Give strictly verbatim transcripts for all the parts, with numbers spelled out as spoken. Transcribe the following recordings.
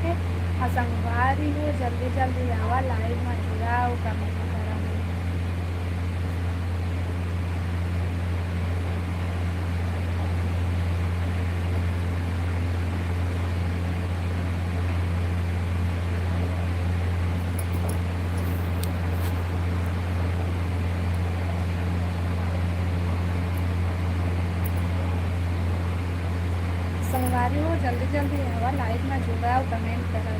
अउ संगवारी हो, जल्दी जल्दी आवा, live म जुड़ा अउ comment करा। संगवारी हो, जल्दी जल्दी आवा, live म जुड़ा अउ comment करा।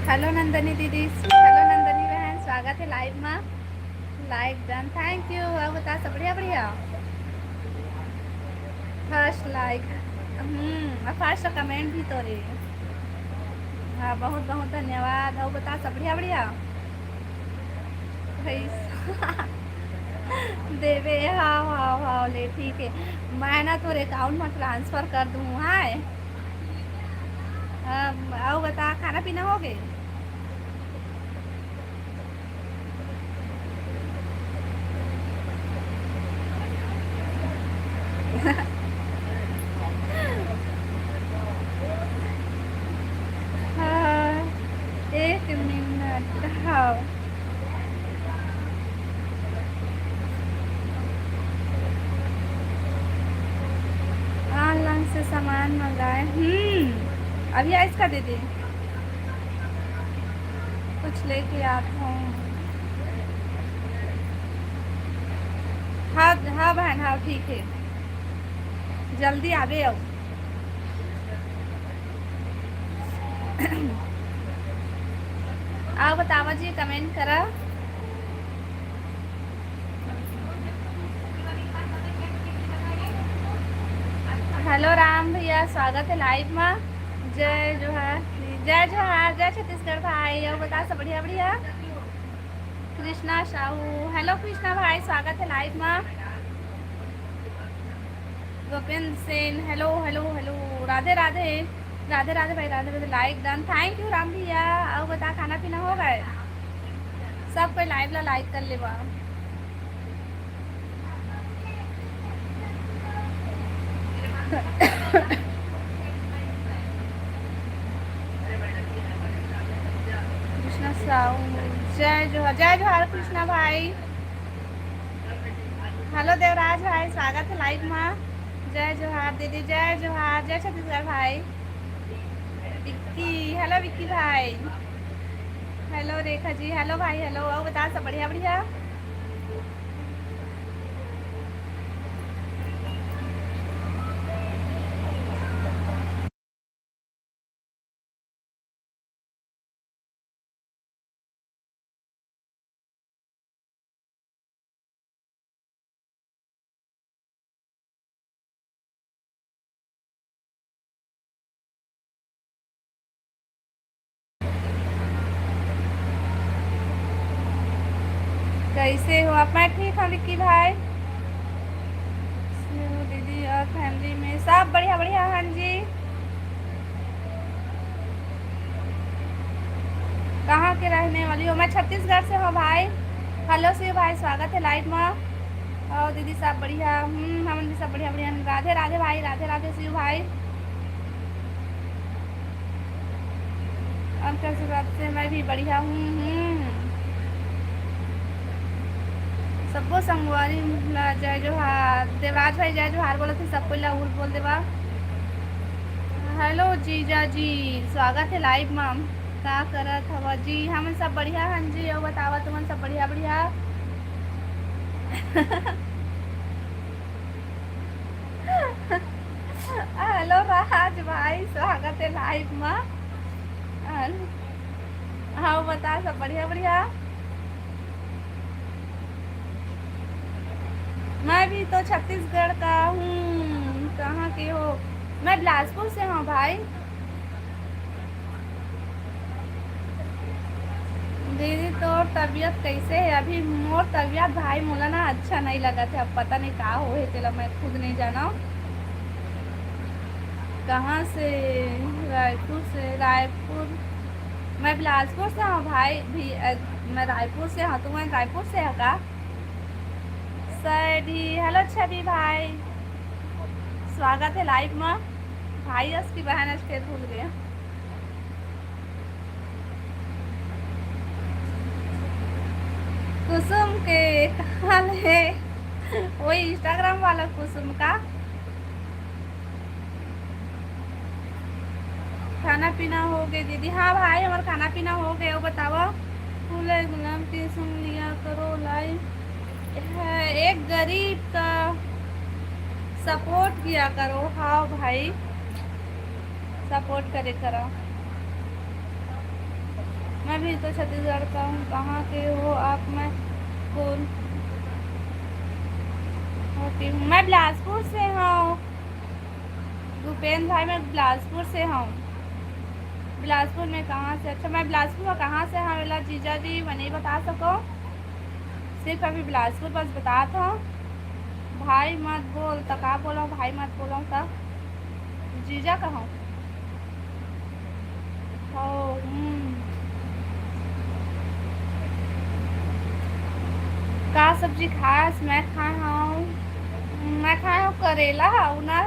Hello नंदनी दीदी, hello नंदनी बहन, स्वागत हे live म। Like done, thank you। अउ बता, सब बढ़िया, बढ़िया। First like, हम्म, अउ first comment भी तोरे। हाँ, बहुत बहुत धन्यवाद। अउ बता, सब बढ़िया, बढ़िया। भई देवे, हाँ, हाँ, हाँ, ले, ठीक हे। मैं ना तोरे account म transfer कर दूँ, हाँ। अउ बता, खाना पीना हो गे? हाँ, एक मिनट, हाँ। Online से सामान मंगाए, हम्म, अभी आइस का दीदी? कुछ लेके आत हँव। हाँ, हाँ बहन, हाँ, ठीक हे, जल्दी आबे अउ। अउ बतावा जी, comment करा। Hello राम भैया, स्वागत हे live म। जय जोहार, जय जोहार, जय छत्तीसगढ़ भाई। अउ बता, सब बढ़िया, बढ़िया? कृष्णा साहू, hello कृष्णा भाई, स्वागत हे live म। Gopendra Sen, hello, hello, hello, Radhe Radhe, Radhe Radhe भाई, Radhe Radhe. Like done, thank you Ram भैया। अउ बता, खाना पीना हो गे? सब कोई live ला like कर लेवा। कृष्णा साहू, जय जोहार, जय जोहार कृष्णा भाई। Hello देवराज भाई, स्वागत हे live म। जय जोहार दीदी, जय जोहार, जय छत्तीसगढ़ भाई। विक्की, hello विक्की भाई। Hello रेखा जी, hello भाई, hello। अउ बता, सब बढ़िया, बढ़िया? कैसे हो आप? मैं ठीक हूँ विक्की भाई। दीदी और family में सब बढ़िया, बढ़िया। हाँ जी, कहाँ के रहने वाली हो? मैं छत्तीसगढ़ से हूँ भाई। Hello शिव भाई, स्वागत हे live म। अउ दीदी सब बढ़िया? हम्म, हमन भी सब बढ़िया, बढ़िया। राधे राधे भाई, राधे राधे शिव भाई। आपके आशीर्वाद से मैं भी बढ़िया हूँ। हम्म। सब्बो संगवारी ला जय जोहार। देवराज भाई जय जोहार बोलत हे, सबको ला उल बोल देवा। Hello जीजा जी, स्वागत हे live म। का करत हवा जी? हमन सब बढ़िया हन जी। अउ बतावा, तुमन सब बढ़िया, बढ़िया? Hello राज भाई, स्वागत हे live म। हाँ, बता, सब बढ़िया, बढ़िया? मैं भी तो छत्तीसगढ़ का हूँ। कहाँ के हो? मैं बिलासपुर से हूँ भाई। दीदी, तोर तबीयत कैसे है? अभी मोर तबीयत भाई मोला ना अच्छा नहीं लगत है, अब पता नहीं का हो है, तेला मैं खुद नहीं जाना। कहाँ से? रायपुर से। रायपुर, मैं बिलासपुर से हूँ भाई भी। अ, मैं रायपुर से हूँ। तुम रायपुर से है का? सैडी, हेलो छवि भाई, स्वागत है लाइव में। भाई अस की बहन अस फिर भूल गया। कुसुम के कहाँ ले? वही Instagram वाला कुसुम का। खाना पीना हो गए दीदी? हाँ भाई, हमारा खाना पीना हो गए। वो बतावा, फूले गुलाब के सुन लिया करो लाइव। है, एक गरीब का सपोर्ट किया करो। हाँ भाई, सपोर्ट करे करो। मैं भी तो छत्तीसगढ़ का हूँ। कहाँ के हो आप? मैं कौन होती हूँ? मैं बिलासपुर से हूँ। भूपेंद्र भाई, मैं बिलासपुर से हूँ। बिलासपुर में कहाँ से? अच्छा, मैं बिलासपुर में कहाँ से हूँ? बोला जीजा जी, मैं नहीं बता सको, सिर्फ अभी बिलासपुर बस बतात हूँ। भाई मत बोल, तो का बोला? भाई मत बोला, तो जीजा कहूँ। हो, हम्म। का सब्जी खास? मैं खाए हूँ, मैं खाए हूँ करेला, अउ ना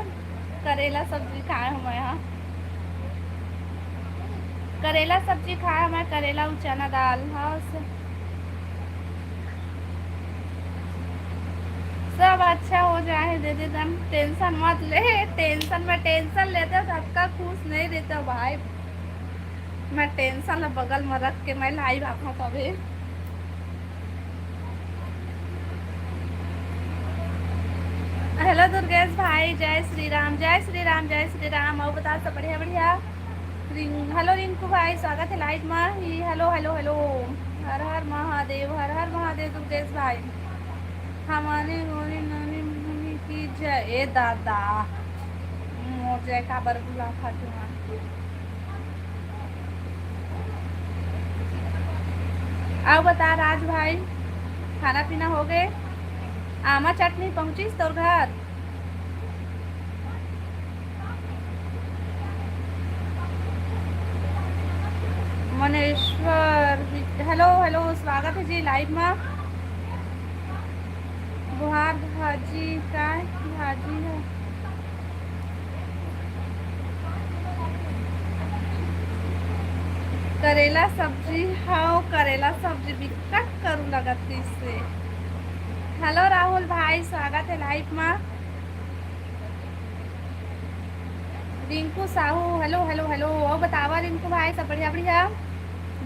करेला सब्जी खाए हूँ मैं। हाँ, करेला सब्जी खाए हूँ मैं, करेला अउ चना दाल। हाँ, स-, सब अच्छा हो जाए दीदी, तुम टेंशन मत ले। टेंशन में टेंशन लेते हो तो अतका खुश नहीं रहते हो भाई। मैं टेंशन ला बगल में रख के मैं लाइव आता हूँ तभी। हेलो दुर्गेश भाई, जय श्री राम, जय श्री राम, जय श्री राम। और बता, सब बढ़िया बढ़िया? रिंग-, हेलो रिंकू भाई, स्वागत है लाइव में। ये हेलो, हेलो, हेलो। हर हर महादेव, हर हर महादेव दुर्गेश भाई। हमारे गोरी नानी भूमि की जय। ए दादा, मोर जय काबर बुला खाटू माँ। अउ बता राज भाई, खाना पीना हो गए? आमा चटनी पहुँचिस तोर घर? मनेश्वर, हेलो, हेलो, स्वागत है जी लाइव में। बुहार भाजी, काय भाजी है? करेला सब्जी, हाँ, करेला सब्जी बिकट करू लगत इससे। हेलो राहुल भाई, स्वागत है लाइव में। Rinku Sahu, hello, hello, hello. और बतावा रिंकू भाई, सब बढ़िया, बढ़िया?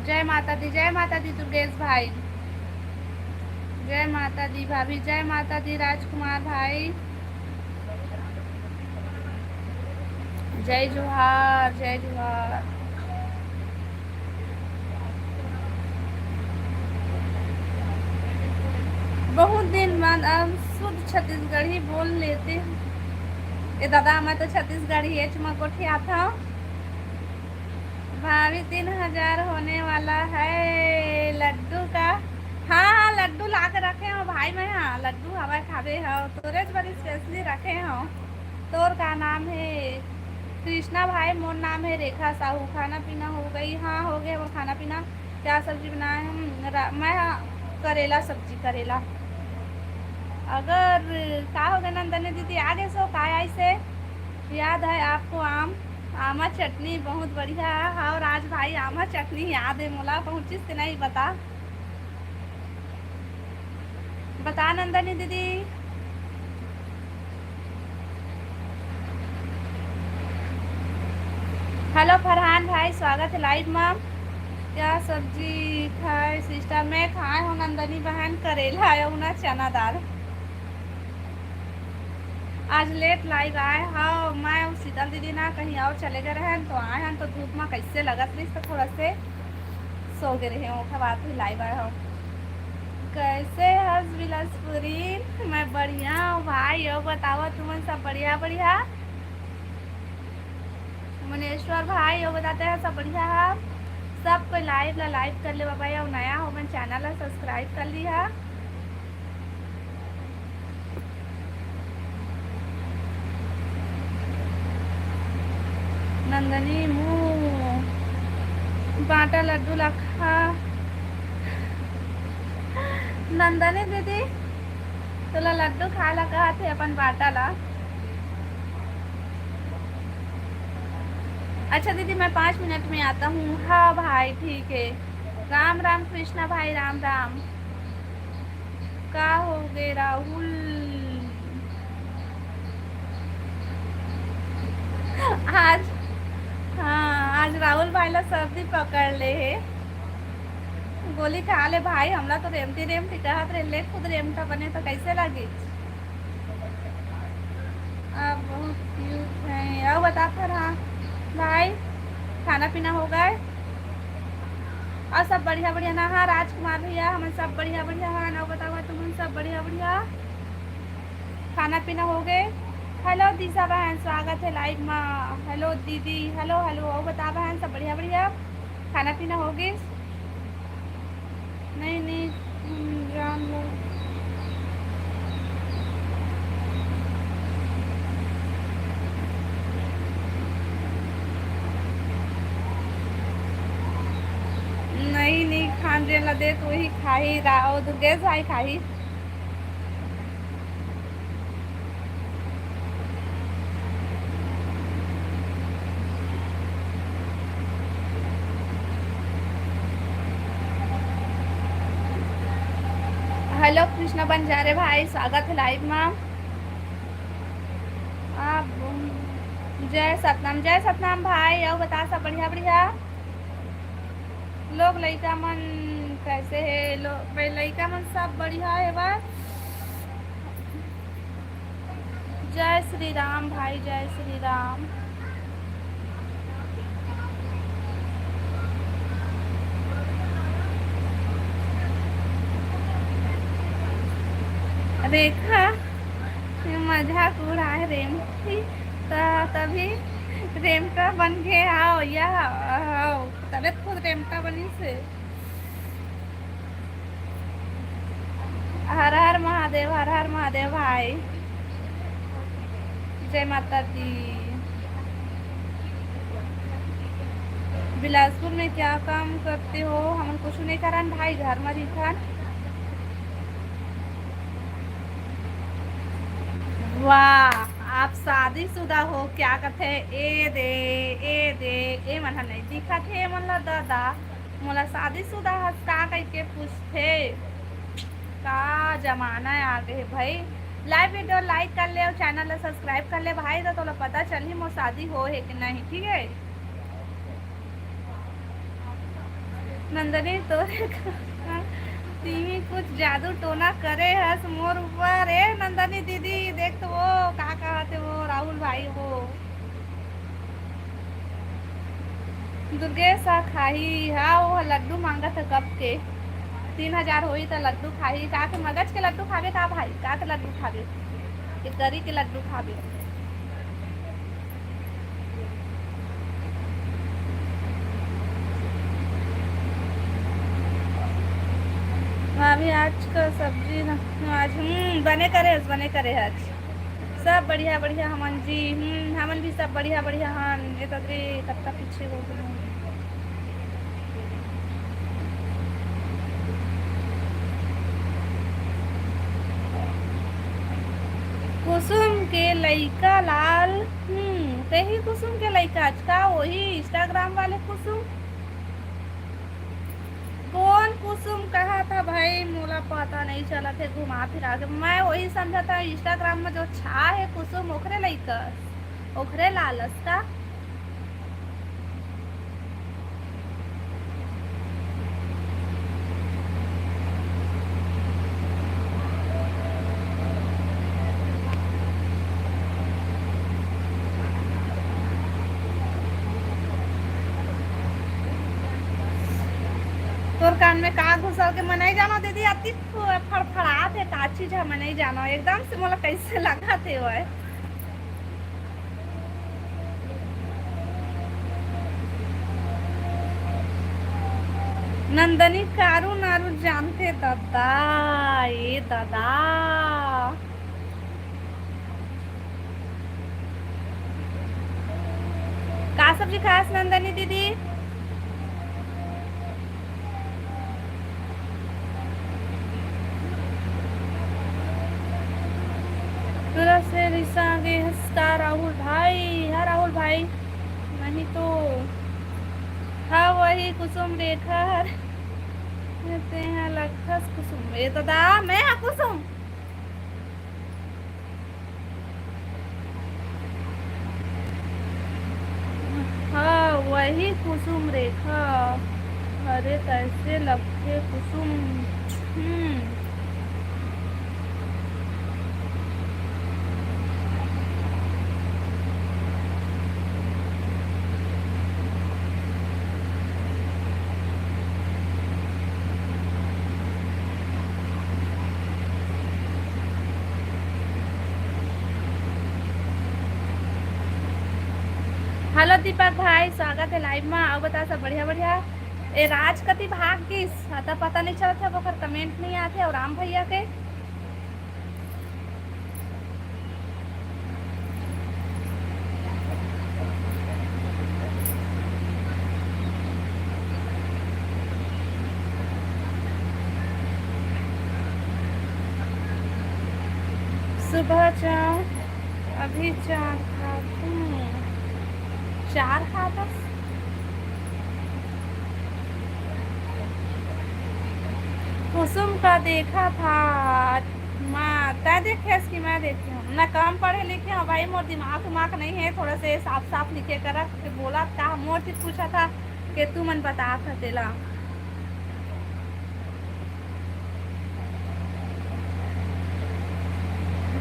जय माता दी, जय माता दी दुर्गेश भाई। जय माता दी भाभी, जय माता दी राजकुमार भाई। जय जोहार, जय जोहार। बहुत दिन बाद अब शुद्ध छत्तीसगढ़ी बोल लेते हैं। ए दादा, मैं तो छत्तीसगढ़ी एच म गोठियात हूँ। भाभी, तीन हजार होने वाला है लड्डू का। हाँ, हाँ, लड्डू ला के रखे हो भाई, मैं, हाँ, लड्डू हवा खाबे हो, तोरेच बड़ी स्पेशली रखे हो। तोर का नाम है? कृष्णा भाई, मोर नाम है रेखा साहू। खाना पीना हो गई? हाँ, हो गया मोर खाना पीना। क्या सब्जी बनाए हम? रा-, मैं, हाँ, करेला सब्जी, करेला। अगर का हो गया नंदनी दीदी, आगे सो का आई से? याद है आपको आम, आमा चटनी बहुत बढ़िया है। और आज भाई आमा चटनी याद है मोला, पहुँचिस के नहीं बता, बता नंदनी दीदी। हेलो फरहान भाई, स्वागत है लाइव में। क्या सब्जी खाए सिस्टर? मैं खाए हूँ नंदनी बहन, करेला आया हूँ ना, चना दाल। आज लेट लाइव आए हव, मैं अउ शीतल दीदी ना कहीं और चले गए रहन, तो आए हन तो धूप में कैसे लगत रहिस, तो थोड़ा से सो गए रहे, ओखर बाद भी लाइव आए हव। कैसे हस बिलासपुरी? मैं बढ़िया हूँ भाई, यो बतावा तुमन सब बढ़िया बढ़िया? मुनेश्वर भाई, यो बताते हैं सब बढ़िया है? सब कोई लाइव ला लाइव कर ले बाबा, या नया हो मन चैनल चैनल ला subscribe कर लिहा। नंदनी मुँह बांटा लड्डू ला खा। नंदनी दीदी, तोला लड्डू खाए ला कहा थे अपन बांटा ला। अच्छा दीदी, मैं पाँच मिनट में आता हूँ। हाँ भाई, ठीक है। राम राम कृष्णा भाई, राम राम। का हो गे राहुल? आज, हाँ, आज राहुल भाई ला सर्दी पकड़ ले हे। गोली खा ले भाई, हमला तो रेमटी रेमटी कहत रहे, ले खुद रेमटा बने तो कैसे लगी? आप बहुत क्यूट हैं। और बता फिर, हाँ भाई, खाना पीना हो गए? और सब बढ़िया बढ़िया ना? हाँ, राजकुमार भैया, हमन सब बढ़िया बढ़िया। हाँ, और बताओ तुमन सब बढ़िया बढ़िया? खाना पीना हो गए? हेलो दिशा बहन, स्वागत है लाइव मा। हेलो दीदी, हेलो हेलो। और बता बहन, सब बढ़िया बढ़िया? खाना पीना हो गए? नहीं नहीं, हम्म, जान लो। नहीं नहीं, खान जेन ला दे तो वही खाही रा-, ओ दुर्गेश भाई खाही। हेलो कृष्णा बंजारे भाई, स्वागत है लाइव मा। आप जय सतनाम, जय सतनाम भाई। और बता, सब बढ़िया बढ़िया? लोग लइका मन कैसे हे? लो, भाई, लइका मन सब बढ़िया हे बस। जय श्री राम भाई, जय श्री राम। रेखा, ये मजाक उड़ाए रेमटी, त तभी रेमटा बन गे। हाव, या, हाव, तबे तो खुद रेमटा बनिस हे। हर हर महादेव, हर हर महादेव भाई। जय माता दी। बिलासपुर में क्या काम करते हो? हमन कुछ नहीं करन भाई, घर में रहिथन। वाह, आप शादीशुदा हो? क्या कथे? ए दे, ए दे, ए मन ह नहीं दिखत हे, ए मन ला दादा। मोला शादीशुदा हस का कहिके पूछथे। का जमाना आ गे हे भाई। Live video like कर ले और channel ला subscribe कर ले भाई, तो तोला पता चलही मोर शादी हो हे कि नहीं, ठीक है? नंदनी, तोरे का, तिमी कुछ जादू टोना करे हस मोर ऊपर। ए नंदनी दीदी, देख तो वो का कहत हे वो राहुल भाई वो। दुर्गेश ह खाही, हाँ, वो लड्डू मांगत हे कब के। तीन हजार होही त लड्डू खाही। का के मगज के लड्डू खाबे का भाई? का के लड्डू खाबे? के करी के लड्डू खाबे? भाभी, आज का सब्जी न, आज, हम्म, बने करे हस, बने करे हस। सब बढ़िया, बढ़िया हमन जी, हम्म, हमन भी सब बढ़िया, बढ़िया हन। ये तो रे, कतका पीछे हो गए हन। कुसुम के लइका लाल, हम्म, तेही कुसुम के लइका, आज का वही Instagram वाले कुसुम? कौन कुसुम कहा था भाई, मोला पता नहीं चला थे, घुमा फिरा के मैं वही समझा था Instagram में जो छा है कुसुम, ओखरे लइका, ओखरे लालस का। तोर कान में का घुसल के, मैं नहीं जानो दीदी, अति फड़फड़ात हे का चीज है, मैं नहीं जानो, एकदम से मोला कैसे लगा थे वो। नंदनी कारू नारू जानथे ददा, ए ददा। का सब्जी खास नंदनी दीदी? तुरंत से रिसा गे हस का राहुल भाई? हाँ राहुल भाई, नहीं तो हाँ वही कुसुम रेखा हर। तेहा लगथस कुसुम। ए ददा, मैं हा कुसुम। हाँ, वही कुसुम रेखा। अरे, कैसे लगथे कुसुम? हम्म। हेलो दीपक भाई, स्वागत है लाइव में। अउ बता, सब बढ़िया बढ़िया? ए राज कति भाग गिस, अता पता नहीं चलत है, ओकर कमेंट नहीं आत है। अउ राम भैया के सुबह चाय, अभी चाय खात हूँ। चार खातस? कुसुम का देखा था। मैं, तै देखे हस कि मैं देखे हूँ? मैं कम पढ़े लिखे हूँ भाई, मोर दिमाग उमाग नहीं है, थोड़ा से साफ साफ लिखे करा। के बोला था, मोर से पूछा था कि तू मन बता था तेला।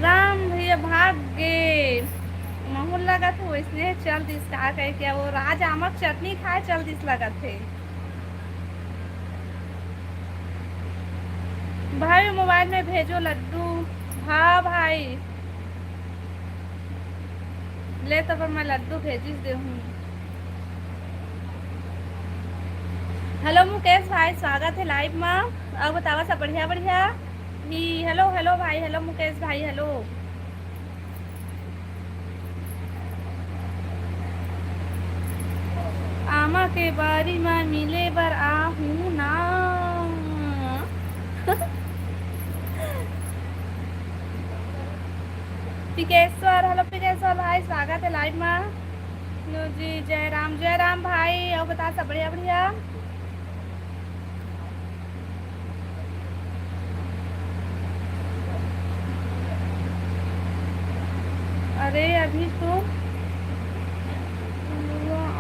राम भैया भाग गे। महूं लगत हे वैसने चल दिस का कहे के, वो राज आमक चटनी खाए चल दिस लगत हे। भाई मोबाइल में भेजो लड्डू। हाँ भाई, ले तो पर मैं लड्डू भेजिस देहूँ। हेलो मुकेश भाई, स्वागत है लाइव में। अउ बतावा सब बढ़िया बढ़िया? ही हेलो हेलो भाई, हेलो मुकेश भाई, हेलो। आमा के बारी म मिले बर आहूँ ना। पिकेश्वर, हेलो पिकेश्वर भाई, स्वागत है लाइव में। लो जी, जय राम, जय राम भाई। अउ बता, सब बढ़िया, बढ़िया? अरे, अभी तो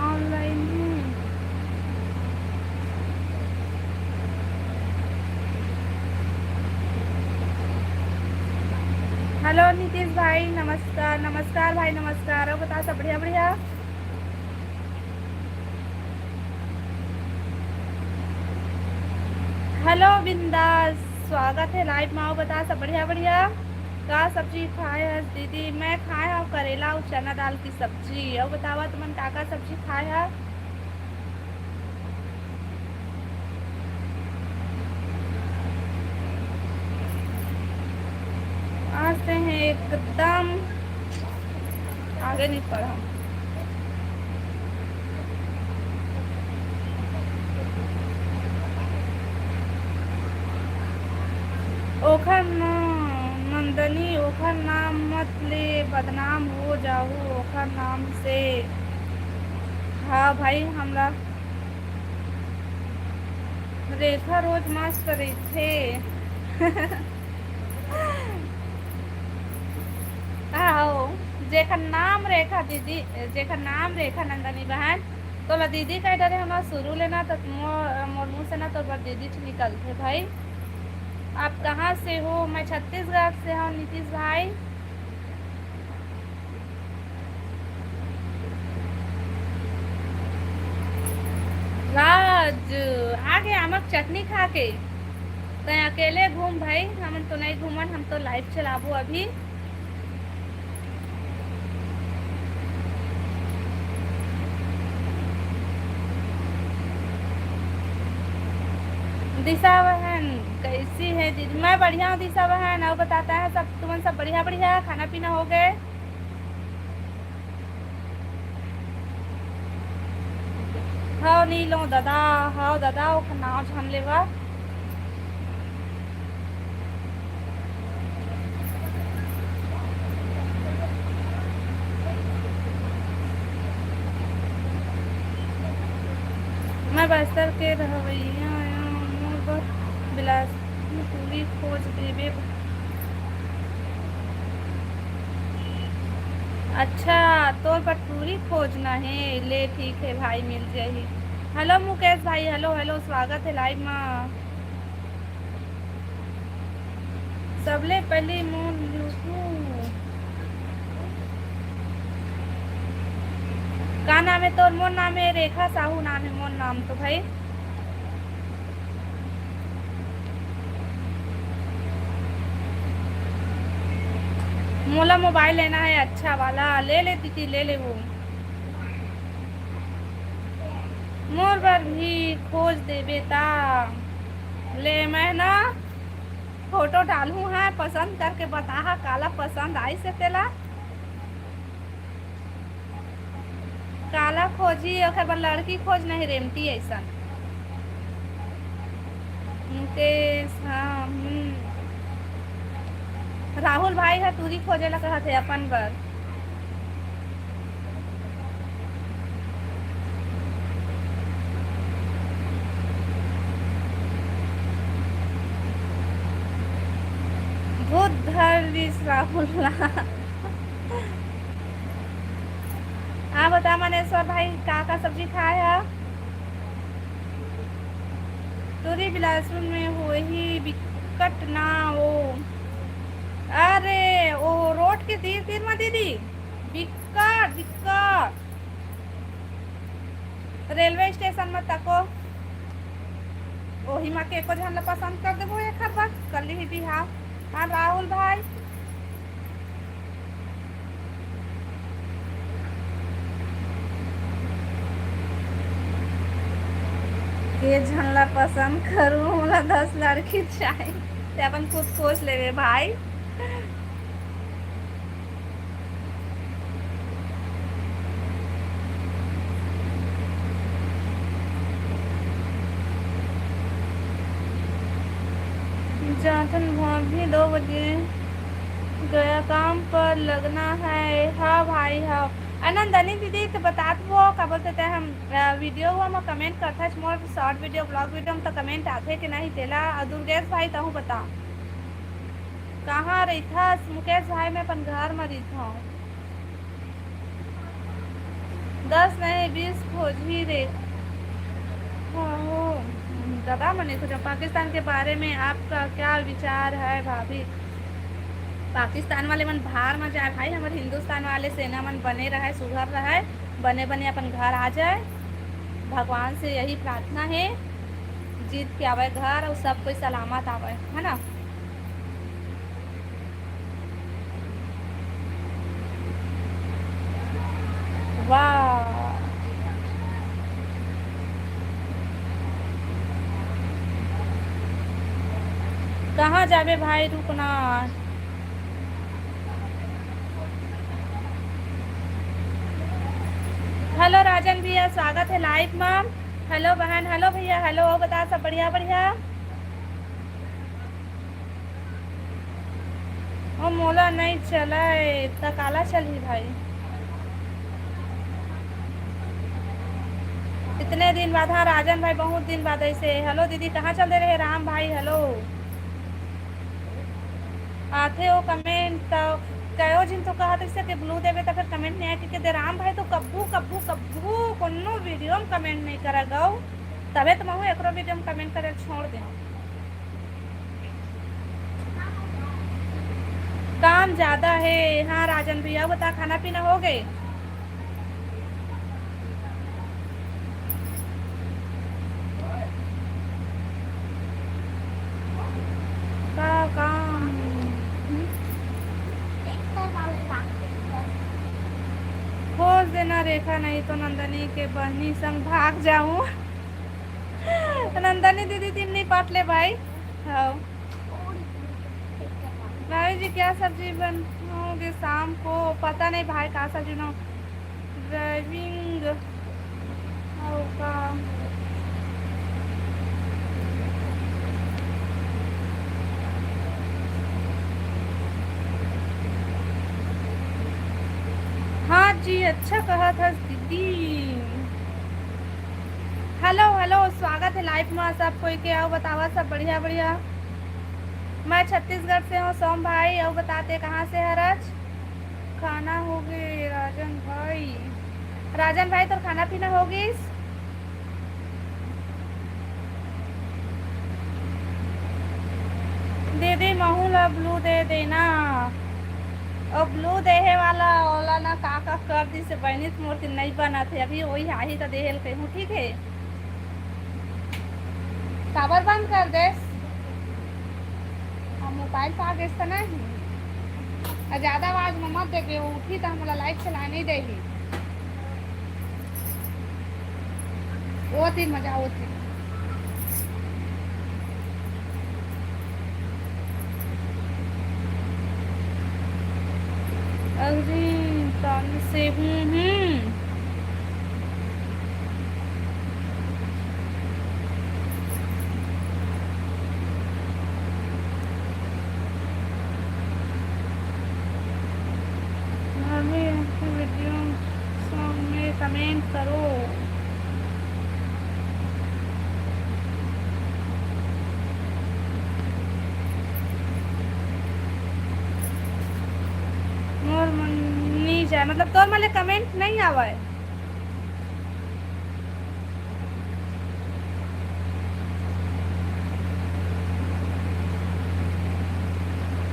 online हूँ। हेलो नीतीश भाई, नमस्कार। नमस्कार भाई, नमस्कार। अउ बता, सब बढ़िया, बढ़िया? हेलो बिंदास, स्वागत है लाइव में। अउ बता, सब बढ़िया, बढ़िया? का सब्जी खाए हस दीदी? मैं खाए हव करेला अउ चना दाल की सब्जी। अउ बतावा, तुमन का का सब्जी खाए हव? आज ते हैं एकदम आगे नहीं पढ़ा। ओखर न-, नंदनी, ओखर नाम मत ले, बदनाम हो जाहू ओखर नाम से। हाँ भाई, हमला रेखा रोज मस्त रहिथे। आओ, जेकर नाम रेखा दीदी, जेकर नाम रेखा नंदनी बहन, तोला दीदी कह डरे हमा शुरू लेना, तो मो-, मोर मुंह से ना तो बर दीदी च निकलथे भाई। आप कहाँ से हो? मैं छत्तीसगढ़ से हूँ नीतीश भाई। राज, आ गे आमक चटनी खा के। तैं अकेले घूम भाई, हमन तो नहीं घूमन, हम तो live चलाबो अभी। दिशा बहन, कैसी है दीदी? मैं बढ़िया हूँ दिशा बहन। और बताता है सब, तुमन सब बढ़िया, बढ़िया खाना पीना हो गए? हव नी लो दादा, हव दादा, ओखर नाव झन लेवा। मैं बस्तर के रहवइया आया, मोर बर बिलासपुर टूरी खोज देबे। अच्छा, तोर बर टूरी खोजना हे, ले ठीक हे भाई, मिल जाही। हेलो मुकेश भाई, हेलो हेलो, स्वागत हे लाइव मा। सबले पहली मोर लुहू। का नाम हे तोर? मोर नाम हे रेखा साहू, नाम हे मोर नाम तो भाई। मोला मोबाइल लेना हे अच्छा वाला, ले ले दीदी, ले ले वो। मोर बर भी खोज देबे ता। ले मैं ना फोटो डालहूँ, हाँ, पसंद करके बताहा काला पसंद आइस हे तेला। काला खोजी, ओकर बर लड़की खोज नहीं, रेमती अइसन। मुकेश, हाँ, हम्म। राहुल भाई ह टूरी खोजे ला कहत हे अपन बर। भूत धर लिस राहुल ला। हाँ, बता मनेश्वर भाई, का का सब्जी खाए हा? टूरी बिलासपुर में होही बिकट ना वो। अरे, वो रोड के तीर तीर में दीदी, बिकट, बिकट। रेलवे स्टेशन में तको, ओही मा के एको झन ला पसंद कर देबो एक हर बार, कर लीही बिहाव। हाँ, राहुल भाई। के झन ला पसंद करूँ, मोला दस लड़की चाही। ते अपन खुद सोच लेवे भाई। जाथन भाभी, दो बजे गया काम पर लगना है। हाँ भाई, हाँ। आ नंदनी दीदी, तो बतात वो, का बोलते ते हम, अ, वीडियो हुआ में कमेंट करथस, मोर शॉर्ट वीडियो, ब्लॉग वीडियो में तो कमेंट आथे कि नहीं तेला? अउ दुर्गेश भाई, तहूँ बता, कहाँ रहिथस? मुकेश भाई, मैं अपन घर में रहिथौं। दस नहीं, बीस खोजी रे। हाँ, हो। दादा मने कुछ पाकिस्तान के बारे में आपका क्या विचार है भाभी? पाकिस्तान वाले मन बाहर में जाए भाई, हमर हिंदुस्तान वाले सेना मन बने रहे, सुघर रहे, बने बने अपन घर आ जाए। भगवान से यही प्रार्थना है, जीत के आवे घर और सब कोई सलामत आवे, है ना? वाह, कहाँ जाबे भाई, रुकना। हेलो राजन भैया, स्वागत है लाइव में। हेलो बहन, हेलो भैया, हेलो, बता सब बढ़िया बढ़िया? ओ मोला नहीं चलाए त काला चलही भाई? इतने दिन बाद, हाँ राजन भाई, बहुत दिन बाद ऐसे। हेलो दीदी, कहाँ चल दे रहे राम भाई? हेलो, आथे ओ कमेंट त कयो झिन तो कहत रहिसे के ब्लू देवे त फिर कमेंट नहीं आके के दे। राम भाई तो कब्बू कब्बू कब्बू कोनो वीडियो में कमेंट नहीं करा गौ, तबे तो महू एकरो वीडियो में कमेंट करे छोड़ दे। काम ज्यादा है। हाँ राजन भैया, बता खाना पीना हो गए? का काम? खोज देना रेखा, नहीं तो नंदनी के बहनी संग भाग जाऊं। नंदनी दीदी, तीन नहीं पाट ले भाई। हाँ। भाभी जी, क्या सब्जी बनाओगे शाम को? पता नहीं भाई, का सब्जी बनाऊँ। ड्राइविंग होगा। हाँ जी, अच्छा कहा था दीदी। हेलो, हेलो, स्वागत है लाइव में सब कोई के। आओ बतावा, सब बढ़िया, बढ़िया। मैं छत्तीसगढ़ से हूँ सोम भाई। आओ बताते, कहाँ से है राज? खाना हो गए राजन भाई। राजन भाई, तोर खाना पीना हो गइस? दीदी, महू ला ब्लू दे देना। ओ ब्लू देहे वाला ओला ना का का कर दिस बहिनी, मोर तीर नइ बनत हे। अभी वही आही त देहे ल कहूँ, ठीक है? काबर बंद कर देस? अब मोबाइल पा गेस त नहीं। आ, ज्यादा आवाज में मत देबे, वो उठी त हमला लाइव चलाने देही। वो तीन मजा वो तीन। अरे, कान से हूँ, हूँ। हमें वीडियो सॉन्ग में कमेंट करो। मोर मन नहीं जाए, मतलब तोर मन ले कमेंट नहीं आवे।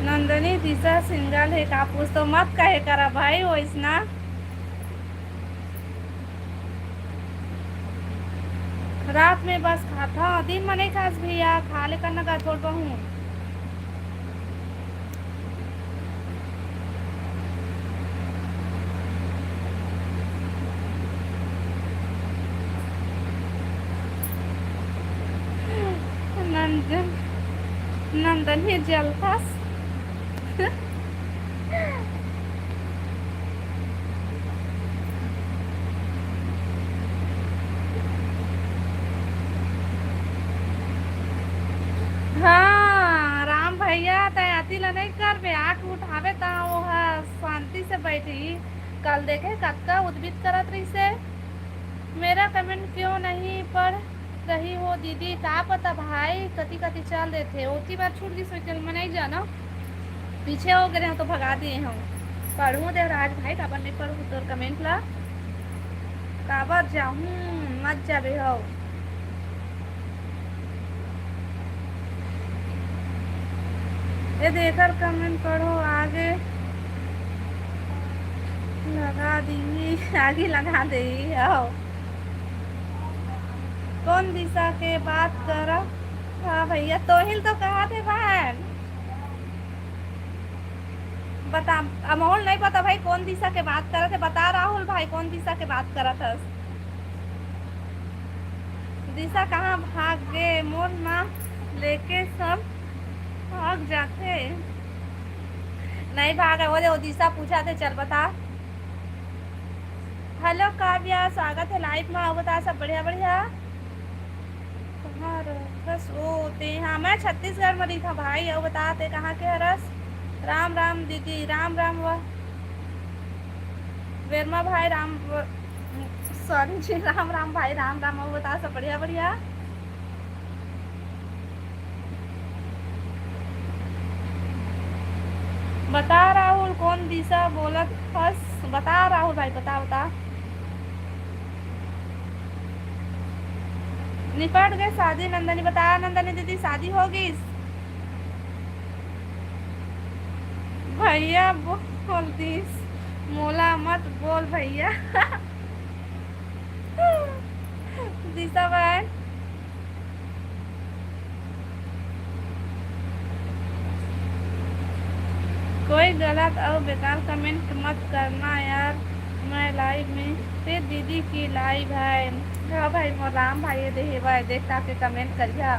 नंदनी, दिशा सिंगल है का पूछ तो मत कहे करा भाई, वैसना। रात में बस खाता, दिन में नहीं खास भैया, खा ले करना का थोड़ बहुत। नंदन, नंदन हे जलथस। हाँ, राम भैया, तै अति ला नहीं करबे, आँख उठाबे त वो ह शांति से बैठी। कल देखे कतका उद्बित करत रहिसे, मेरा कमेंट क्यों नहीं पढ़ रही हो दीदी, का पता भाई कति कति चल देथे, ओती बार छूट गिस होही, मैं नहीं जाना, पीछे हो गए हो तो भगा दिए हो। पढ़ू देवराज भाई, काबर नहीं पढ़ू तोर कमेंट ला, काबर जाहूँ, मत जाबे हो। ए देकर कमेंट पढ़ो, आगे लगा दी, आगे लगा दे। आओ, कौन दिशा के बात करा? हाँ भैया, तोहिल तो कहा थे बहन। बता, अमोल नहीं पता भाई कौन दिशा के बात करत है। बता राहुल भाई कौन दिशा के बात करत हस? दिशा कहाँ भाग गे? मोर ना लेके सब भाग जाथे। नहीं भाग, वो दे, वो दिशा पूछा थे, चल बता। हेलो काव्या, स्वागत है लाइव में। आओ बता, सब बढ़िया बढ़िया? कहाँ रहथस ओ ते? हाँ, मैं छत्तीसगढ़ में रही था भाई। आओ बता, ते कहाँ के हरस? राम राम दीदी, राम राम व-, वर्मा भाई, राम व-, सॉरी जी, राम राम भाई, राम राम। आओ बता, सब बढ़िया बढ़िया? बता राहुल, कौन दिशा बोलत हस? बता राहुल भाई, बता, बता। निपट गए शादी नंदनी, बता नंदनी दीदी, शादी हो गई? भैया बोल दिस, मोला मत बोल भैया। दिशा बहन, कोई गलत अउ बेकार कमेंट मत करना यार, मैं लाइव में, ते दीदी की लाइव है। हाँ भाई, मोर राम भाई ये देहे भाई, देख ताके कमेंट करिया।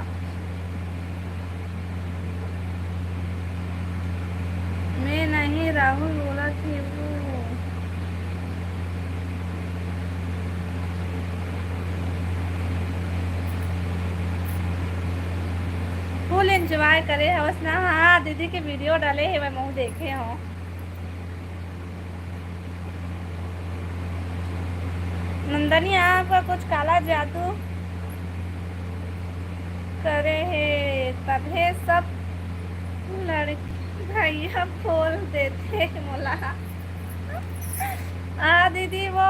मैं नहीं, राहुल बोला थे वो। फुल एंजॉय करे हवस ना? हाँ, दीदी के वीडियो डाले हे, मैं महू देखे हूँ। नंदनी, आप कुछ काला जादू करे हे, तभे सब लड़की भैया बोल देथे मोला। हाँ दीदी, वो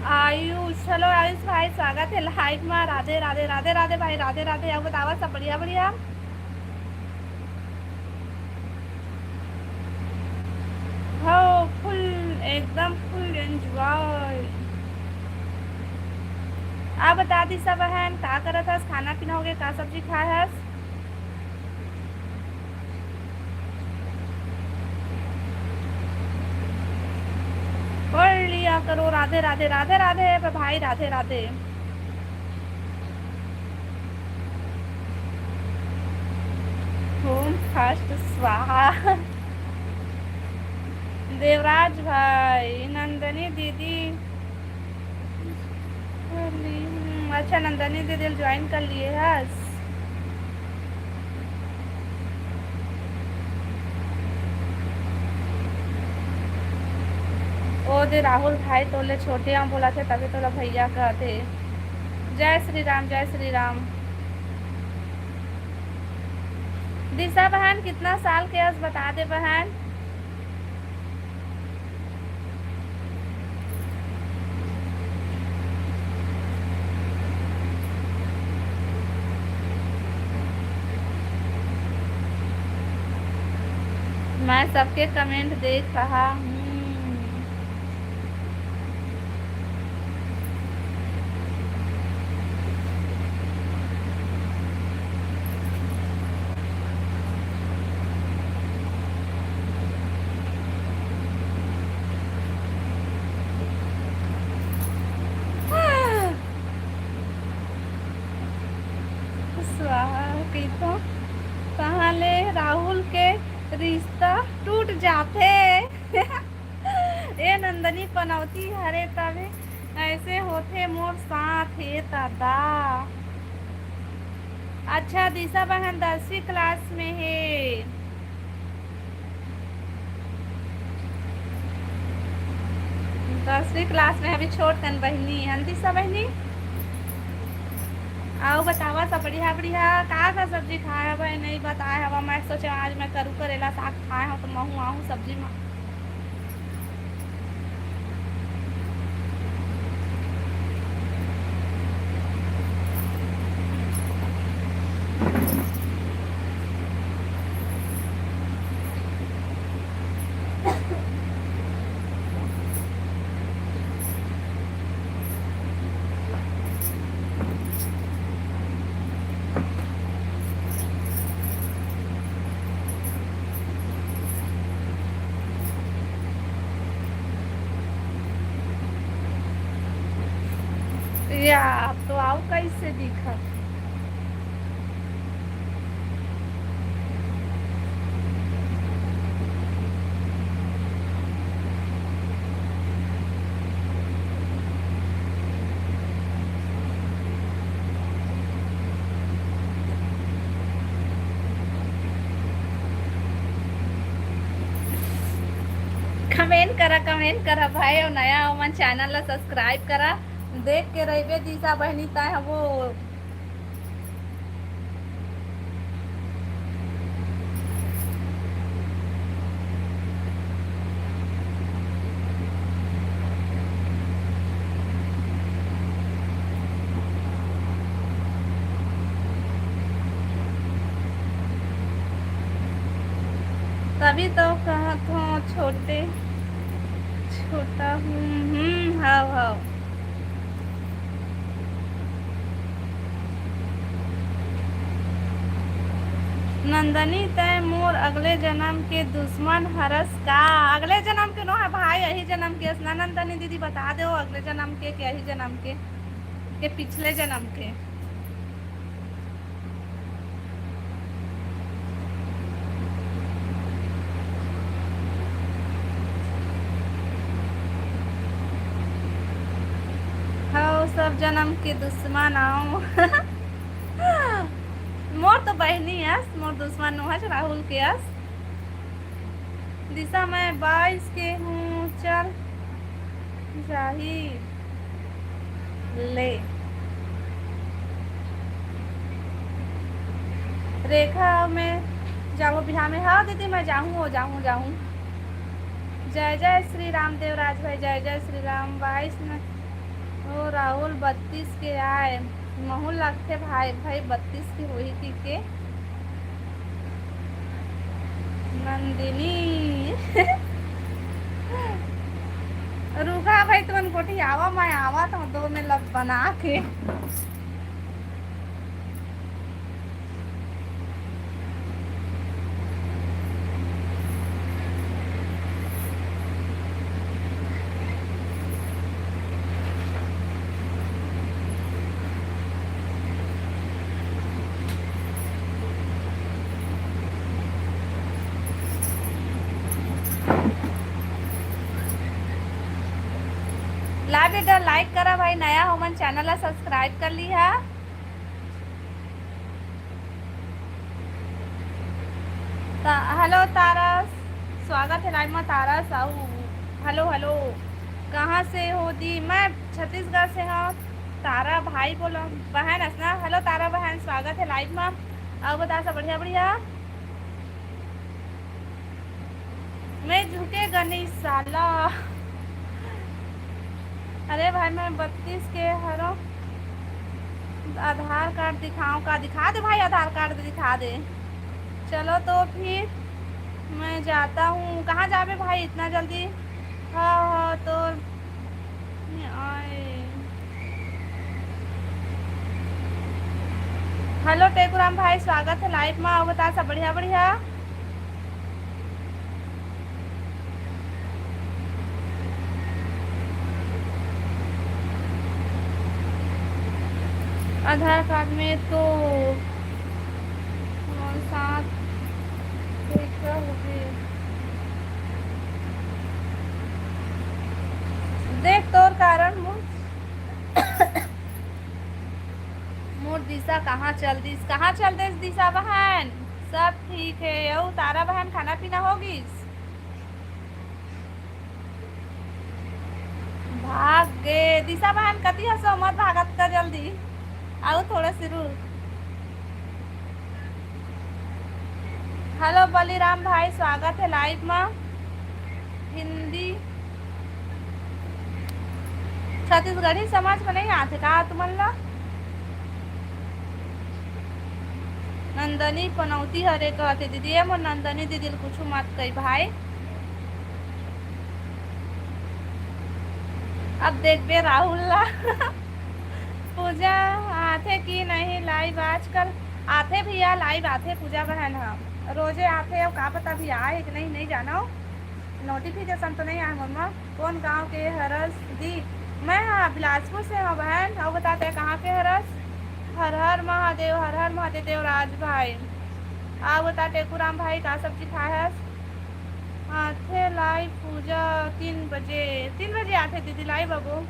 आयुष, हेलो आयुष भाई, स्वागत है लाइव में। राधे राधे, राधे राधे भाई, राधे राधे। अउ बतावा, सब बढ़िया बढ़िया? हो, फुल, एकदम फुल एंजॉय। आप बता दी सब बहन, का करत हस? खाना पीना हो गया? का सब्जी खाए हस? पढ़ लिया करो। राधे राधे, राधे राधे भाई, राधे राधे। होम फर्स्ट स्वाहा। देवराज भाई, नंदनी दीदी, हम्म, अच्छा, नंदनी दीदी ज्वाइन कर लिए हस। ओ दे राहुल भाई, तोले छोटे हम बोला थे, तभी तोला भैया कहते। जय श्री राम, जय श्री राम। दिशा बहन, कितना साल के हस, बता दे बहन। मैं सबके कमेंट देख रहा हूँ। स्वाहा कहिथों, तहाँ ले राहुल के रिश्ता टूट जाथे। ए नंदनी पनौती हरे तभे ऐसे होथे मोर साथ, हे दादा। अच्छा, दिशा बहन दसवीं क्लास में हे। दसवीं क्लास में अभी छोट कन बहिनी, हन दिशा बहिनी। अउ बतावा सब बढ़िया बढ़िया, का का सब्जी खाए हवय, नहीं बताए हवा। मैं सोचे आज मैं करू करेला साग खाए हूँ, तो महू आहूँ सब्जी में। या, अब तो आओ कैसे दिखा। कमेंट करा, कमेंट करा भाई, अउ नया हो मन चैनल ला सब्सक्राइब करा। देख के रहिबे दिशा बहिनी, ताय हवो। तभी तो कहत हूँ छोटे, छोटा हूँ। हम्म, हव, हव। नंदनी, तैं मोर अगले जन्म के दुश्मन हरस का? अगले जन्म के नो हे भाई, यही जन्म के हस ना नंदनी दीदी, बता दे, अगले जन्म के, के यही जन्म के, के पिछले जन्म के। हव, सब जन्म के दुश्मन आव। मोर तो बहिनी अस, मोर दुश्मन नो हस, राहुल के अस। दिशा, मैं बाईस के हूँ, चल जाही ले। रेखा, मैं जाहूँ बिहाव में। हाँ दीदी, मैं जाहूँ, वो जाहूँ, जाहूँ। जय जय श्री राम देवराज भाई, जय जय श्री राम। बाईस में ओ राहुल बत्तीस के आय, महू लगथे भाई, भाई बत्तीस के होही कहिके। नंदिनी। रुका भाई, तुमन गोठियावा, मैं आवा तो दो में लब बना के। ला बेटा, like करा भाई, नया हो मन channel ला subscribe कर लिहा। त-, hello तारस, स्वागत हे live मा तारस। अउ hello, hello, कहाँ से हो दी? मैं छत्तीसगढ़ से हूँ। तारा भाई बोलो, बहन अस ना। Hello तारा बहन, स्वागत हे live मा। अउ बता सब बढ़िया, बढ़िया। मैं झुकेगा नहीं साला। अरे भाई, मैं बत्तीस के हरों। आधार कार्ड दिखाऊं का? दिखा दे भाई, आधार कार्ड दिखा दे। चलो तो फिर मैं जाता हूँ। कहाँ जाबे भाई इतना जल्दी? हाँ, हाँ, तो आए। Hello टेकूराम भाई, स्वागत हे live मा। अउ बता सब बढ़िया, बढ़िया। आधार कार्ड में तो मोर साथ तो इतना हो गए। देख तोर कारण मोर, मोर दिशा कहाँ चल दिस, कहाँ चल दिस दिशा बहन? सब ठीक है। अउ तारा बहन खाना पीना हो गिस? भाग गे। दिशा बहन कति हसो, मत भागत का जल्दी। अउ थोड़ा सी रुक। Hello बलिराम भाई, स्वागत हे live मा। हिंदी छत्तीसगढ़ी समाज में नहीं आथे का तुमन ला? नंदनी पनौती हरे कहथे दीदी, ए मोर नंदनी दीदी ल कुछु मत कही भाई। अब देखबे राहुल ला। पूजा आथे कि नहीं live आजकल? आथे भैया, live आथे पूजा बहन ह, रोजे आथे। अब का पता भी आए कि नहीं, नहीं जानो, notification तो नहीं आए मोर मा। कौन गांव के हरस दी? मैं हा बिलासपुर से हूँ बहन। अउ बता तैं कहाँ के हरस? हर हर महादेव, हर हर महादेव देवराज भाई। अउ बता टेकूराम भाई का सब्जी खाए हस? आथे live पूजा तीन बजे, तीन बजे आथे दीदी live अबो।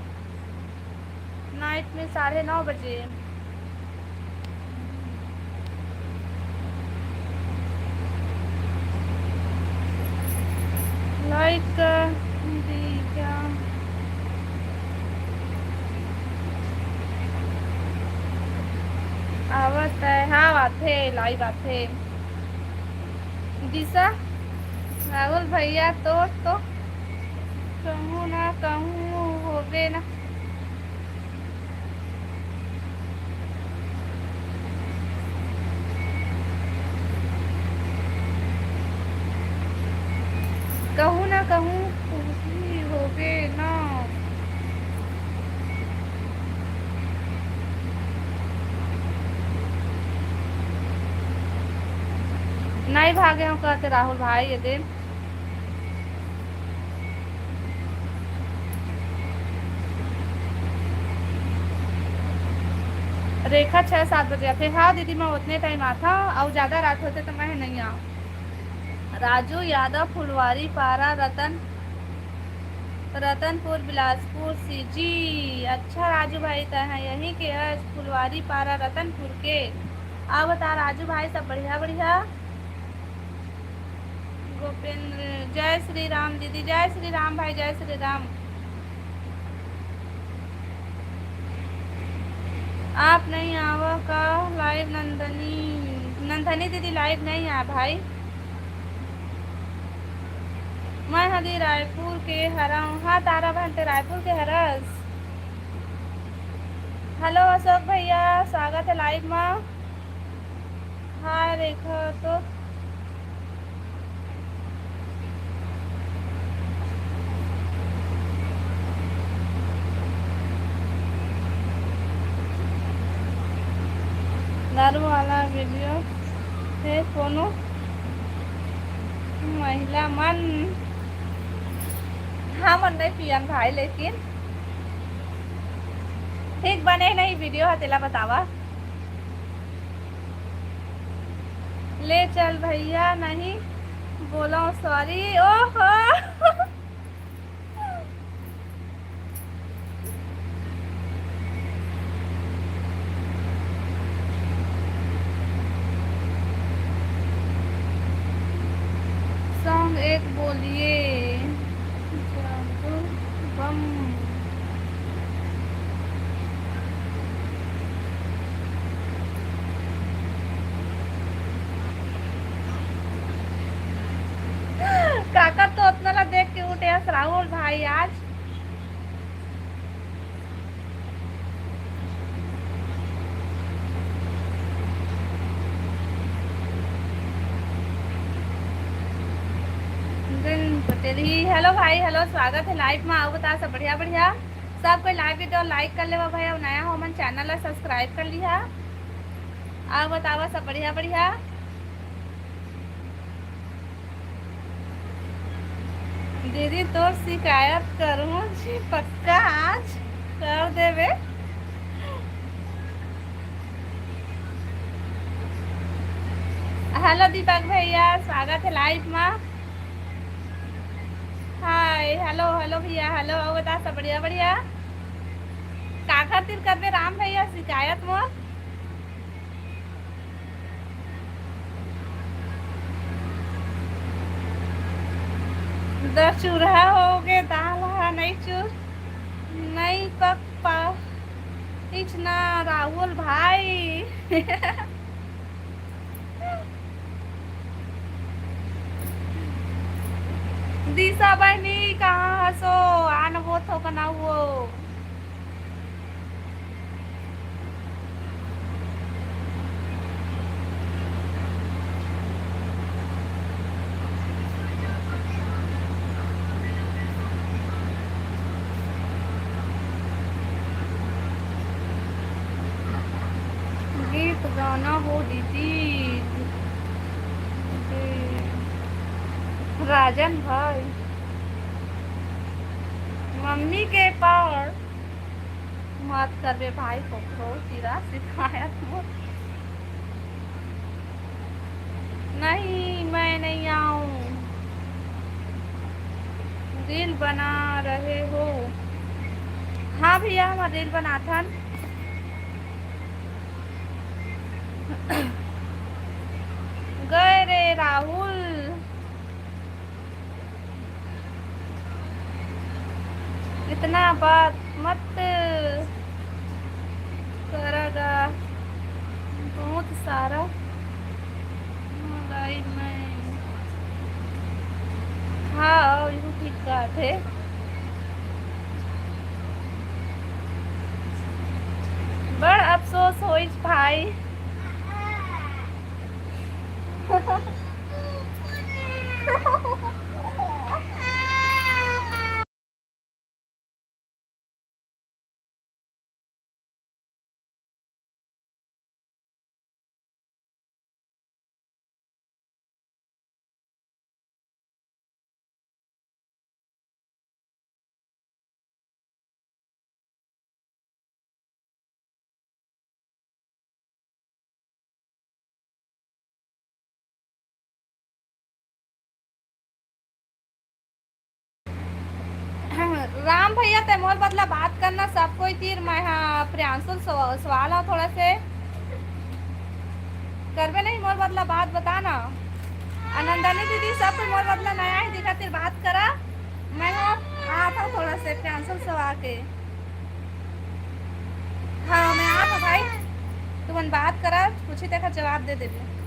Night में साढ़े नौ बजे। Like कर दीजिए। आवत है, हाँ, आथे, live आथे। दिशा, राहुल भैया, तोर तो कहूँ ना कहूँ होबे ना। कहूँ ना कहूँ होही होबे ना। नहीं भागे हूँ कहते राहुल भाई, ये दे। रेखा छह सात बजे आथे। हाँ दीदी, मैं उतने टाइम आता, अउ ज्यादा रात होते तो मैं नहीं आऊँ। राजू यादव, फुलवारी पारा, रतन, रतनपुर, बिलासपुर से जी। अच्छा राजू भाई, तय है यहीं के है, फुलवारी पारा, रतनपुर के। आप बता राजू भाई, सब बढ़िया बढ़िया? गोपेंद्र, जय श्री राम दीदी, जय श्री राम भाई, जय श्री राम। आप नहीं आवा का लाइव नंदनी? नंदनी दीदी लाइव नहीं आ भाई। मैं हदी रायपुर के हरव। हाँ तारा बहन, ते रायपुर के हरस। हेलो अशोक भैया, स्वागत है लाइव में। हाय रेखा तो। दारू वाला वीडियो हे कोनो महिला मन। हाँ मन नहीं पियन भाई, लेकिन ठीक बने नहीं वीडियो ह, तेला बतावा। ले चल भैया, नहीं बोलो सॉरी। ओहो। सॉन्ग एक बोलिए। जादू बम। काका तो उतना ला देख के उठे हस राहुल भाई आज। दिन पटेल ही, हेलो भाई, हेलो, स्वागत है लाइव में। आओ बता सब बढ़िया बढ़िया, सब कोई लाइव वीडियो लाइक कर लेवा भाई, और नया हो मन चैनल ला सब्सक्राइब कर लिहा। आओ बतावा सब बढ़िया बढ़िया। दीदी तोर शिकायत करूँ जी, पक्का आज कर देवे। हेलो दीपक भैया, स्वागत है लाइव में। हाय, हेलो, हेलो भैया, हेलो, अउ बता सब बढ़िया, बढ़िया। का खातिर करबे राम भैया शिकायत मोर? दस चूल्हा हो गे, दाल हा नहीं चूर, नहीं पक पा, इचना राहुल भाई। दिशा बहिनी, कहाँ हसो? आन वो थोकना वो। गीत गाना हो दीदी। राजन भाई, मम्मी के पावर मत करबे भाई, ककरो सिरा सिखायत मत। नहीं, मैं नहीं आऊँ। रील बना रहे हो? हाँ भैया, हम रील बनाथन। गए रे राहुल। इतना बात मत करा गा, बहुत सारा मंगाई मैं। हाँ, यू ठीक बात है। बड़ अफसोस होइस भाई। राम भैया, ते मोर बदला बात करना सब कोई तीर। मैं हा प्रियांशु सवा-, सवाल हा थोड़ा से। करबे नहीं मोर बदला बात, बता ना। आनंदनी दीदी, सब कोई मोर बदला नया ही दिखा, तीर बात करा। मैं हा आता हूँ थोड़ा से प्रियांशु सवा के। हाँ, मैं आता हूँ भाई। तुमन बात करा, पूछी तेखर जवाब दे देबे।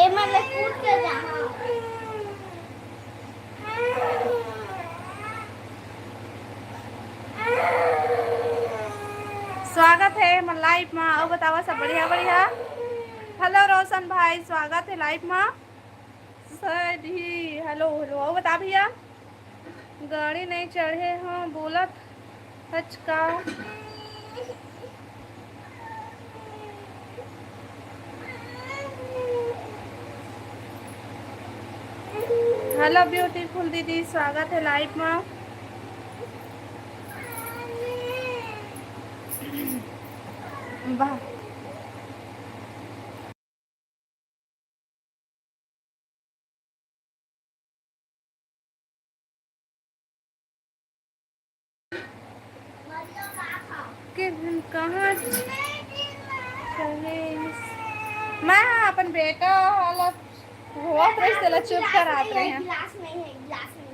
एमा ले कूद के जा, हाँ। स्वागत हे हमर live मा। अउ बतावा, सब बढ़िया, बढ़िया? हेलो रोशन भाई, स्वागत हे लाइव मा। सही, हेलो हेलो। अउ बता भैया, गाड़ी नहीं चढ़े हो बोलत हच का? हेलो ब्यूटीफुल दीदी, स्वागत हे लाइव मा। वाह। के कहाँ चले? मैं अपन बेटा वाला होत रहिस, तेला चुप करात रहे हैं। गिलास नहीं है, गिलास नहीं है।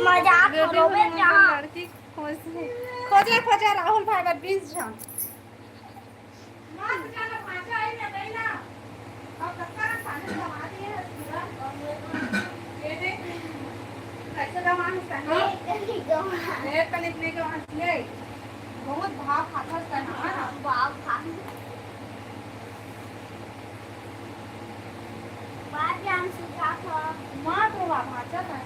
मजाक करो बेटा। लड़की खोज ले, खोज ले, खोज ले, राहुल भाई बर बीस झन। मस्त गाना भांचा है ना, कहीं ना। अब कक्का खाने जमा दिए है पूरा। ये देख, कैसे जमा है इसका, हाँ? ये कनिक नहीं जमा है। बहुत भाव खाता है इसका, हाँ ना? भाव खा। बात जान सुझाव हो। माँ तो वा भांचा था।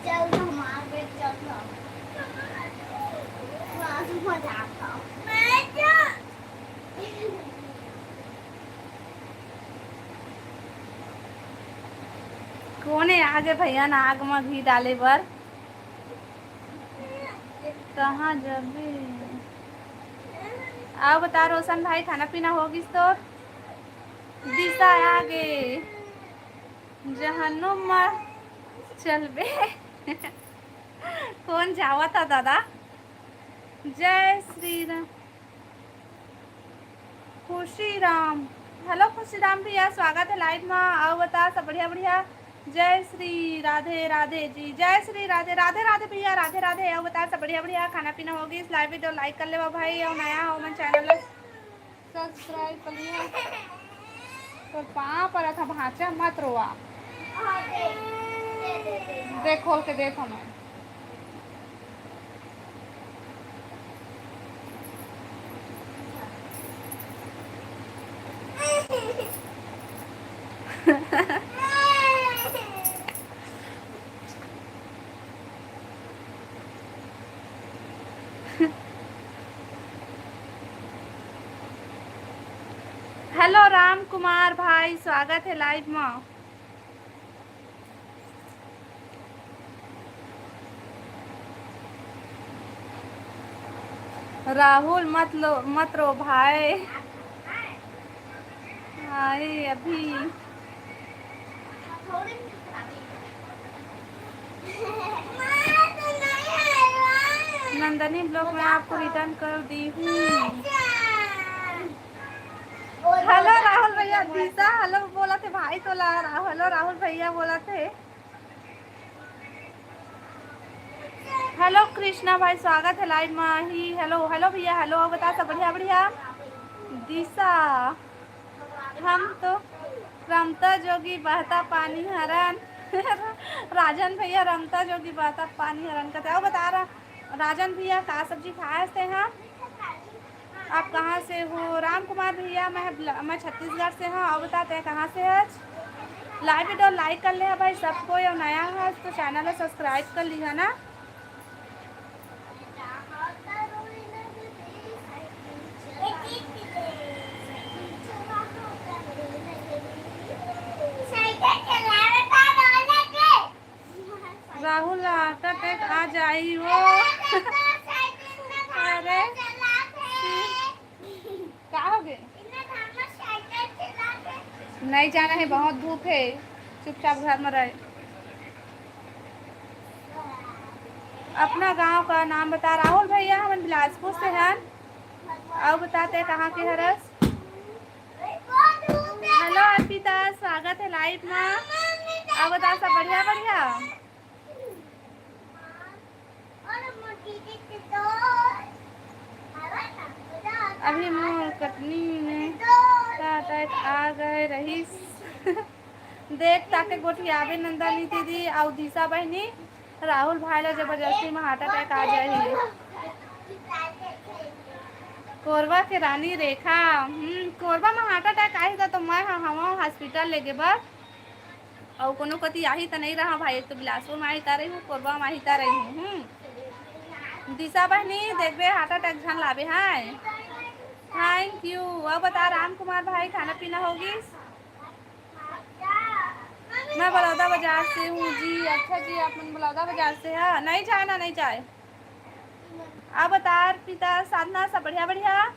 चल हमार बेट चल। मजाक। कोने आगे भैया ना आग में घी डाले बर। कहाँ जबे? आओ बता रोशन भाई, खाना पीना हो गिस तोर? दिशा आगे जहन्नुम में चलबे। कौन जावा था दादा? जय श्री राम। खुशी राम, हेलो खुशी राम भैया, स्वागत है लाइव मा। अउ बता सब बढ़िया बढ़िया। जय श्री राधे राधे जी, जय श्री राधे राधे राधे भैया, राधे राधे। अउ बता सब बढ़िया बढ़िया, खाना पीना हो गिस? लाइव वीडियो लाइक कर लेवा भाई, अउ नया हो मन चैनल सब्सक्राइब कर लिया। तो पाँव परत हँव भांचा, मत रोवा। देख खोल के देख हमें। हेलो राम कुमार भाई, स्वागत है लाइव में। राहुल मत लो, मत रो भाई। हाय अभी। नंदनी ब्लॉग में आपको रिटर्न कर दी हूँ। हेलो राहुल भैया, दिशा हेलो बोलत हे भाई तोला। हेलो राहुल भैया बोलत हे। हेलो कृष्णा भाई, स्वागत है लाइव में ही। हेलो हेलो भैया, हेलो। अउ बता सब बढ़िया बढ़िया। दिशा, हम तो रमता जोगी बहता पानी हरन। राजन भैया, रमता जोगी बहता पानी हरन कथे। अउ बता रहा राजन भैया, का सब्जी खाए हस तेहा? आप कहाँ से हो? राम कुमार भैया, मैं ब्ल-, मैं छत्तीसगढ़ से हूँ। अउ बता, तैं कहाँ से हस? लाइव वीडियो लाइक कर ले हा भाई सब कोई, अउ नया हस तो चैनल ला सब्सक्राइब कर लिहा ना। राहुल हार्ट अटैक आ जाई वो। अरे, नहीं जाना है, बहुत धूप है, चुपचाप घर में रहे। अपना गांव का नाम बता। राहुल भैया, हमन बिलासपुर से हन। अउ बता, तैं कहाँ के हरस? हेलो अर्पिता, स्वागत है लाइव मा। अउ बता, सब बढ़िया? बढ़िया। अभी मोर कटनी में हार्ट अटैक आ गए रहिस। देख, ताके गोठियाबे नंदनी दीदी अउ दिशा बहिनी, राहुल भाई ला जबरदस्ती में हार्ट अटैक आ जाही। कोरबा के रानी रेखा, हम्म, कोरबा में हार्ट अटैक आही त, तो मैं ह-, हवा हॉस्पिटल लेगे बर। अउ कोनो कति आही त नहीं रहा भाई, एक तो बिलासपुर में आही त रही हूँ, कोरबा में आही त रही हूँ। हम्म। दिशा बहिनी, देखबे हार्ट अटैक झन लाबे, हाय। Thank you. अब बता राम कुमार भाई, खाना पीना होगी? मैं बलौदा बाजार से हूँ जी। अच्छा जी, आप मन बलौदा बाजार से है? नहीं जाए ना, नहीं जाए। अब बता अर्पिता, साधना, सब बढ़िया? बढ़िया।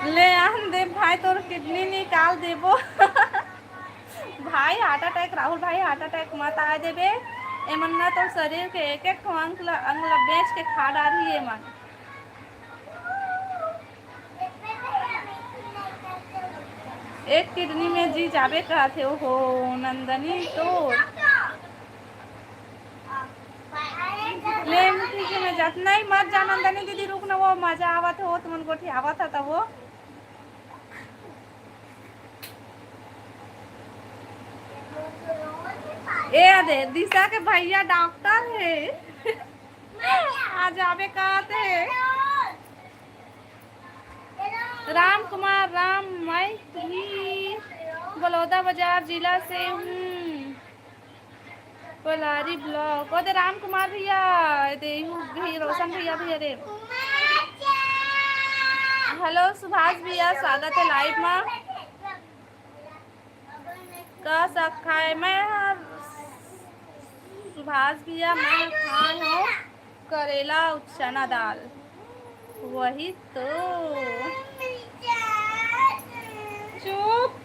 ले आन दे भाई, तोर किडनी निकाल देबो। भाई हार्ट अटैक, राहुल भाई हार्ट अटैक मत आ देबे। एमन ना तोर शरीर के एक एक ठो अंग ल, अंग ल बेच के खा डारही एमन। एक किडनी में जी जाबे कहत हे। ओहो नंदनी तोर। ले, ठीक है, मैं जात नहीं, मत जा नंदनी दीदी, रुक ना, वो मजा आवत हो, तुमन गोठी आवत था तब वो। ए दे, दिशा के भैया डॉक्टर है। आ जाबे कहत है। राम कुमार राम, मैं तुम्ही बलौदा बाजार जिला से हूँ। कोलारी ब्लॉक। ओ दे राम कुमार भैया, ए दे यू भी रोशन भैया भी, अरे। हेलो सुभाष भैया, स्वागत है लाइव मा। का साग खाए? मैं ह सुभाष भैया, मैं खाए हूँ करेला अउ चना दाल। वही तो। चुप।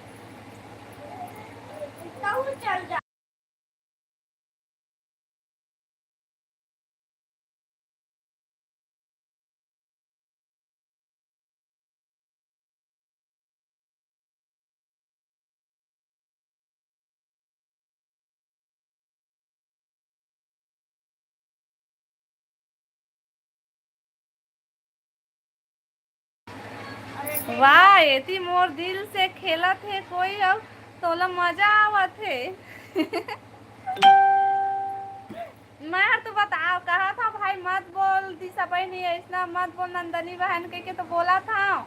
वाह, एती मोर दिल से खेलत हे कोई, अउ तोला मजा आवत हे। मैं हर तो बताओ, कहा था भाई मत बोल दिशा बहनी, ऐसना मत बोल नंदनी बहन के, के तो बोला था।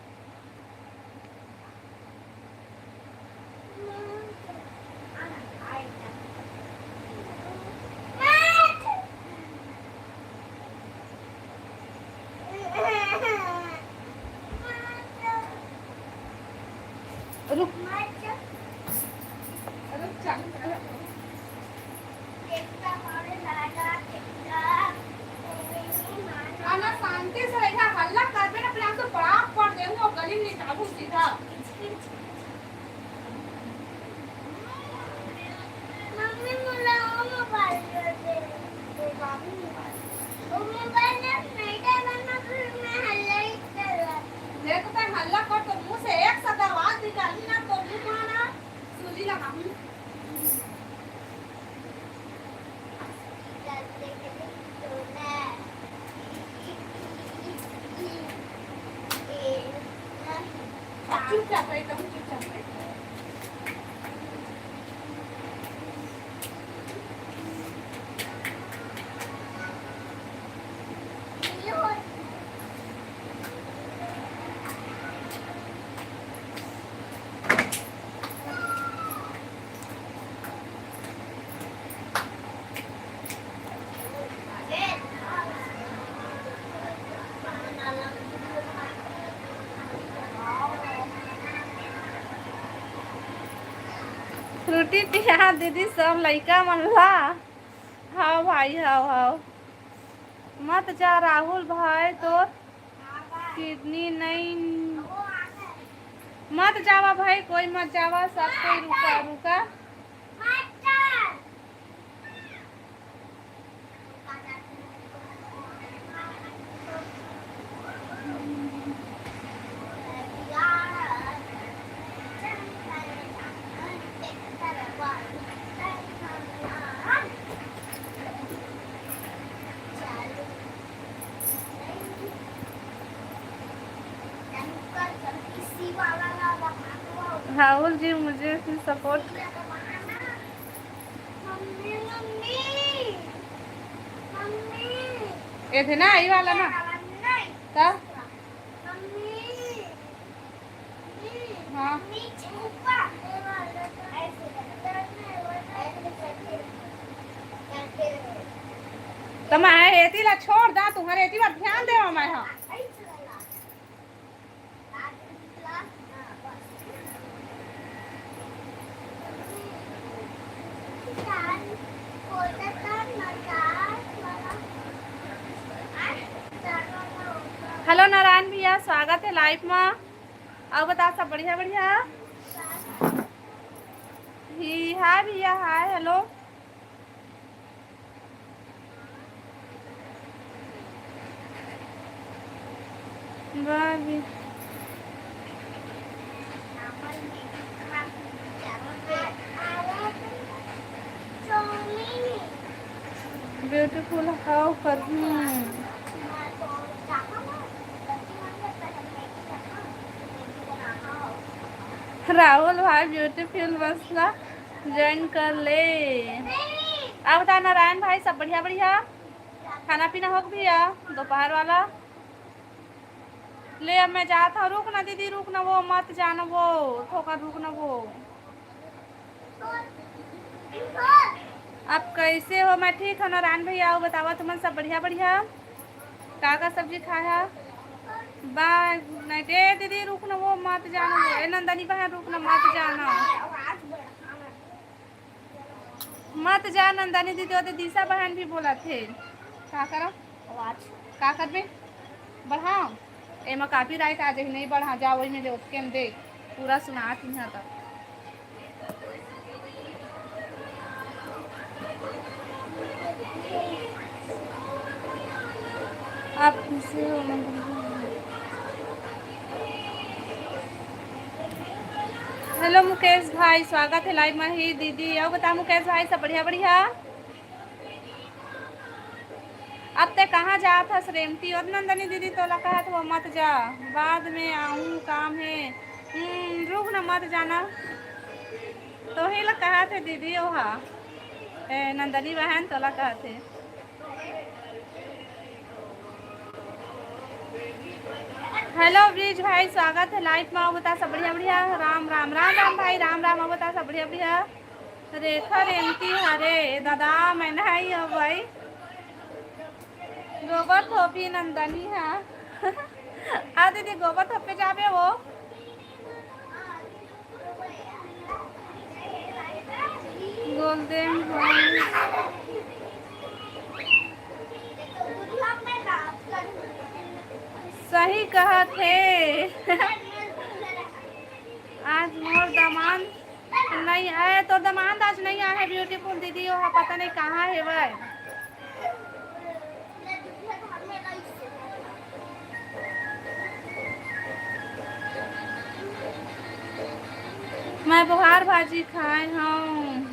रुक। रुक जा। आना, शांति से रहिहा, हल्ला करबे ना, फिर हम तो बड़ा पड़ देहूँ और गली में निकालूँ सीधा। मम्मी, मोला वो मोबाइल दे दे। वो बाबू मोबाइल। वो मोबाइल ना नहीं देना, ना फिर मैं हल्ला ही करवा। देखो, तैं हल्ला कर, तो मुँह से एक शब्द आवाज निकाली ना, तो मुँह ना सूजी लगा। चुपचाप रही, तुम चुपचाप रही। फ्रूटी पिया दीदी सब लइका मन ला। हाव भाई, हाव, हाव। मत जा राहुल भाई, तोर किडनी नहीं। मत जावा भाई, कोई मत जावा, सब कोई रुका, रुका। राहुल जी, मुझे भी सपोर्ट। ये थे ना, ये वाला ना। का? हाँ। तो मैं एती ला छोड़ दा, तुम्हारे एती ला ध्यान देवा मैं, हाँ। हेलो नारायण भैया, स्वागत है लाइव में। अउ बता, सब बढ़िया, बढ़िया? ही, हाय भैया, हाय, हेलो। भाभी। ब्यूटीफुल, हाउ कर हूँ। राहुल भाई ब्यूटीफुल मसला ज्वाइन कर ले। अब बता नारायण भाई, सब बढ़िया, बढ़िया? खाना पीना हो गया दोपहर वाला? ले, अब मैं जात हूँ। रुक ना दीदी, रुक ना, वो मत जाना, वो थोका रुक ना वो। आप कैसे हो? मैं ठीक हूँ नारायण भैया, अउ बतावा, तुमन सब बढ़िया, बढ़िया? का का सब्जी खाया? बाय, गुड नाइट। ए दीदी, रुक ना, वो मत जाना, वो, ए नंदनी बहन, रुक ना, मत जाना। मत जा नंदनी दीदी, वो तो दिशा बहन भी बोला थे। का करा? आवाज। का करबे? बढ़ाओ। एमा कॉपीराइट आ जाही, नहीं बढ़ा, जा वही में दे, ओतके में दे। पूरा सुनात इहाँ तक। आप किसे हो? हेलो मुकेश भाई, स्वागत है लाइव में ही। दीदी, अउ बता मुकेश भाई, सब बढ़िया, बढ़िया? अब ते कहाँ जात हस रेमती? और नंदनी दीदी तोला कहत हो मत जा, बाद में आऊँ, काम है। हम्म, रुक ना, मत जाना। तोही ला कहत हे दीदी ओहा। ए, नंदनी बहन तोला कहत हे। हेलो ब्रिज भाई, स्वागत है लाइव में। अउ बता सब बढ़िया, बढ़िया? राम राम, राम राम भाई, राम राम। अउ बता सब बढ़िया, बढ़िया? रेखा रेंगती हरे दादा, मैं नहीं हूँ भाई। गोबर थोपी नंदनी हा। आ दीदी, गोबर थोपे जाबे वो। Golden horn. सही कहत हे। आज मोर दमांद नहीं आए, तोर दमांद आज नहीं आए हे ब्यूटीफुल दीदी, वो पता नहीं कहाँ हे भाई। मैं बोहार भाजी खाए हूँ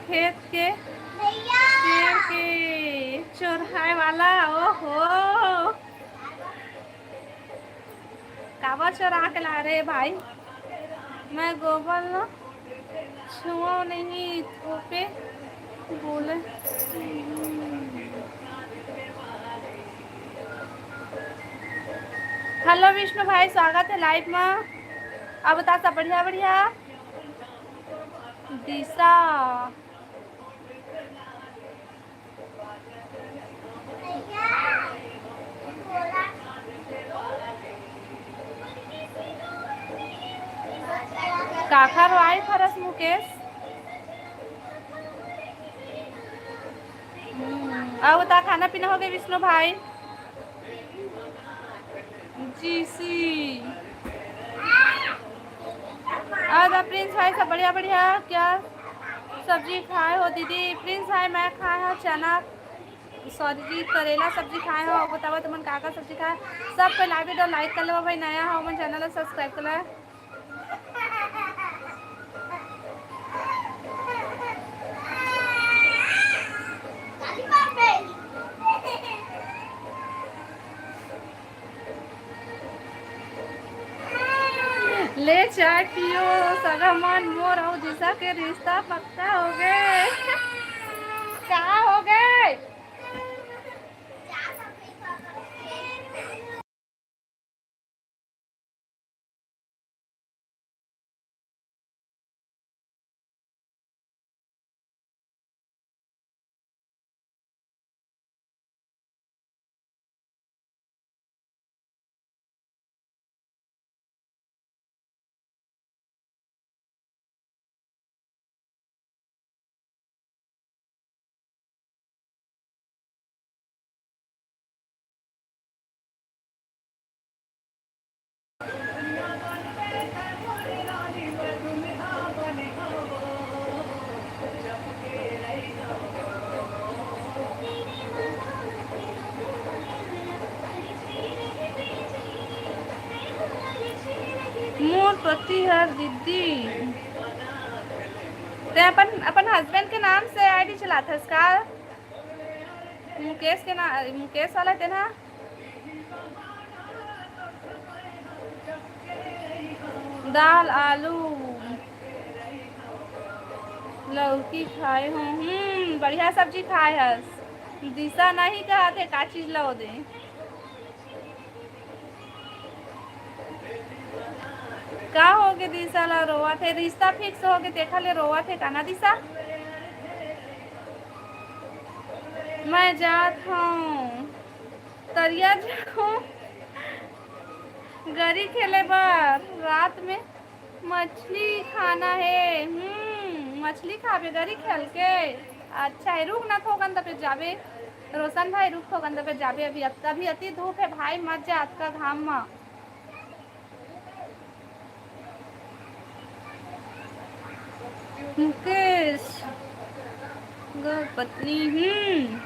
खेत के पेड़ के चोराए वाला। ओहो, काबर चोरा के ला रे भाई? मैं गोबर ल छुआ नहीं, थोपे बोले। हेलो विष्णु भाई, स्वागत है लाइव में। अउ बता सब बढ़िया, बढ़िया? दिशा। काखर वाइफ हरस मुकेश? अउ बता, खाना पीना हो गए विष्णु भाई? जीसी। अउ बता प्रिंस भाई, सब बढ़िया बढ़िया? क्या सब्जी खाए हो दीदी? प्रिंस भाई, मैं खाए हो चना, सॉरी जी, करेला सब्जी खाए हो। बतावा तुमन का का सब्जी खाए? सब कोई लाइव वीडियो लाइक कर लेवा भाई, नया हो मन चैनल ला सब्सक्राइब कर लेवा। ले चाय पियो सगा मन, मोर अउ दिशा के रिश्ता पक्का हो गए। का हो गए? मोर पति हर दीदी, ते अपन, अपन हस्बैंड के नाम से आईडी चलाथस का? मुकेश के ना, मुकेश वाला तेन ह। दाल, आलू, लौकी खाए हो। हम्म, बढ़िया सब्जी खाए हस। दिशा नहीं कहा थे का चीज लो दे। का होगे दिशा ला रोवत हे? रिश्ता फिक्स होगे तेखर ले रोवत हे का ना दिशा? मैं जात हूँ तरिया जाऊँ गरी खेले बर, रात में मछली खाना हे। हम्म, मछली खाबे गरी खेल के? अच्छा हे, रुक ना थोकन तबे जाबे। रोशन भाई रुक थोकन तबे जाबे, अभी अत-, अभी अति धूप हे भाई, मत जा अतका घाम म। मुकेश ग पत्नी, हम्म।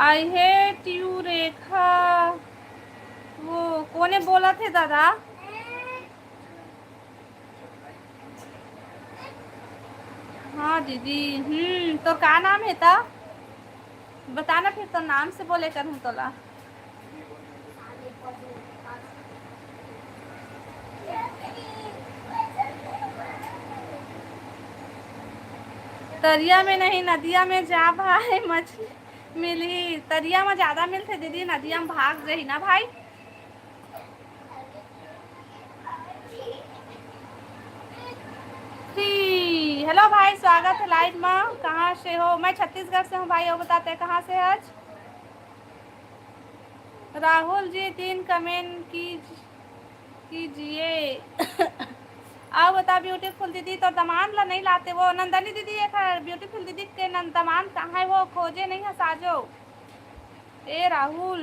I hate you रेखा। वो कोने बोलत हे दादा? हाँ दीदी, हम्म, तोर का नाम हे त? बता ना, फिर तोर नाम से बोले करहूँ तोला। तरिया में नहीं, नदिया में जा भाई, मछली मिलही। तरिया में ज्यादा मिलथे दीदी, नदिया में भाग जही ना भाई। Free। Hello भाई, स्वागत हे live मा। कहाँ से हो? मैं छत्तीसगढ़ से हूँ भाई। अउ बता, तैं कहाँ से हस? राहुल जी, तीन comment कीज-, कीजिए। अउ बता beautiful दीदी, तोर दमांद ला नहीं लाते वो। नंदनी दीदी, एक beautiful दीदी के नंद-, दमांद कहाँ हे वो? खोजे नहीं हस, आजो। ए राहुल,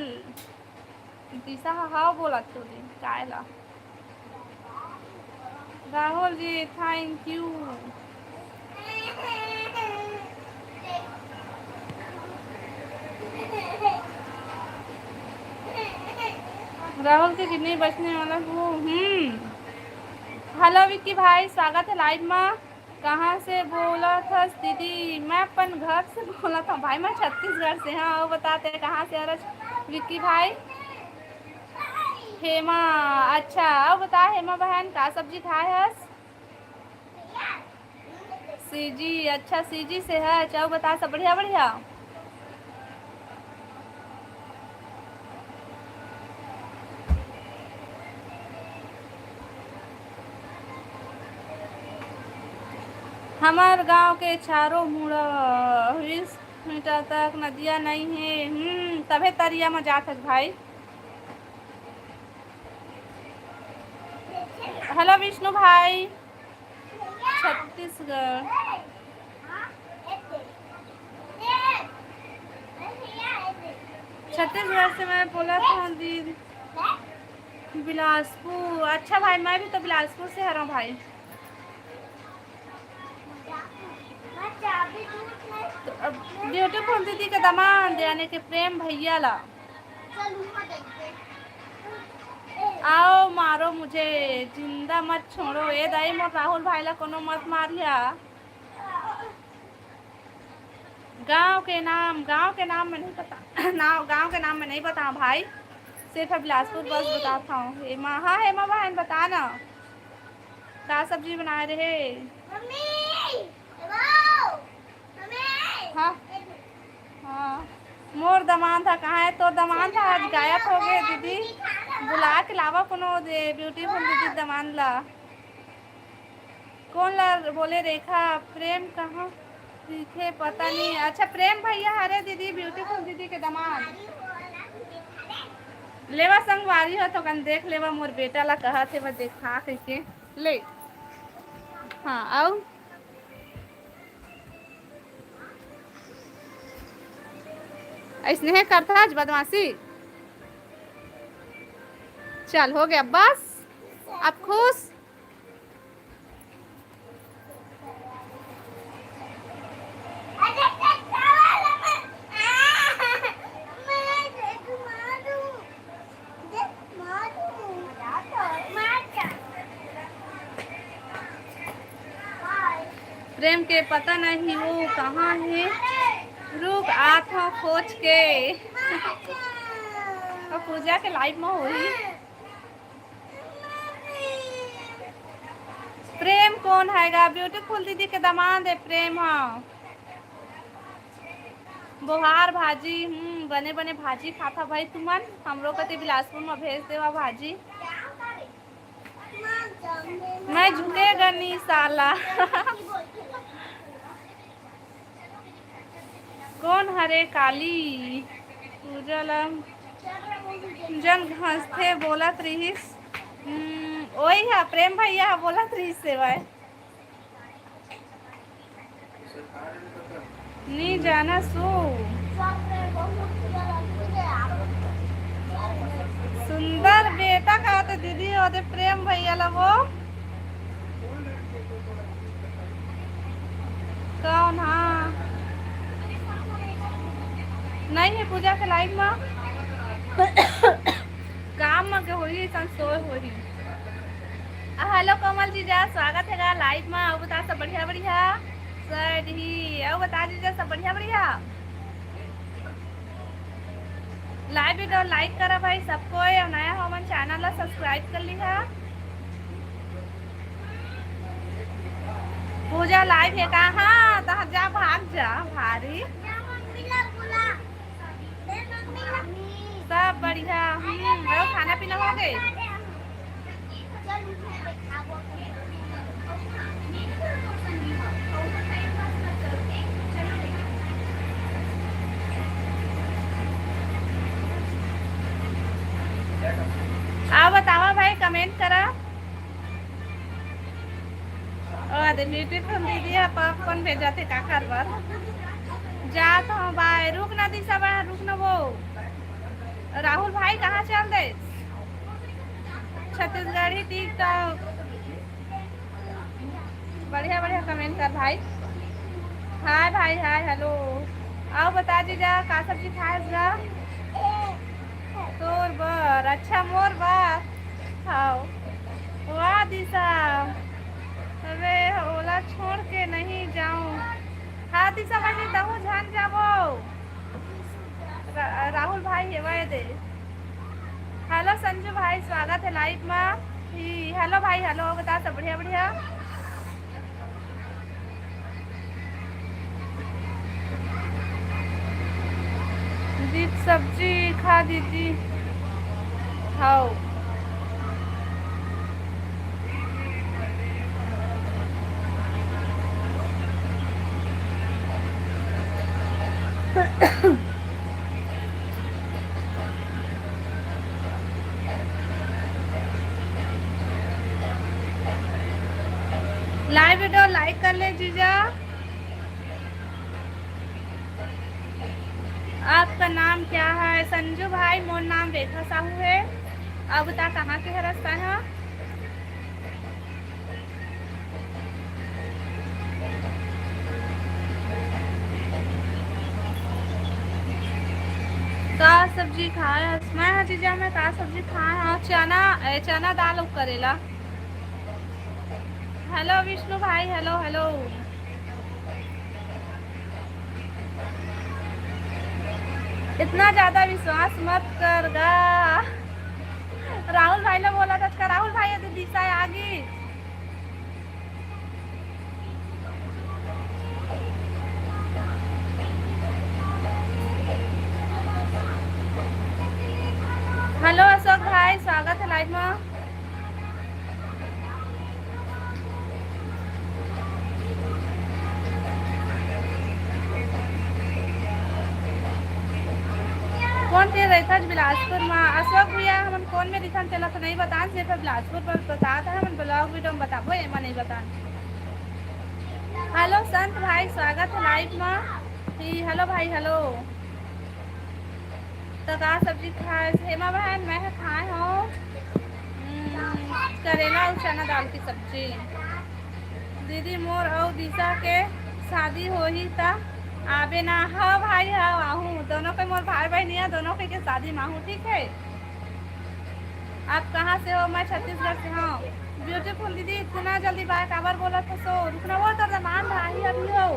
दिशा ह हाव बोलत हे रे, काय ला? Rahul ji, thank you। राहुल के किडनी बचने वाला वो, हम्म। Hello विक्की भाई, स्वागत हे live मा। कहाँ से बोलत हस दीदी? मैं अपन घर से बोलत हूँ भाई, मैं छत्तीसगढ़ से। हाँ, अउ बता, तैं कहाँ से हरस विक्की भाई? हेमा, अच्छा, अउ बता हेमा बहन, का सब्जी खाए हस? सीजी, अच्छा, सीजी से हस। अउ बता, सब बढ़िया, बढ़िया? हमर गांव के चारों मुड़ा बीस मीटर तक नदिया नई हे। हम्म, तभे तरिया म जात हस भाई। Hello विष्णु भाई, छत्तीसगढ़। छत्तीसगढ़ से मैं बोलत हूँ दीदी। बिलासपुर। अच्छा भाई, मैं भी तो बिलासपुर से हरव भाई। तो अब ब्यूटीफुल दीदी के दमांद यानी कि प्रेम भैया ला। आओ मारो मुझे, जिंदा मत छोड़ो। ए दाई, मोर राहुल भाई ला कोनो मत मारिया। गांव के नाम, गांव के नाम में नहीं पता। ना, गांव के नाम में नहीं बता भाई, सिर्फ बिलासपुर बस बताता हूँ। हेमा, हाँ हेमा बहन, बता ना, का सब्जी बनाए रहे? Mummy, hello, mummy. हाँ, हाँ। मोर दमांद था, कहाँ है तोर दमांद था? आज गायब हो गए दीदी। बुला के लावा कोनो दे, ब्यूटीफुल दीदी दमांद ला। कौन ला बोले रेखा? प्रेम कहाँ दिखे पता नहीं। अच्छा, प्रेम भैया हरे दीदी, ब्यूटीफुल दीदी के दमांद। लेवा संगवारी हो तो कन देख लेवा, मोर बेटा ला कहा थे, बस देखा कहिके ले। हाँ, आऊ ऐसने है करता आज बदमाशी। चल, हो गया बस, अब खुश। प्रेम के पता नहीं वो कहाँ है, रुक आत हूँ खोज के। अब पूजा के लाइव में होही। प्रेम कौन हैगा? ब्यूटीफुल दीदी के दमांद है प्रेम। हाँ, बोहार भाजी, हम्म, बने बने भाजी खाता भाई तुमन। हमरो कति बिलासपुर में भेज देवा भाजी। मैं झुकेगा नहीं साला। कौन हरे काली पूजा ला जन घसथे बोलत रिहिस। हम्म, ओही हा प्रेम भैया हा बोलत रिहिस सेवाय। नी जाना सू। सुंदर बेटा का तो दीदी होते प्रेम भैया ला वो। कौन? हाँ, नहीं है पूजा के लाइव में। काम में के होही, ऐसन सोए होही। आ, हेलो कोमल जीजा, स्वागत है गा लाइव में। अउ बता सब बढ़िया बढ़िया? सर ही, अउ बता जीजा सब बढ़िया बढ़िया? लाइव वीडियो लाइक करा भाई सबको, अउ नया हो मन चैनल ला सब्सक्राइब कर लिहा। पूजा लाइव है का? हाँ, तहाँ जा, भाग जा भारी। सब बढ़िया। हम्म, अउ खाना पीना हो गए? आओ बतावा भाई, कमेंट करा। ओ, दे ब्यूटीफुल दीदी ह पॉपकॉर्न भेजा थे काकर बर। जात हूँ बाय, रुक ना दिशा बहन, रुक ना वो। राहुल भाई कहाँ चल दे? छत्तीसगढ़ी टिकटॉक। बढ़िया बढ़िया कमेंट कर भाई। हाय भाई, हाय, हेलो। आओ बता जीजा, का सब्जी खाए हस गा? तोर बर, अच्छा मोर बर। हाओ। वाह दिशा, अरे ओला छोड़ के नहीं जाऊं। हाँ दिशा बहिनी, तहूँ झन जाबो। रा-, राहुल भाई हेवय दे। हेलो संजू भाई, स्वागत है लाइव मा। ही, हेलो भाई, हेलो, बता सब बढ़िया, बढ़िया। दीदी सब्जी खा दीदी। हाओ। लाइव वीडियो लाइक कर ले जीजा। आपका नाम क्या है? संजू भाई, मोर नाम रेखा साहू है। अब बता, कहाँ के हरस तैं ह? का सब्जी खाए हस? मैं ह जीजा, मैं का सब्जी खाए हव? चना, ए, चना दाल अउ करेला। हेलो विष्णु भाई, हेलो, हेलो। इतना ज्यादा विश्वास मत कर गा। राहुल भाई ला बोला था, राहुल भाई, ये तो दिशा आ गई। हेलो अशोक भाई, स्वागत है लाइव में। कौन पे रहिथस बिलासपुर में? अशोक भैया, हमन कौन में रहिथन तेला तो नहीं बतान, सिर्फ बिलासपुर पर बतात है, हमन ब्लॉग वीडियो में बताबो, एमा नहीं बतान। हेलो संत भाई, स्वागत है लाइव में। ही, हेलो भाई, हेलो। तो का सब्जी खाए? हेमा बहन, मैं ह खाए हूँ, हम्म, करेला और चना दाल की सब्जी। दीदी, मोर अउ दिशा के शादी होही त आबे ना? हाँ भाई, हाँ, आहूँ। दोनों के मोर भाई बहन है, दोनों के, के शादी में आहूँ, ठीक है? आप कहाँ से हो? मैं छत्तीसगढ़ से हूँ। ब्यूटीफुल दीदी, इतना जल्दी बाय काबर बोलत हो? सो रुकना, वो तो दमान भाई अभी हो।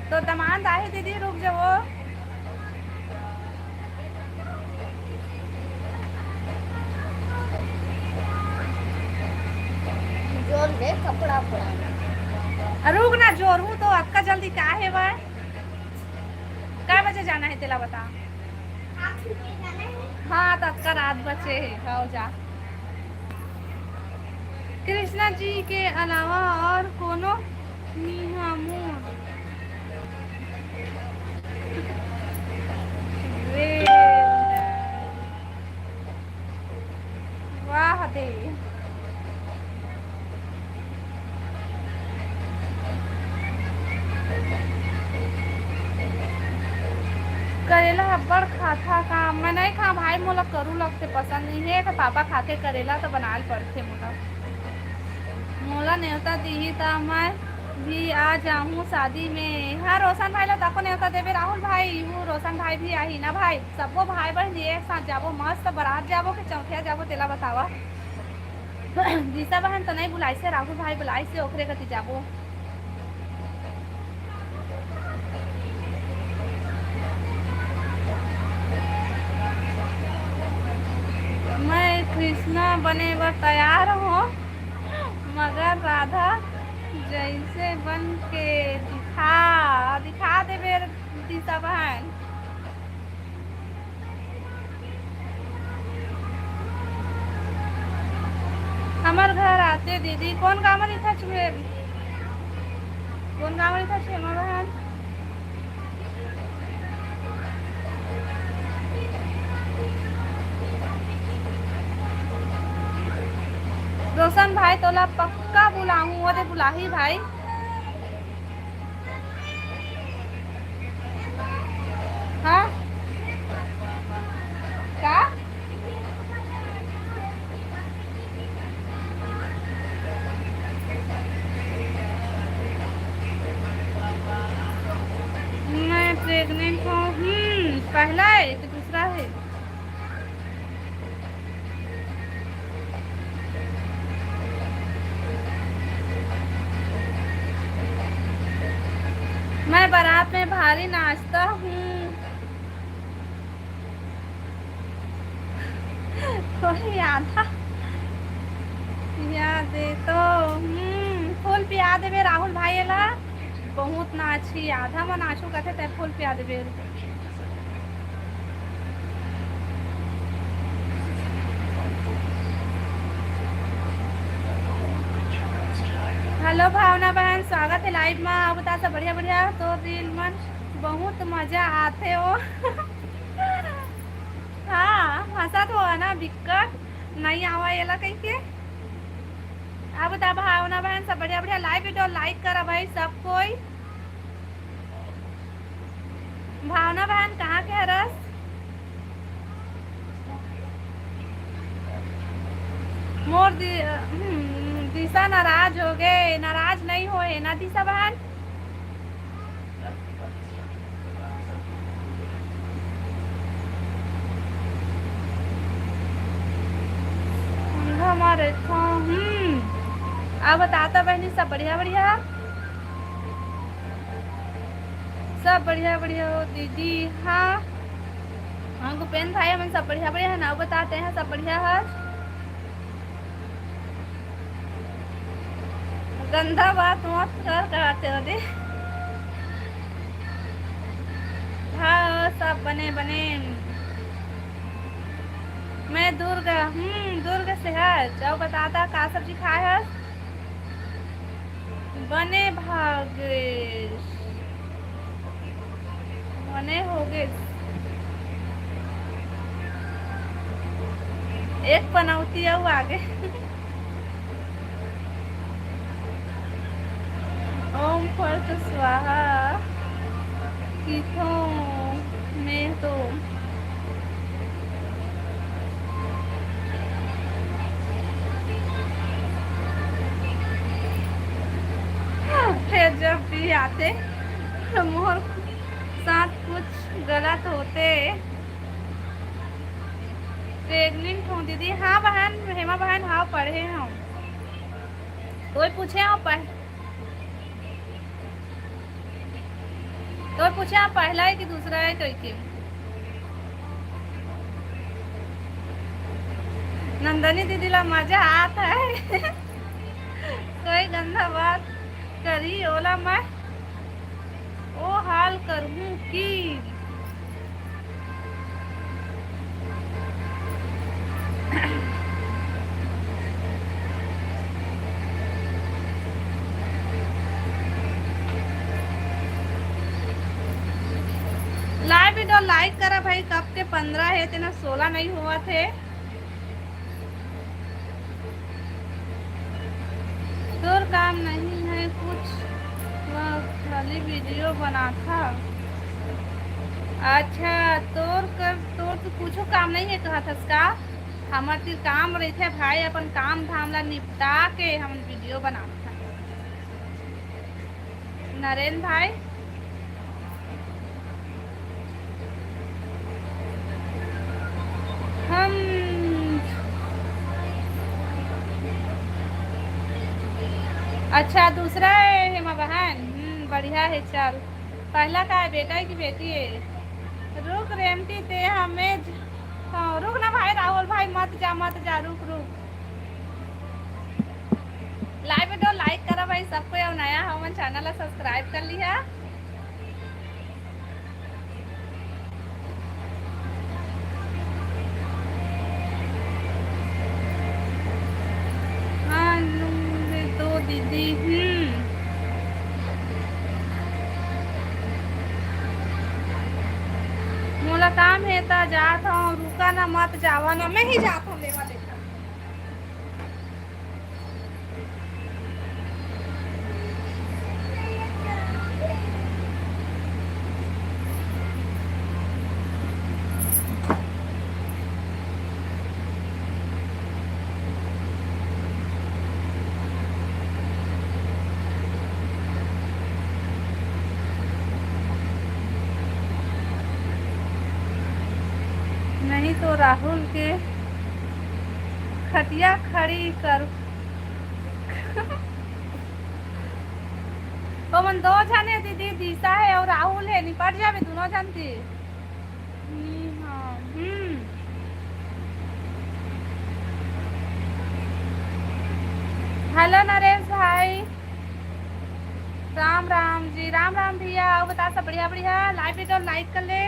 तो दमान दाही दीदी, रुक जाओ। जोर दे, कपड़ा पड़ा। अरे रुक ना, जोर हूँ तो अतका जल्दी का है बा? कै बजे जाना है तेला बता। हाँ, तो अतका रात बचे है, हो जा। कृष्णा जी के अलावा और कोनो निहा मोर। रे वाह दे। करेला अब्बड़ खाथा का? मैं नहीं खा भाई, मोला करू लगथे, पसंद नहीं है। तो पापा खाथे करेला तो बनाल पड़थे मोला। मोला नेवता दीही त मैं भी आ जाहूँ शादी में। हाँ, रोशन भाई ला तको नेवता देबे राहुल भाई, वो रोशन भाई भी आही ना भाई, सबो भाई बहन एक साथ जाबो, मस्त बारात जाबो के चौथिया जाबो, तेला बतावा। दिशा बहन तो नहीं बुलाइसे, राहुल भाई बुलाइसे, ओकरे कति जाबो। मैं कृष्णा बने बर तैयार हूँ, मगर राधा जैसे बन के दिखा, दिखा देबे दिशा बहन। हमर घर आते दीदी। कौन गाँव में रहिथस? कौन गाँव में रहिथस हेमा बहन? रोशन भाई तोला पक्का बुलाहूँ, वो दे बुलाही भाई। हाँ? का? मैं प्रेग्नेंट हूँ। हम्म, पहला है कि दूसरा है? मैं बारात में भारी नाचता हूँ। कोई आधा पिया दे तो, हम्म, फूल पिया देबे राहुल भाई एला। बहुत नाची, आधा मन नाचू कथे, तै फूल पिया देबे। हेलो भावना बहन, स्वागत है लाइव में। अब बता सब बढ़िया बढ़िया, तो रील मन बहुत मजा आथे हो। हाँ, हंसत हो ना, दिक्कत नहीं आवा येला कह के। अब बता भावना बहन, सब बढ़िया बढ़िया, लाइव वीडियो लाइक करा भाई सब कोई। भावना बहन, कहाँ के हरस? मोर दि-, हम्म, दिशा नाराज हो गए। नाराज नहीं होए ना दिशा बहन? हमारे तो, हम्म, अब बताता बहनी, सब बढ़िया बढ़िया? सब बढ़िया बढ़िया हो दीदी। हाँ, हाँ गुपेंद्र भाई, हमन सब बढ़िया बढ़िया है ना, बताते हैं सब बढ़िया है। गंदा बात मत कर, कहते हो दे। हाँ, सब बने बने। मैं दुर्ग, हम्म, दुर्ग से है। जाओ बताता का सब्जी खाए है? बने भागेश, बने होगेश। एक पनौती अउ आगे। ओम फट स्वाहा। किथों में तो फिर जब भी आते तो मोर साथ कुछ गलत होते। प्रेग्नेंट हूँ दीदी। हाँ बहन, हेमा बहन, हाँ पढ़े हूँ। कोई पूछे हो पढ़-, तो पूछे आप पहला है कि दूसरा है कह के। नंदनी दीदी ला मजा आता है। कोई गंदा बात करी ओला मैं ओ हाल करहूँ कि। लाइव वीडियो लाइक करा भाई, कब के पंद्रह है, तेना सोलह नहीं हुआ थे। तोर काम नहीं है कुछ, वह खाली वीडियो बनाथा। अच्छा, तोर कर, तोर तो कुछो काम नहीं है कहत हस का? हमर तीर काम रहिथे भाई, अपन काम धाम ला निपटा के हमन वीडियो बनाथन। नरेन भाई, हम, अच्छा, दूसरा है हेमा बहन। हम्म, बढ़िया है, चल। पहला का है, बेटा है कि बेटी है? रुक रेमटी, ते हमें ज-, हाँ, रुक ना भाई, राहुल भाई, मत जा, मत जा, रुक, रुक। लाइव वीडियो लाइक करा भाई, सबको, अउ नया हमन चैनल ला सब्सक्राइब कर लिहा। हाँ, नून दे दो दीदी। हम्म। मोला काम हे त जात हूँ, रुका ना, मत जावा ना, मैं ही जात हूँ लेवा लेकर। नहीं तो राहुल के खटिया खड़ी कर। ओमन दो झन हे दीदी, दिशा हे अउ राहुल हे, निपट जाबे दुनों झन ती। हम्म, हाँ, हम्म। हेलो नरेश भाई, राम राम जी, राम राम भैया। अउ बता सब बढ़िया बढ़िया, लाइव वीडियो लाइक कर ले।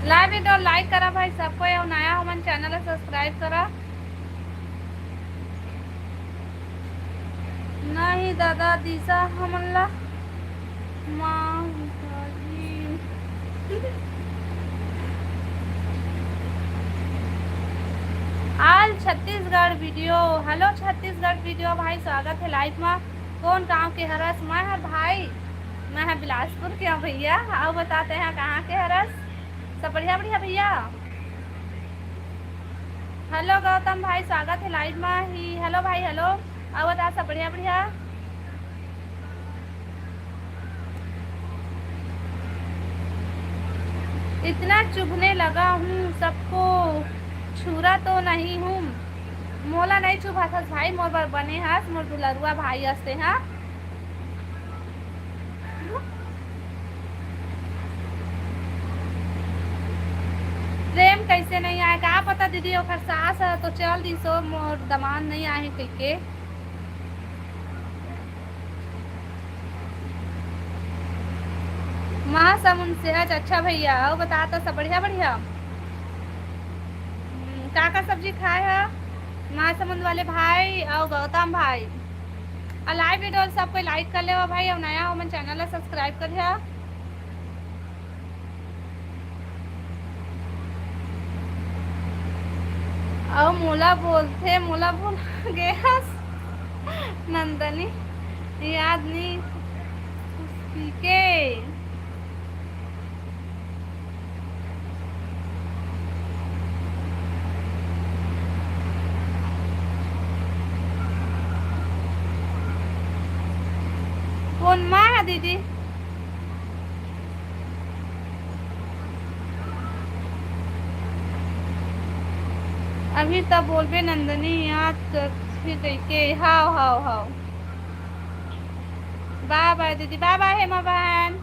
लाइव वीडियो लाइक करा भाई सबको, अउ नया हमन चैनल ला सब्सक्राइब करा। नहीं दादा, दिशा हमन ला माँ भाजी। Chhattisgarh video, hello Chhattisgarh video भाई, स्वागत है लाइव मा। कौन गांव के हरस? मैं हर भाई, मैं हर बिलासपुर के हूँ भैया। आओ बताते हैं कहाँ के हरस? सब बढ़िया बढ़िया भैया। हेलो गौतम भाई, स्वागत है लाइव मा ही। हेलो भाई, हेलो। आओ बता, सब बढ़िया बढ़िया। इतना चुभने लगा हूँ सबको, छुरा तो नहीं हूँ। मोला नहीं चुभाथस भाई, मोर बर बने हस, मोर दुलरुआ भाई हस तेहा। प्रेम कैसे नहीं आए, का पता दीदी, ओकर सास ह तो चल दिस, मोर दमाद नहीं आए कहिके। महासमुंद से हच? अच्छा भैया, अउ बता तो, सब बढ़िया बढ़िया? हम्म, का का सब्जी खाए ह महासमुंद वाले भाई अउ गौतम भाई? अउ लाइव वीडियो सब कोई लाइक कर लेवा भाई, अउ नया हो मन चैनल ला सब्सक्राइब कर लिहा। अउ मोला बोलथे, मोला भुला गे हस नंदनी, याद नी उसकी के। कौन माँ है दीदी? अभी तब बोलबे नंदनी, याद करथे कहिके। हाव, हाव, हाव। बाय बाय दीदी, बाय बाय हेमा बहन।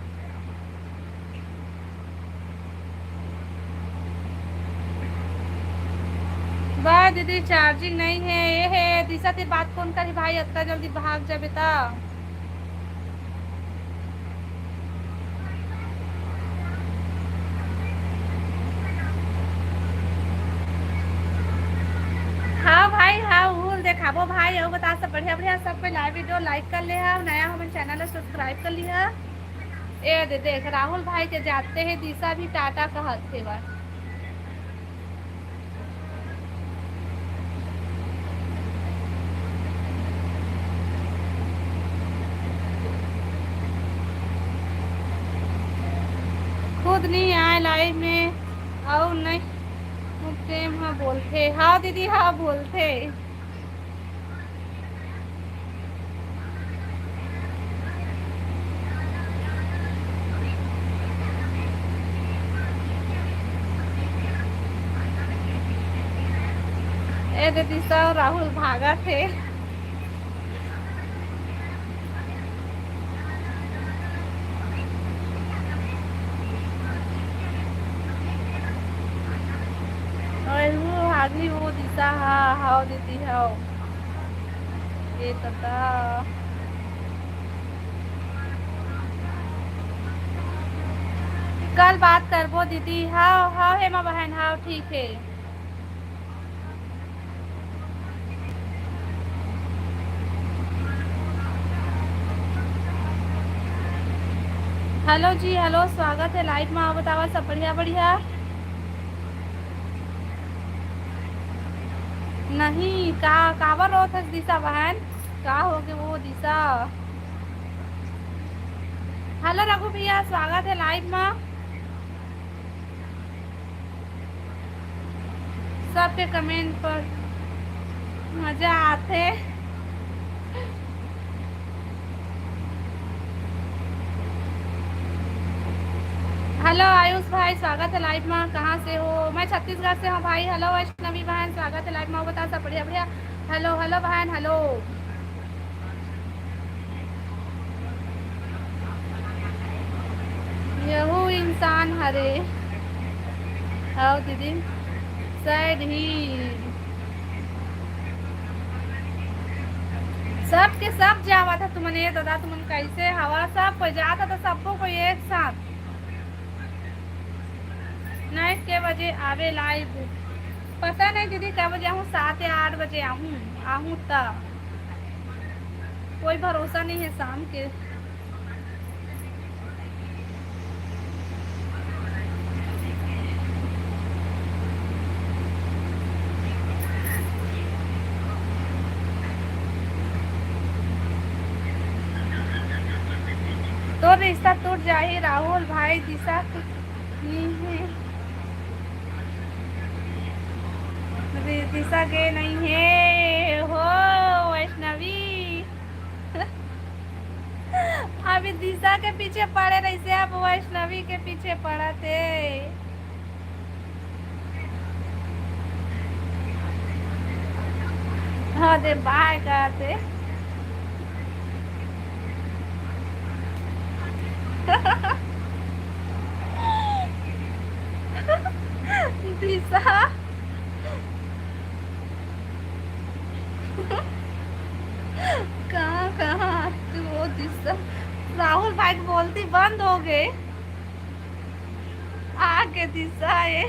बाय दीदी, चार्जिंग नहीं है। ये है दिशा, तेरी बात कौन करी भाई, इतना जल्दी भाग जाबे ता। हाँ भाई, हाँ, उहुल देखाबो भाई। अउ बता, सब बढ़िया बढ़िया, सब कोई लाइव वीडियो लाइक कर ले हा, नया हो मन चैनल ला सब्सक्राइब कर लिहा। ए दे देख, राहुल भाई के जाते ही दिशा भी टाटा कहत हे बा। खुद नहीं आए लाइव में, अउ नहीं प्रेम हा बोलथे। हाँ दीदी, हाँ बोलथे। ए दे दिशा, राहुल भागत हे। ओए, वो आदमी, वो दिशा, हाँ, हाँ, दीदी, हाँ। ये तो था। कल बात करबो दीदी। हाँ, हाँ, हेमा बहन, हाँ, ठीक है। हेलो जी, हेलो, स्वागत है लाइव में। आप बतावा, सब बढ़िया, बढ़िया? नहीं, का, काबर रोत हस दिशा बहन? का हो गे वो दिशा? हेलो रघु भैया, स्वागत है लाइव में। सबके कमेंट पर मजा आथे। हेलो आयुष भाई, स्वागत है लाइव में। कहाँ से हो? मैं छत्तीसगढ़ से हूँ भाई। हेलो वैष्णवी बहन, स्वागत है लाइव में। बता सब बढ़िया बढ़िया। हेलो, हेलो बहन, हेलो। यहू इंसान हरे। आओ दीदी, सैड ही। सब के सब जावत है तुमन। ये दादा, तुमन कैसे हवा? सब कोई जाता तो सबको कोई एक साथ। नाइट के बजे आवे लाइव? पता नहीं दीदी, कै बजे आहूँ, सात या आठ बजे आहूँ, आहूँ त कोई भरोसा नहीं है शाम के। जाही राहुल भाई, दिशा के नहीं है। दि-, दिशा के नहीं है हो वैष्णवी। अभी दिशा के पीछे पड़े रहिसे, अब वैष्णवी के पीछे पड़त हे। हाँ, दे बाय कहते। दिशा। कहाँ, कहाँ तू वो दिशा? राहुल भाई के बोलती बंद हो गए। आगे दिशा ए।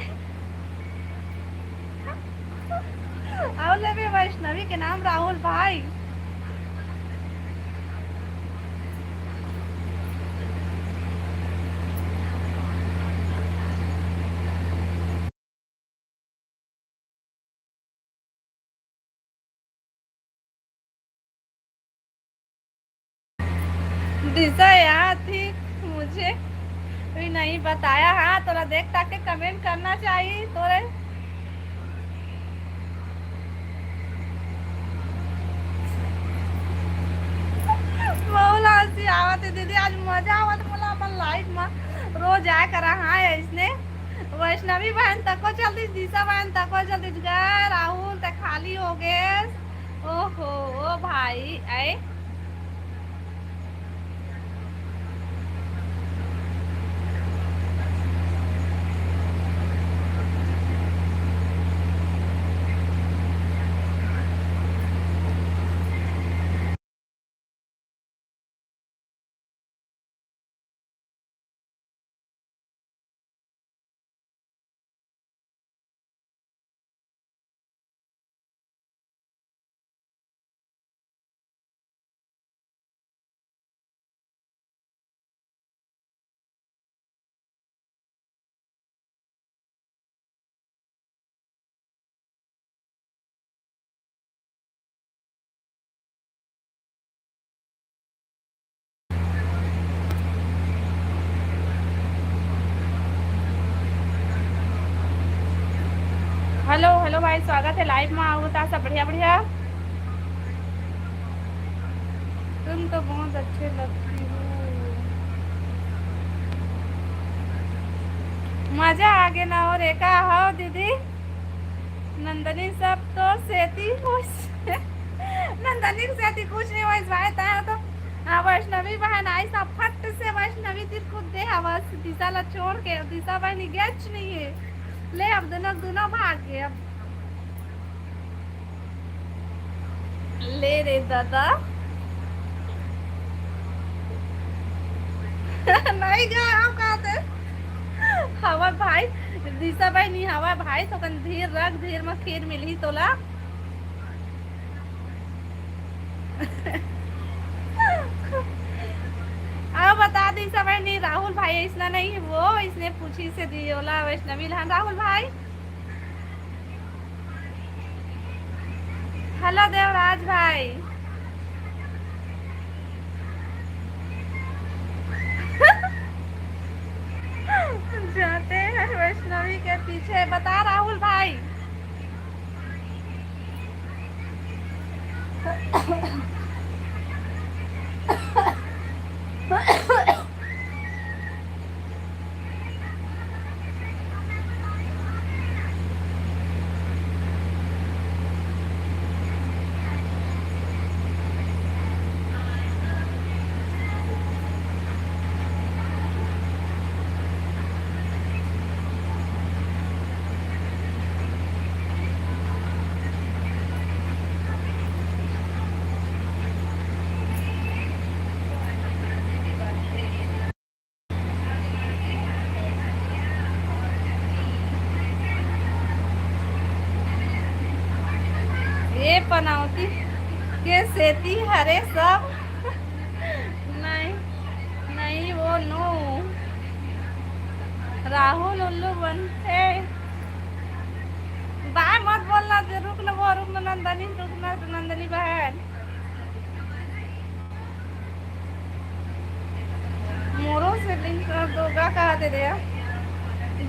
अउ लेबे वैष्णवी के नाम राहुल भाई। दिशा याद थी मुझे, भी नहीं बताया। हाँ, तोला देख ताके comment करना चाहिए तोरे। बहुत हंसी आवत है दीदी, आज मजा आवत मोला अपन life में। रोज आया करा हाँ ऐसने। वैष्णवी बहन तको चल दिस, दिशा बहन तको चल दिस, गा राहुल त खाली हो गए। ओहो, ओ भाई, आए। हेलो, हेलो भाई, स्वागत है live में। आओ, बता सब बढ़िया, बढ़िया। तुम तो बहुत अच्छे लगती हो। मजा आ गया ना। और एका हो दीदी, नंदनी सब तो सेती खुश। नंदनी के सेती कुछ नहीं होइस भाई, तैं तो, हाँ, वैष्णवी बहन आई सब फट से वैष्णवी तीर खुद दे हवस दिशा ला छोड़ के। अब दिशा बहन गेच नहीं है। ले अब दोनों, दोनों भाग गए अब। ले रे दादा। नहीं गए हम कहते। हवा भाई, दिशा भाई नहीं हवा भाई, तो कन धीर रख, धीर में खीर मिलही तोला। अब बता दी सब नहीं, राहुल भाई ऐसना नहीं वो, इसने पूछी से दी ओला वैष्णवी लहन राहुल भाई। हेलो देवराज भाई। जाते हैं वैष्णवी के पीछे, बता राहुल भाई। ये पनौती के सेती हरे सब। नहीं, नहीं, वो नो। राहुल उल्लू बनथे। बाय मत बोलना, जे रुक न, वो रुक न, नंदनी, रुक न, नंदनी बहन। मोरो से लिंक कर दो, का कहा दे रे?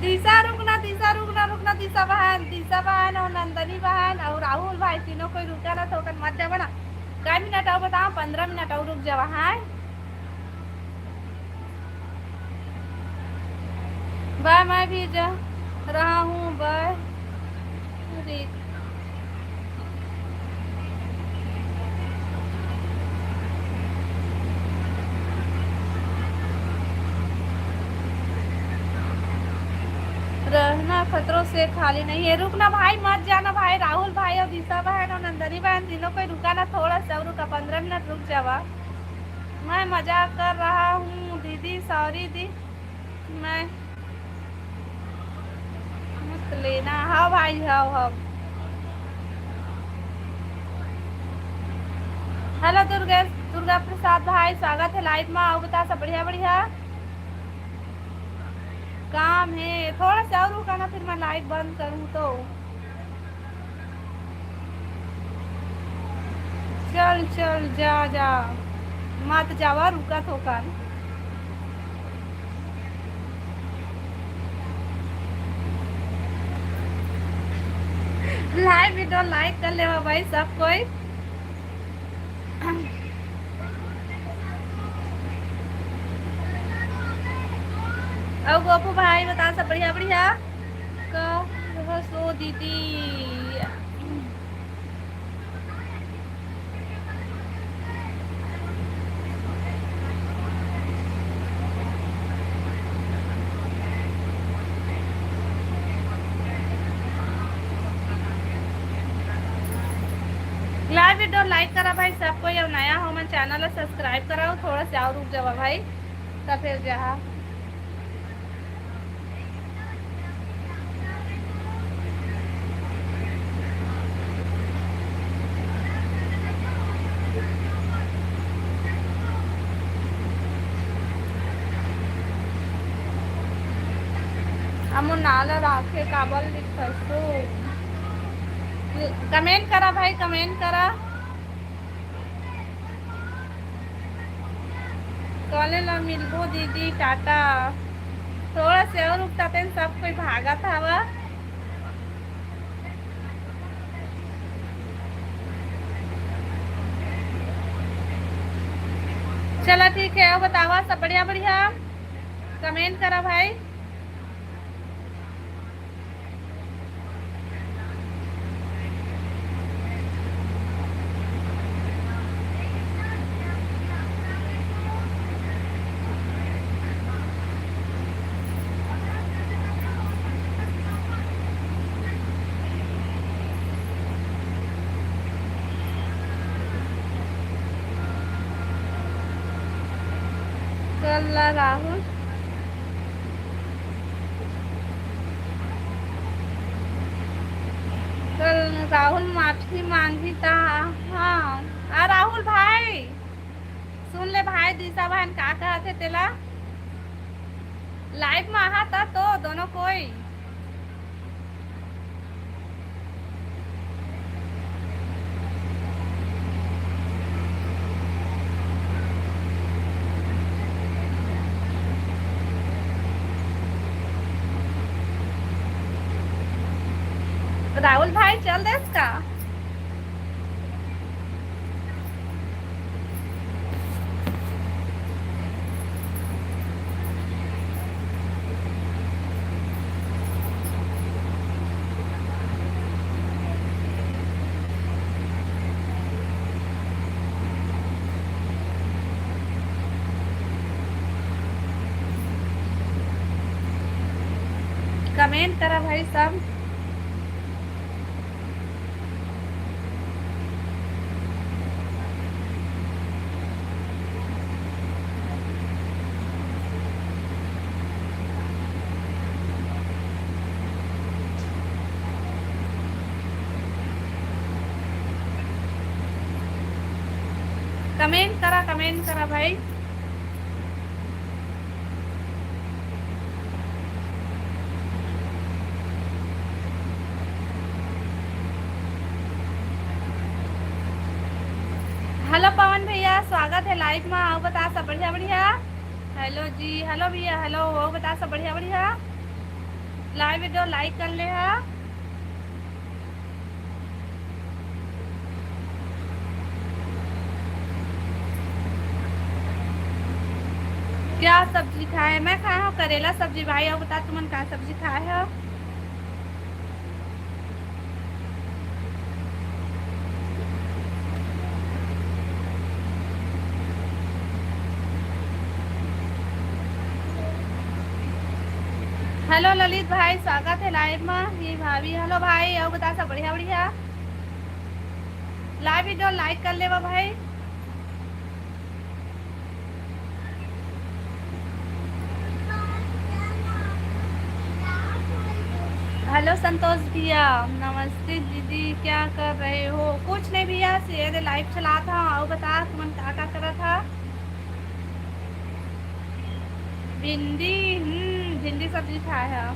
दिशा रुकना, दिशा रुकना, रुकना, दिशा बहन, दिशा बहन और नंदनी बहन और राहुल भाई, तीनों कोई रुका ना, थोकन मत जावा ना। कई मिनट और बताओ, पंद्रह मिनट और रुक जावा, हाँ। बाय, मैं भी जा रहा हूँ, बाय। अरे। रहना खतरों से खाली नहीं है। रुकना भाई, मत जाना भाई। राहुल भाई और दिशा बहन और नंदनी बहन, तीनों कोई रुका ना, थोड़ा सा रुका, पंद्रह मिनट रुक जावा। मैं मजाक कर रहा हूँ दीदी, सॉरी दी। मैं मत लेना। हाँ भाई, हाँ, हाँ। हेलो दुर्गा, दुर्गा प्रसाद भाई, स्वागत है लाइव में। आओ, बता सब बढ़िया, बढ़िया। काम है, थोड़ा सा और रुका ना, फिर मैं लाइव बंद करूँ तो। चल, चल, जा, जा, मत जावा, रुका थोकन। लाइव वीडियो लाइक कर लेवा भाई सब कोई। और गोपू भाई बता सब बढ़िया, बढ़िया। कहो सो दीदी। लाइव वीडियो लाइक करा भाई सब कोई, और नया हो मन चैनल ला सब्सक्राइब कराओ, थोड़ा सा और रुक जावा भाई, तब फिर जहा। अमो नाला राखे काबर लिखसो? कमेंट करा भाई, कमेंट करा। काले ला मिलबो दीदी, टाटा। थोड़ा से और रुकता तेन सब कोई भागत हवा। चला ठीक है, और बतावा सब बढ़िया बढ़िया, कमेंट करा भाई। कल ला राहुल, कल राहुल माफी मांगी ता। हाँ, आ राहुल भाई, सुन ले भाई, दिशा बहन का कहत हे तेला। लाइव में आहा त तो दोनों कोई। राहुल भाई चल देस का? कमेंट करा भाई सब। कमेंट करा, कमेंट करा भाई। हेलो पवन भैया, स्वागत है लाइव में। आओ बता सब बढ़िया बढ़िया। हेलो जी, हेलो भैया, हेलो। अउ बता, सब बढ़िया, बढ़िया? Live video like कर ले हा। क्या सब्जी खाए? मैं खाए हव करेला सब्जी भाई। अउ बता, तुमन का सब्जी खाए हव? हेलो ललित भाई, स्वागत हे live मा। ये भाभी, हेलो भाई, अउ बता, सब बढ़िया, बढ़िया? Live video like कर लेवा भाई। हेलो संतोष भैया, नमस्ते दीदी, क्या कर रहे हो? कुछ नहीं भैया, से ये live चलात हव। अउ बता, तुमन का का करत हा? भिंडी, हम्म, भिंडी सब्जी खाए हा।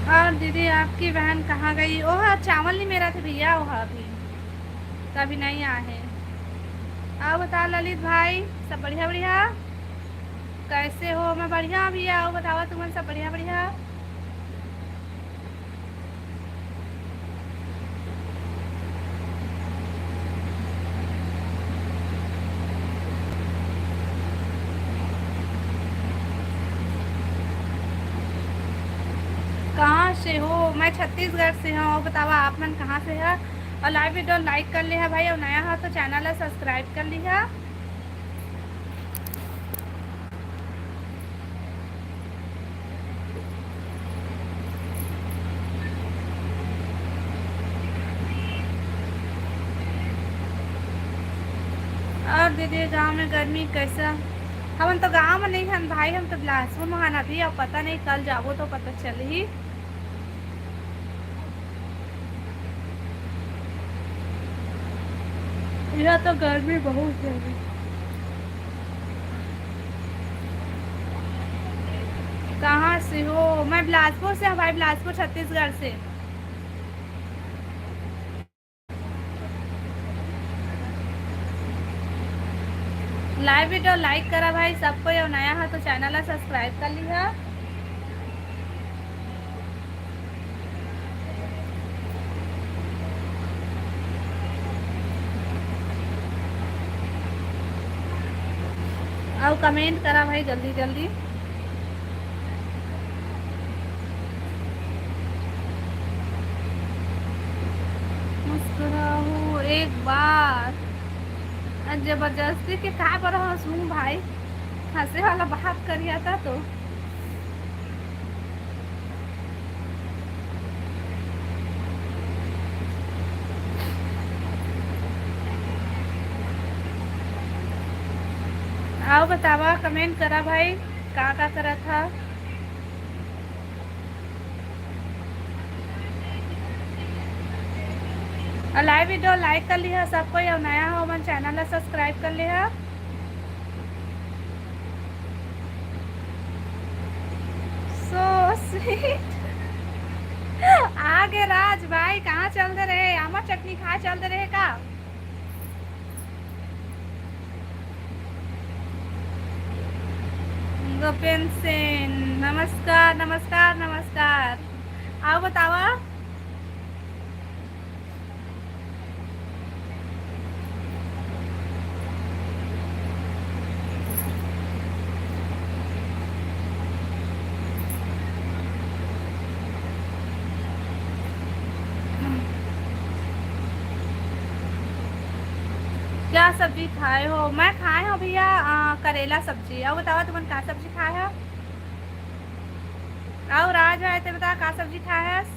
और दीदी, आपकी बहन कहाँ गई? ओह, चावल नहीं मेरा थे भैया, ओह अभी, तो अभी नहीं आए हैं। और बता ललित भाई, सब बढ़िया, बढ़िया? कैसे हो? मैं बढ़िया भैया, और बतावा, तुमन सब बढ़िया, बढ़िया? कहाँ से हो? मैं छत्तीसगढ़ से हूँ। बतावा, आप मन कहाँ से है? और live video like कर लिहा भाई, और नया हो तो channel ला subscribe कर लिहा। और दीदी, गांव में गर्मी कैसा? हमन तो गांव में नहीं हन भाई, हम तो बिलासपुर में हन अभी। अब पता नहीं, कल जाबो तो पता चलही। यहाँ तो गर्मी बहुत है। कहाँ से हो? मैं बिलासपुर से हूँ भाई, बिलासपुर, छत्तीसगढ़ से। Live video like करा भाई सब कोई, और नया है तो channel ला subscribe कर लिहा। और comment करा भाई जल्दी जल्दी। मुस्कुराओ एक बार। आज जबरदस्ती के का बर हंसू भाई? हंसे वाला बात करिया था तो। आओ बतावा, comment करा भाई, का का करत हा। और live video like कर लिहा सब कोई, और नया हो मन channel ला subscribe कर लिहा। So sweet। आगे राज भाई, कहाँ चल दे रहे? आमा चटनी खा चल दे रहे का? गोपेन सेन, नमस्कार, नमस्कार, नमस्कार। आओ बतावा। क्या सब्जी खाए हो? मैं खाए हो भैया, अ, करेला सब्जी। अउ बतावा तुमन का सब्जी खाए हो? अउ राज भाई ते बता का सब्जी खाए हस?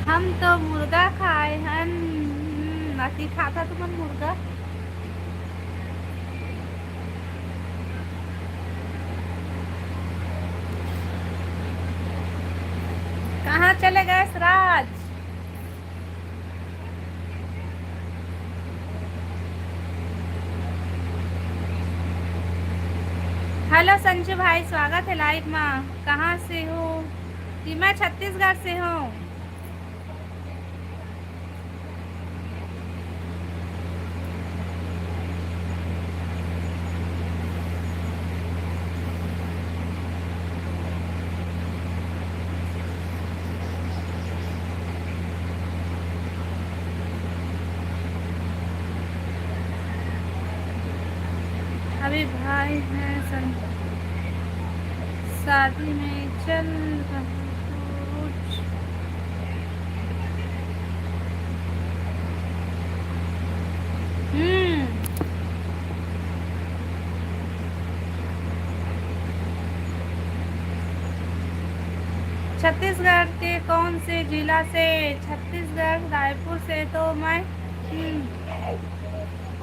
हम तो मुर्गा खाए हन। हम्म, अति खाता तुमन मुर्गा। कहाँ चले गए राज? हेलो संजू भाई, स्वागत है लाइव में। कहाँ से हो? जी, मैं छत्तीसगढ़ से हूँ। अभी भाई है सन-, शादी में चल रहा कुछ। हम्म। छत्तीसगढ़ के कौन से जिला से? छत्तीसगढ़ रायपुर से तो मैं, हम्म,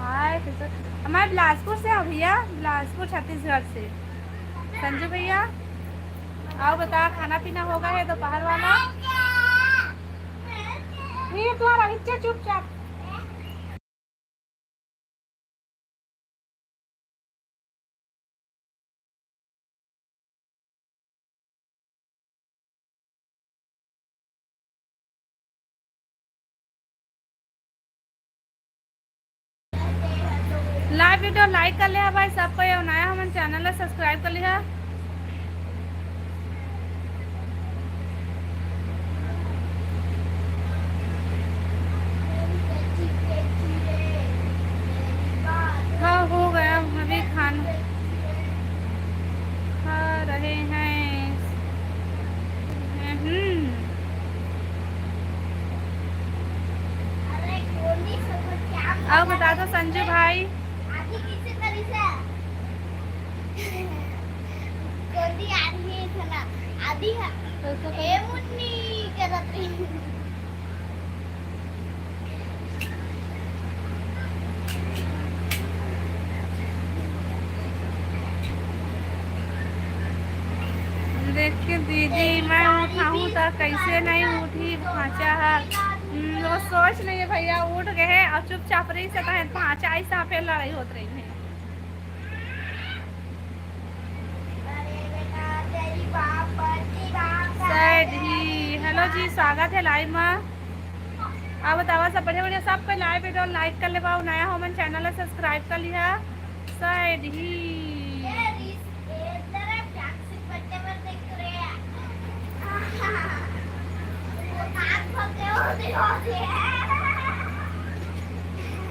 हाय, तो, तो, मैं बिलासपुर से हूँ भैया, बिलासपुर छत्तीसगढ़ से। संजू भैया, आओ बता, खाना पीना होगा है दोपहर वाला? ये तुम्हारा बच्चा चुपचाप। लाइव वीडियो लाइक कर लिहा भाई सब कोई, अउ नया हमन चैनल ला सब्सक्राइब कर लिहा। हाँ, हो गया, अभी खाना खा रहे हैं। हम्म। अउ बता दो संजू भाई। आधी कैसे करी से? कोई आदमी है ना, आधी है। तो, तो, तो ए मुन्नी करत रही। देखिए दीदी, मैं उठाहूँ त कैसे नहीं उठी भांचा ह। हम्म, वो सोच नहीं है भैया, उठ गए हैं और चुपचाप रही से कहे भांचा ऐसा फिर लड़ाई होत रही है। सैड ही, हेलो जी, स्वागत है लाइव में। आप बतावा सब बढ़िया बढ़िया, सब पे लाइव वीडियो लाइक कर लेवा, नया हो मन चैनल है सब्सक्राइब कर लिहा। सैड ही।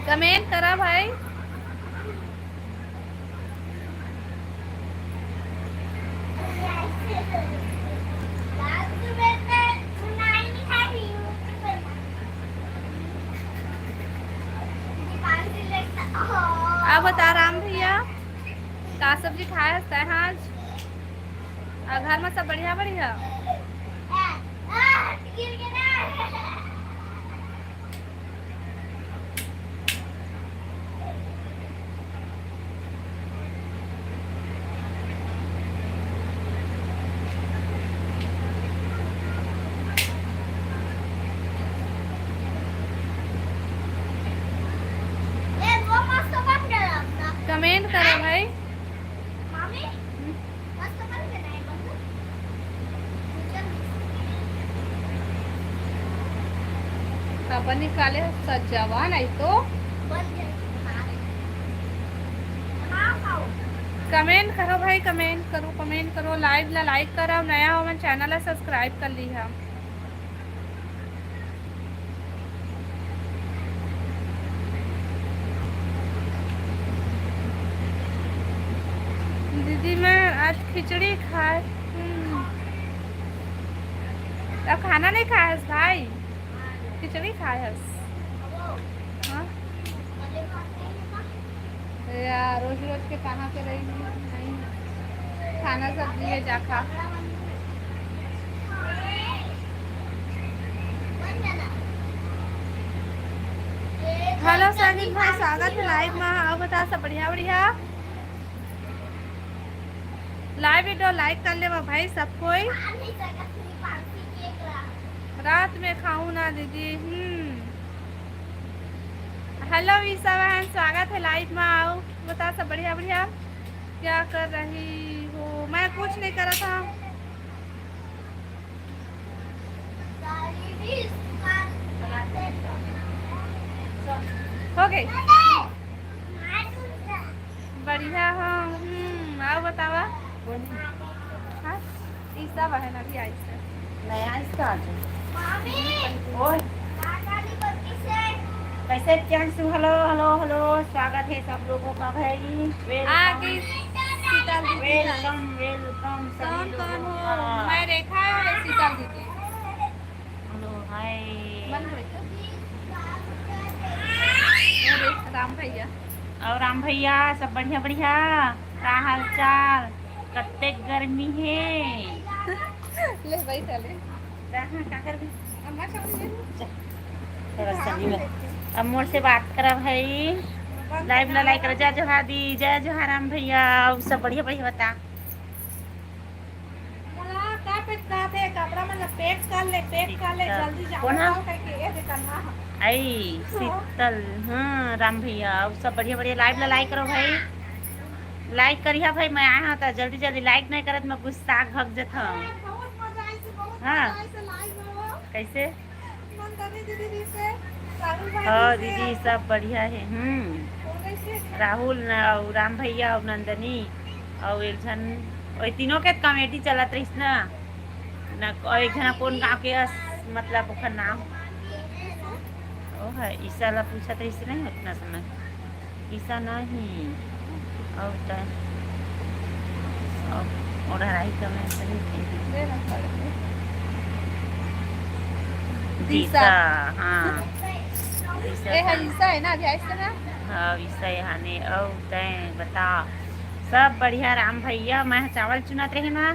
कमेंट करा भाई। अब बता राम भैया, का सब्जी खाए हस तैं आज? आ, घर में सब बढ़िया, बढ़िया? कमेंट करो भाई। अपन निकाले सजवा नहीं तो। कमेंट करो भाई, कमेंट करो, कमेंट करो, लाइव ला लाइक करो, नया हो मन चैनल ला सब्सक्राइब कर लिहा। दीदी मैं आज खिचड़ी खाए। हम्म। अब खाना नहीं खाए हस भाई, खिचड़ी खाए हस। हाँ? यार, रोज रोज के कहाँ के रही, नहीं। खाना सब दिए जा खा। हेलो साजिद भाई, स्वागत है लाइव में। अउ बता, सब बढ़िया? बढ़िया। लाइव वीडियो लाइक कर लेवा भाई सब कोई। रात में खाऊं ना दीदी। हम्म। हेलो ईशा बहन, स्वागत है लाइव में। अउ बता, सब बढ़िया? बढ़िया। क्या कर रही हो? मैं कुछ नहीं करा था। हो गई। बढ़िया हो। हम्म, अउ बतावा। हाँ, ई सब है ना, अभी आइस है। नया इसका आज। ओए। कैसे कैसे हो? हेलो, हेलो, हेलो, स्वागत है सब लोगों का भाई। Welcome। आ गई शीतल दीदी। Welcome, welcome सभी कौन, कौन लोगों हो? का। मैं रेखा है, शीतल दीदी। हेलो, हाय। बंद हो गई। अरे, राम भैया। अउ राम भैया, सब बढ़िया, बढ़िया? का हाल चाल? कत्ते गर्मी हे? ले भाई, चले। कहाँ, का करबे? अम्मा, चल, ले। चल। थोड़ा सा नहीं। अब मोर से बात करा भाई। लाइव ला लाइक करा। जय जोहार दी, जय जोहार राम भैया। अउ सब बढ़िया, बढ़िया बता। मोला का पैक कर दे, कपड़ा मन ला पैक कर ले, पैक कर ले, शीतल। जल्दी जाओ, कौन है? जाओ, कह के ये दे करना है। आई, हाँ। शीतल, हाँ, राम भैया, अउ सब बढ़िया, बढ़िया। लाइव ला लाइक करो भाई, लाइक करिहा भाई, मैं आए हूँ तो जल्दी, जल्दी लाइक नहीं करत, मैं गुस्सा भग जत हूँ। बहुत मजा आई से, बहुत हाँ। मजा आई से लाइव में हो। कैसे? नंदनी दीदी से, राहुल भाई हाँ जी से। दीदी, सब बढ़िया है। हम्म। राहुल न, अउ राम भैया अउ नंदनी अउ एक झन, ओए तीनों के कॉमेडी चलत रहिस ना। न, अउ एक झन कोन गाँव के अस, मतलब ओखर नाम, ओ है, ईशा ला पूछत रहिस नहीं उतना समय। ईशा नहीं। अउ त, अउ ओढ़राही comment नहीं थे। दिशा। दिशा, हाँ। दिशा ए, हाँ, का। ईशा है ना, अभी आइस ना? हाँ, ईशा यहाँ ने। अउ तैं बता, सब बढ़िया राम भैया? मैं चावल चुनत रहे ना,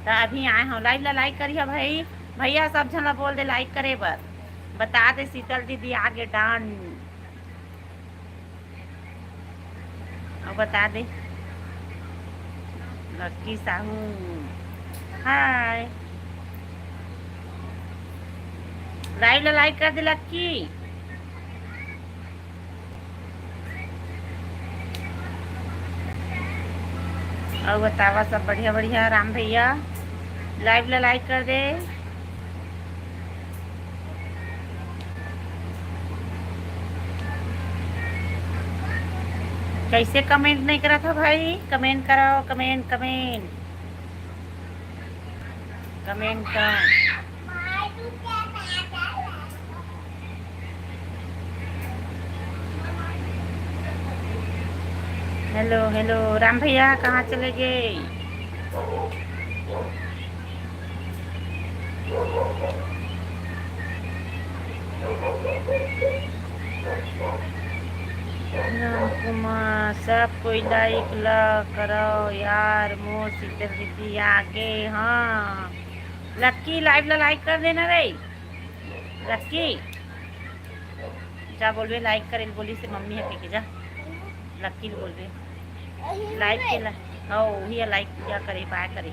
त अभी आए हूँ। लाइव ला लाइक करिहा भाई, भैया सब झन ला बोल दे लाइक करे बर। बता दे शीतल दीदी आगे done। अउ बता दे लक्की साहू। हाय। लाइव ला लाइक कर दे लक्की। अउ बतावा सब बढ़िया बढ़िया राम भैया। लाइव ला लाइक कर दे। कैसे comment नहीं करा था भाई? Comment कराओ, comment, comment, comment कराओ। हेलो हेलो राम भैया, कहाँ चले गए? राम कुमार, सब कोई लाइक ला करो यार, मोर शीतल दीदी आगे। हाँ लक्की, लाइव ला लाइक कर देना रे लक्की। जा बोलबे लाइक करे ल बोलिस हे मम्मी ह कहिके, जा लक्की ल बोलबे। लाइव के ला, हाँ, वही लाइक क्या करे, बाय करे।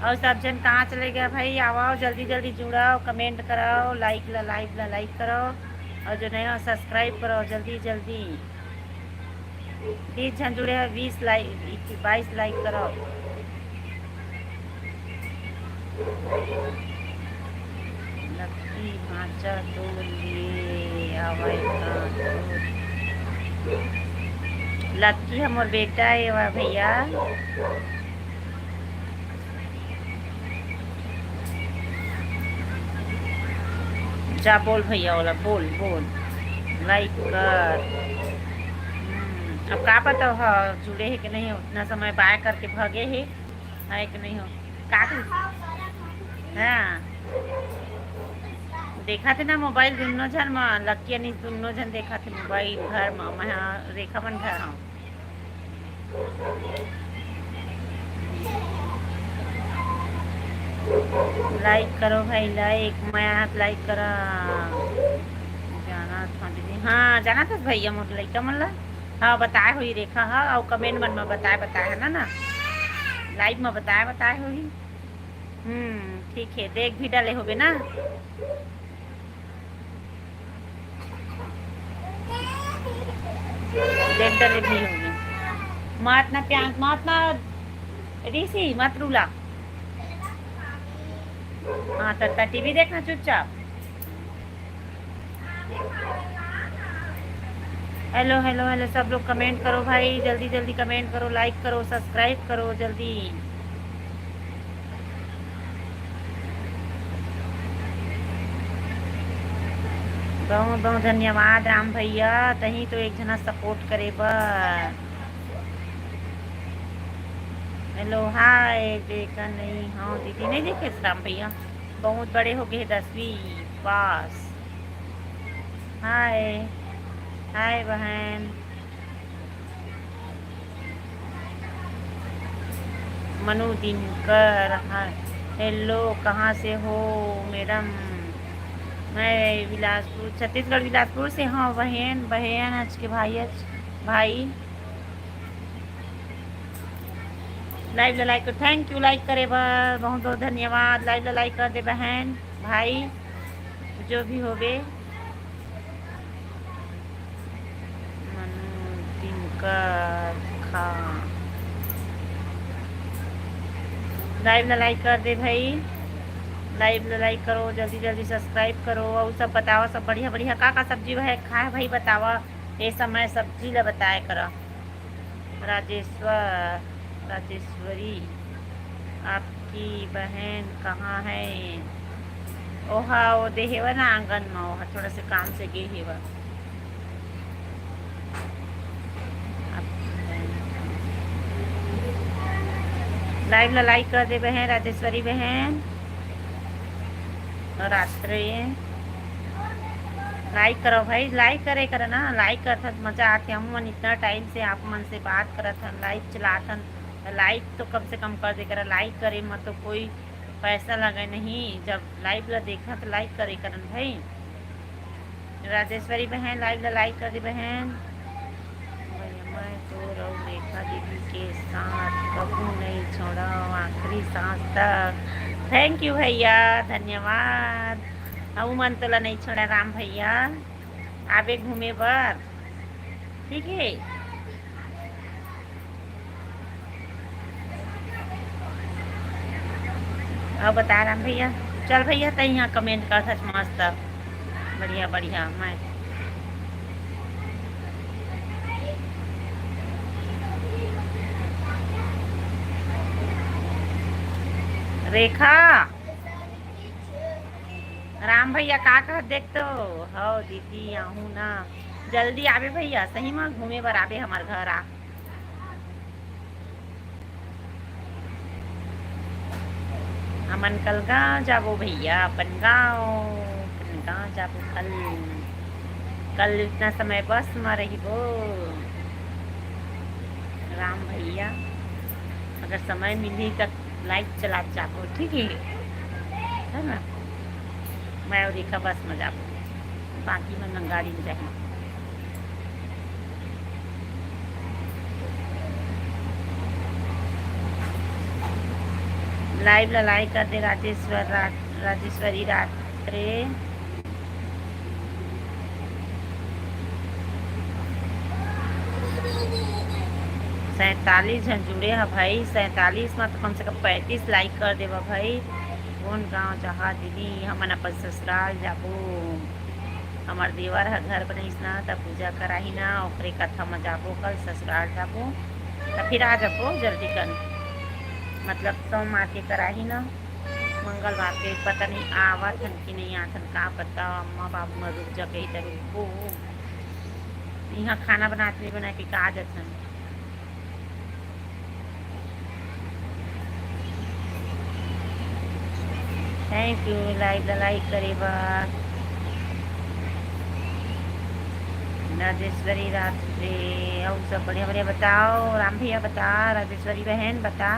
अउ सब झन कहाँ चले गया भाई? आओ, आओ, जल्दी जल्दी जुड़ाओ, comment कराओ, लाइक ला, लाइव ला लाइक कराओ, अउ जो नया हो subscribe कराओ जल्दी जल्दी। बीस झन जुड़े हे, बीस लाइक, बाईस लाइक करो। लक्की भांचा तोर लिए आवे का तोर। लक्की हमर बेटा हे वा भैया। जा बोल भैया वाला, बोल, बोल, लाइक कर। हम्म, अब का पता ह जुड़े हे कि नहीं, उतना समय बाय करके भगे हे, है कि नहीं हो। का कही? हाँ, देखा थे ना मोबाइल दुनों झन म, लक्की अनीस दुनों झन देखा थे मोबाइल घर म, मैं रेखा मन घर हूँ। लाइक करो भाई, लाइक, मैं आप लाइक करा। हाँ दीदी, हाँ, जाना था भैया मोर लइका मन ला। हाँ, बताए होही रेखा, हाँ, अउ comment मन में बताए, बताए है ना, ना, live में बताए, बताए होही। हम्म, ठीक है, देख भी डाले होबे ना। देख डाले भी होबे। मत ना प्यास, मत ना ऋषि, मत रुला। हाँ, तो टीवी देखना चुपचाप। हेलो, हेलो, हेलो, सब लोग comment करो भाई, जल्दी जल्दी comment करो, like करो, subscribe करो जल्दी। बहुत बहुत धन्यवाद राम भैया, तही तो एक जना support करे बर। हेलो, हाय, देखा नहीं, हाँ दीदी, नहीं देखे राम भैया, बहुत बड़े हो गए, दसवीं पास। हाय, हाय बहन। मनु दिनकर, हाँ, हेलो, कहाँ से हो मैडम? मैं बिलासपुर, छत्तीसगढ़ बिलासपुर से। हाँ बहन, बहन आज के भाई, आज भाई। Live ला like कर, thank you like करे बर, बहुत बहुत धन्यवाद। Live ला like कर दे बहन, भाई, जो भी होबे। मनु दिनकर खा। Live ला like कर दे भाई, live ला like करो, जल्दी जल्दी subscribe करो। अउ सब बतावा, सब बढ़िया बढ़िया का का सब्जी है खाए भाई, बतावा। ये समय सब्जी ला बताए करा। राजेश्वर, राजेश्वरी, आपकी बहन कहाँ है? ओहा, वो दे हेवा ना आंगन में, ओहा थोड़ा से काम से गे हेवा। Live ला like कर दे बहन, राजेश्वरी बहन। रात्रे like करो भाई, like करे करो ना, like करत हस मजा आथे। हम मन इतना time से आप मन से बात करत हन, live चलात हन, तो like तो कम से कम कर दे करा। Like करे म तो कोई पैसा लगे नहीं, जब live ला देखा तो like करे करन भाई। राजेश्वरी बहन, live ला like कर दे बहन। भैया, मैं तो रहू रेखा दीदी के साथ कभू नहीं छोड़ा आखिरी सांस तक। Thank you भैया, धन्यवाद। अउ मन तोला नहीं छोड़ा राम भैया, आबे घूमे बर, ठीक है। अब बता राम भैया, चल भैया, त यहाँ comment कर सच मस्त, बढ़िया बढ़िया। मैं रेखा, राम भैया का कहत देख तो। हव दीदी, आहू ना, जल्दी आबे भैया, सही में घूमे बर आबे हमर घर आ। हमन कल गाँव जाबो भैया, अपन गाँव, अपन गाँव जाबो कल। कल इतना समय बस में रहिबो। राम भैया, अगर समय मिली त live चला जाबो, ठीक है, है ना? मैं अउ रेखा बस में जाबो, बाकी मन गाड़ी में जाही। Live ला like कर दे राजेश्वर रा-, राजेश्वरी रात्रे। सैंतालीस झन जुड़े ह भाई, सैंतालीस में तो कम से कम पैंतीस like कर देवा भाई। कौन गाँव जहाँ दीदी, हमन अपन ससुराल जाबो। हमर देवर ह घर बनाइस ना, त पूजा कराही ना, ओकरे कथा म जाबो, कल ससुराल जाबो, त फिर आ जाबो जल्दी कन, मतलब सोमवार के कराही ना, मंगलवार के। पता नहीं आवत हन कि नहीं आवत हन, का पता, अम्मा बाबू मन रुक जा कही त रुकबो। इहाँ खाना बनात नहीं बना के का आ जाथन। Thank you, live ला like करे बर। राजेश्वरी रात्रे, अउ सब बढ़िया बढ़िया बताओ। राम भैया बता, राजेश्वरी बहन बता,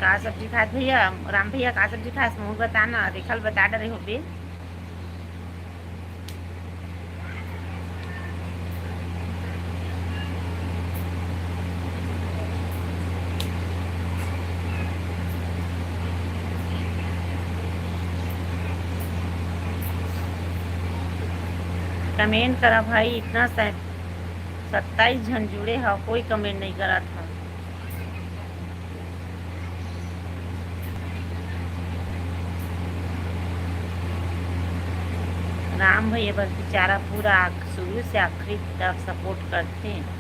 का सब्जी खात भैया? राम भैया का सब्जी खास, मुँह बता ना, रेखा ल बता डरे होबे। कमेंट करा भाई, इतना स-, सत्ताईस झन जुड़े ह, कोई कमेंट नहीं करत ह। राम भैया बस बेचारा पूरा आख-, शुरू से आखिरी तक सपोर्ट करते हैं।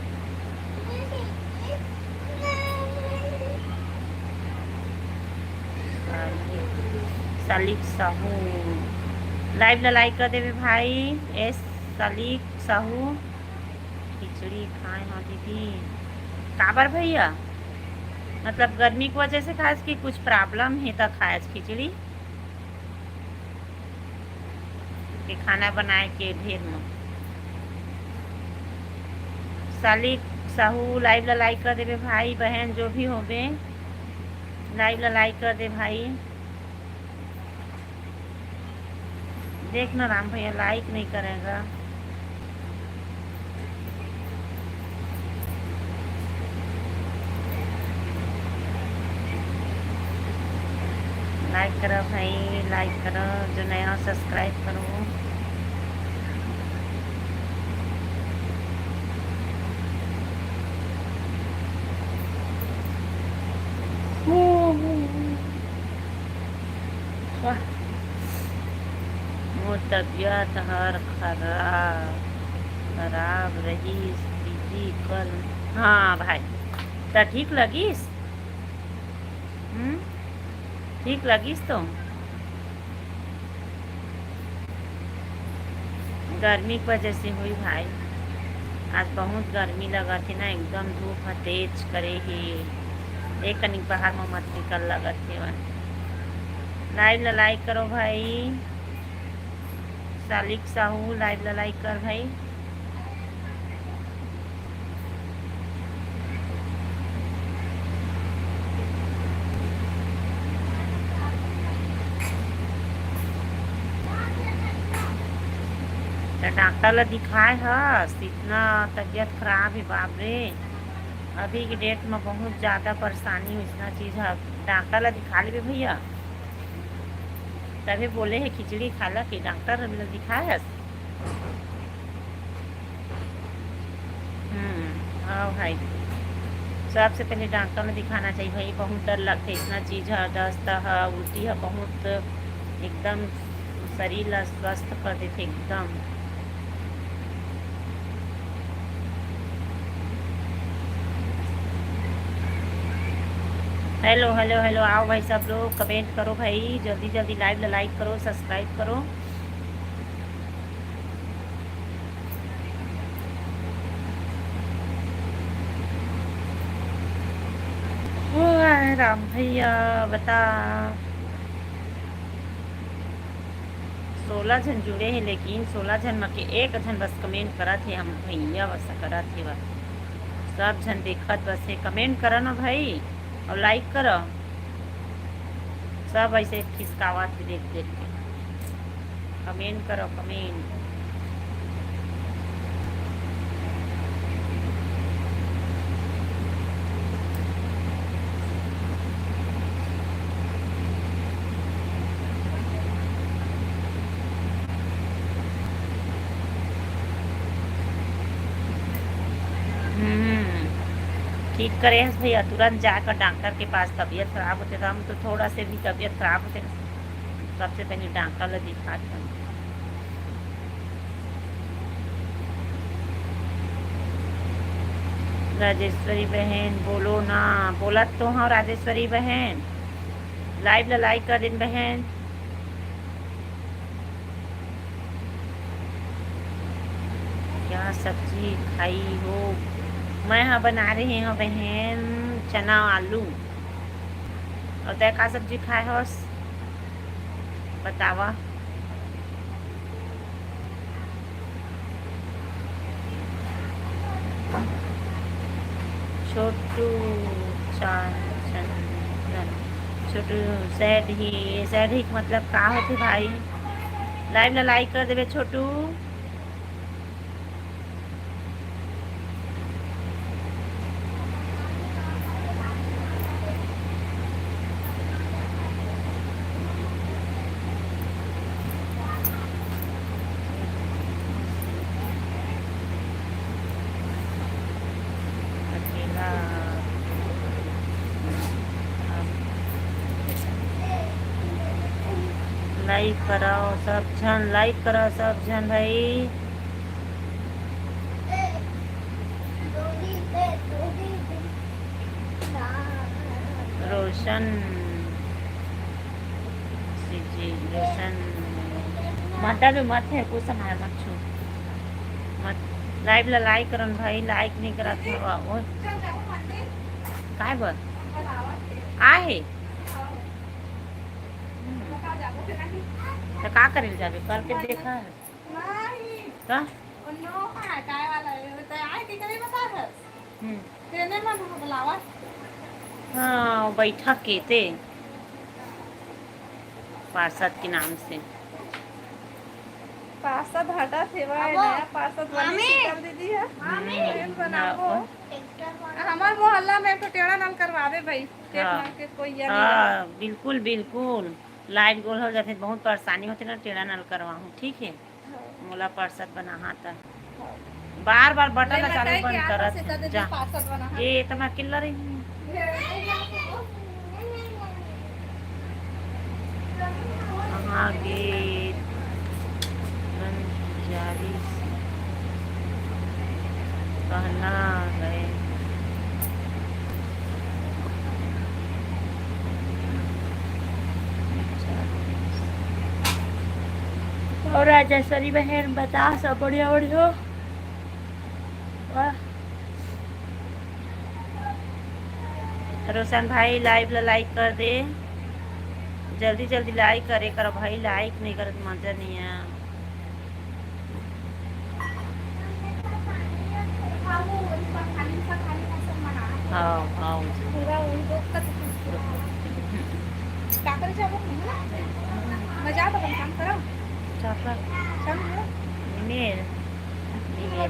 सालिक साहू, लाइव ला लाइक कर देवे भाई। एस सालिक साहू, खिचड़ी खाए हो दीदी। काबर भैया, मतलब गर्मी की वजह से खाए कि कुछ प्रॉब्लम है तो खाए खिचड़ी के खाना बनाए के ढेर में। सालिक साहू, लाइव ला लाइक कर देवे भाई, बहन जो भी होबे, लाइव ला लाइक कर दे भाई। देख ना राम भैया, लाइक नहीं करेगा। लाइक करो भाई, लाइक करो, जो नया हो सब्सक्राइब करो। वाह। मोर तबियत हर खराब, खराब रहिस दीदी कल। हाँ भाई, त ठीक लगिस? हम्म, ठीक लगिस तो? गर्मी की वजह से हुई भाई, आज बहुत गर्मी लगत हे ना, एकदम धूप ह तेज करे हे, एक कनिक बाहर में मत निकल लगत हे। लाइव ला लाइक करो भाई, सालिक साहू लाइव ला लाइक कर भाई। त डॉक्टर ला दिखाए हस, इतना तबीयत खराब हे बाप रे। अभी के डेट में बहुत ज्यादा परेशानी हो इसना चीज है। डॉक्टर ला दिखा लेबे भैया, तभी बोले है खिचड़ी खाला कि डॉक्टर ला दिखाए हस। हम्म, हाँ भाई, सबसे पहले डॉक्टर में दिखाना चाहिए भाई। बहुत डर लगता है इसना चीज है, दस्त है, उल्टी है, बहुत एकदम शरीर ला स्वस्थ कर देते एकदम। हेलो हेलो हेलो, आओ भाई सब लोग, कमेंट करो भाई, जल्दी जल्दी लाइव ला लाइक करो, सब्सक्राइब करो। ओ राम भैया बता, सोलह झन जुड़े हे, लेकिन सोलह झन म के एक झन बस कमेंट करत हे, हम भैया बस करत हे बस। सब झन देखत बस हे, कमेंट करो ना भाई, और लाइक करो। सब ऐसे खिसकावत हे देख देख के। कमेंट करो, कमेंट। हम्म, ठीक करे हस भैया, तुरंत जाकर डॉक्टर के पास। तबीयत खराब होते तो हम तो थोड़ा से भी तबीयत खराब होते, सबसे पहले डॉक्टर ला दिखा। राजेश्वरी बहन बोलो ना, बोलत तो हूँ राजेश्वरी बहन, लाइव ला लाइक कर दिन बहन। क्या सब्जी खाई हो? मैं हा बना रहे हूँ बहन चना आलू। और तै का सब्जी खाए हस बतावा। छोटू चांद, छोटू सैड ही, सैड ही मतलब का होथे भाई? लाइव ला लाइक कर देवे छोटू। लाइक कराओ सब झन, लाइक कराओ सब झन भाई। रोशन जी, रोशन मत डालो, मत है, कुछ समय मत छू, मत। लाइव ला लाइक करन भाई, लाइक नहीं करा था। ओ, काय बर? आहे। तो का करे ल जाबे? करके देखा है। नहीं। तो? ओ, नो, हाँ, काय वाला है? वो तो आए के करे बता है। हम्म। तेने मन हो बुलावा। हाँ, बैठा के ते। पार्षद के नाम से। पार्षद हटा थे भाई, अब नया पार्षद बनी मामी। शीतल दीदी है। मामी। हम्म, बनाबो। हाँ, ओ। हमार मोहल्ला में एक ठो टेढ़ा नल करवावे भाई। हाँ। के कोई ये नहीं हाँ, है। बिल्कुल, बिल्कुल। लाइट गोल हो जाथे, बहुत परेशानी होथे ना, टेढ़ा नल करवाहूँ, ठीक है? हाँ। मोला पार्षद बनाहा त। हाँ। बार-बार बटन ले ला चालू बताए बंद कि आप करत से हे। कदे जा। पार्षद बनाहा। ये त मैं अकेल्ला रही हूँ। कहाँ गे? तुरंत जारी कहना है। और राजेश्वरी बहन बता, सब बढ़िया, बढ़िया। वाह। रोशन भाई, लाइव ला लाइक कर दे, जल्दी जल्दी लाइक करे कर भाई, लाइक नहीं करत मजा नहीं है। हाँ, हाँ। पूरा उनको का तो कुछ पूरा। का करे जाबो? मैं जा तो काम करो। चापा। चल, मेरे। मेरे।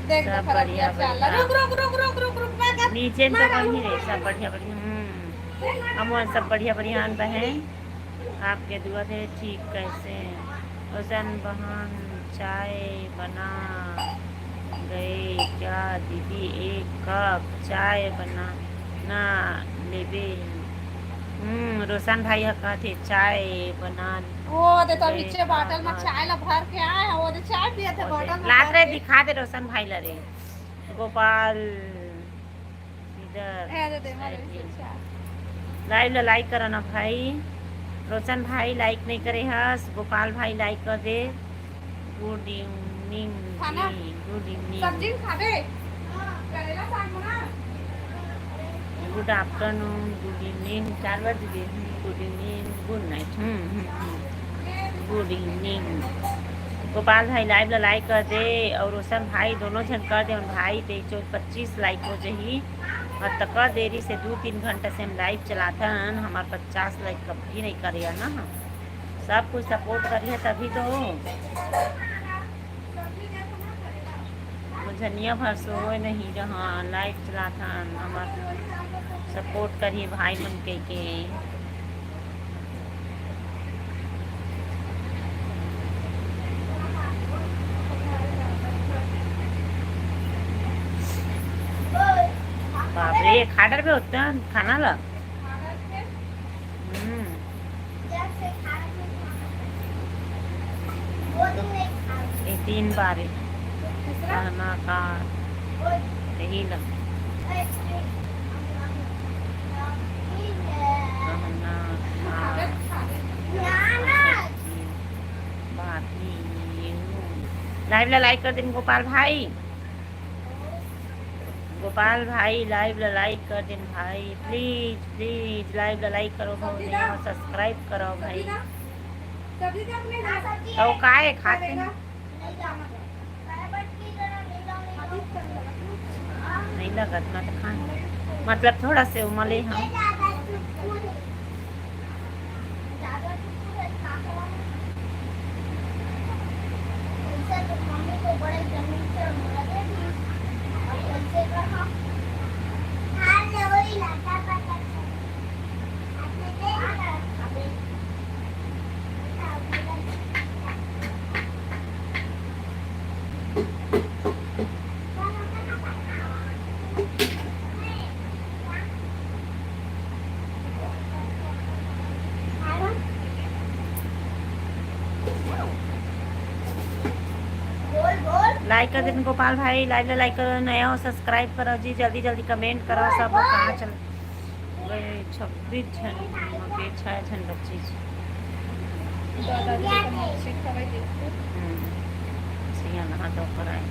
देख, सब देखो, बढ़िया, रबिया, चल। बढ़िया। रुक, रुक, रुक, रुक, रुक, रुक, मैं कर-, नीचे तो मारा, कहीं रुक, रे, रुक, सब रुक। बढ़िया, बढ़िया। हम्म। हम सब बढ़िया, बढ़िया आन बहन। आपके दुआ से ठीक कैसे हैं? रोशन बहन चाय बना गए क्या दीदी? एक कप चाय बना ना लेबे? हम्म, रोशन भाई ह कहथे चाय बना ओ, दे तो गए नीचे का बॉटल में बात? चाय ला भर के आए हैं, वो दे चाय पिए थे ओ, दे, बॉटल में लात भर रे, के। दिखा दे रोशन भाई ला रे। गोपाल इधर। ए, दे, दे, मारे से चाय। लाइव ला लाइक करा ना भाई। रोशन भाई लाइक नहीं करे हस, गोपाल भाई लाइक कर दे। गुड इवनिंग खाना? जी, गुड इवनिंग। सब्जी खाबे? करेला साग बना? गुड आफ्टरनून, गुड इवनिंग, चार बज गए। हम्म, गुड इवनिंग, गुड नाइट। हम्म, हम्म, हम्म। गुड इवनिंग। गोपाल भाई लाइव ला लाइक कर दे और रोशन भाई दोनों झन कर दे। भाई तेईस चौबीस पच्चीस लाइक हो जही। और तक देरी से दू तीन घंटा से हम लाइव चलाथन, हमार पचास लाइक कभी नहीं करे ना। सब कुछ सपोर्ट करिए तभी तो। मुझनिया भर सोए नहीं रहा, लाइव चलाथन, हमार सपोर्ट करिए भाई मन के, के। बाप रे, ये खाडर पे होता है खाना ला। हम्म। ये तीन बार है। कहना का यही ला। कहना का बात नहीं है। लाइव ला लाइक कर दिन गोपाल भाई। गोपाल भाई लाइव ला लाइक कर दिन भाई, प्लीज प्लीज लाइव ला लाइक करो भाई, नहीं और सब्सक्राइब करो भाई। तो काय खाते हैं? नहीं लगत ना तो खान, मतलब थोड़ा से उमले हम। लाइक कर देते गोपाल भाई, लाइव ला लाइक करो, नया हो सब्सक्राइब करो जी, जल्दी जल्दी कमेंट करो सब। कहाँ चल गए? छब्बीस झन, अभी छः झन बच्ची। हम्म, सिया नहा तो कराए।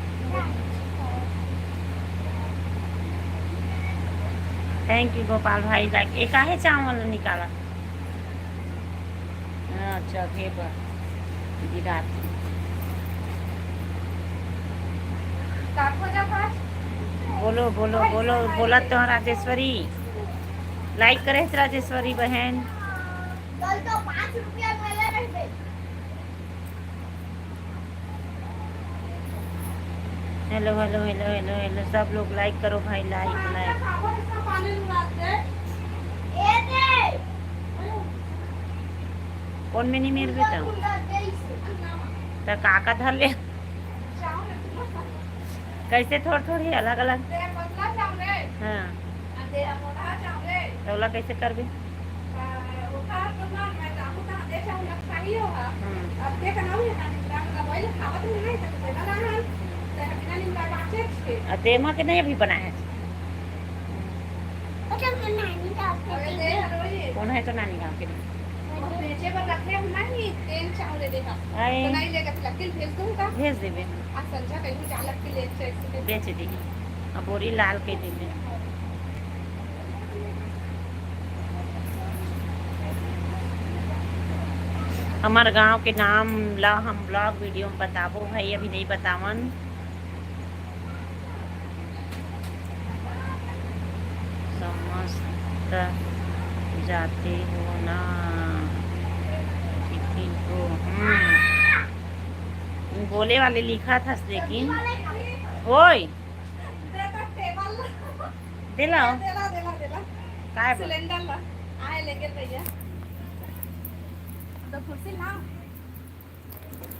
थैंक यू गोपाल भाई, लाइक। एक आहे चावल निकाला। हाँ, चढ़े बर गिरात। बोलो, बोलो, बोलो, बोला तो राजेश्वरी। लाइक करे राजेश्वरी बहन। कल तो पाँच रुपया मिले रहते। Hello, hello, hello, hello, hello, सब लोग लाइक करो भाई, लाइक, लाइक। कौन में नहीं मेर बेटा? तो काका धर ले। कैसे थोड़ थोड़ी अलग अलग? हाँ। तो ओला कैसे करबे? हम्म। आ, तेमा के नहीं अभी बनाया है। कौन है तो नानी गाँव के? आए। भेज देबे। बेच देही। अब बोरी लाल के देबे। हमर गांव के नाम ला हम ब्लॉग वीडियो में बताबो भाई, अभी नहीं बतावन। समझ जाते हो ना? किसी को, हम्म, बोले वाले लिखा था लेकिन, ओए, दे लाओ। दे ला, दे ला, दे ला। काय बोल? सिलेंडर ला। आए लेके भैया। तो कुर्सी लाओ।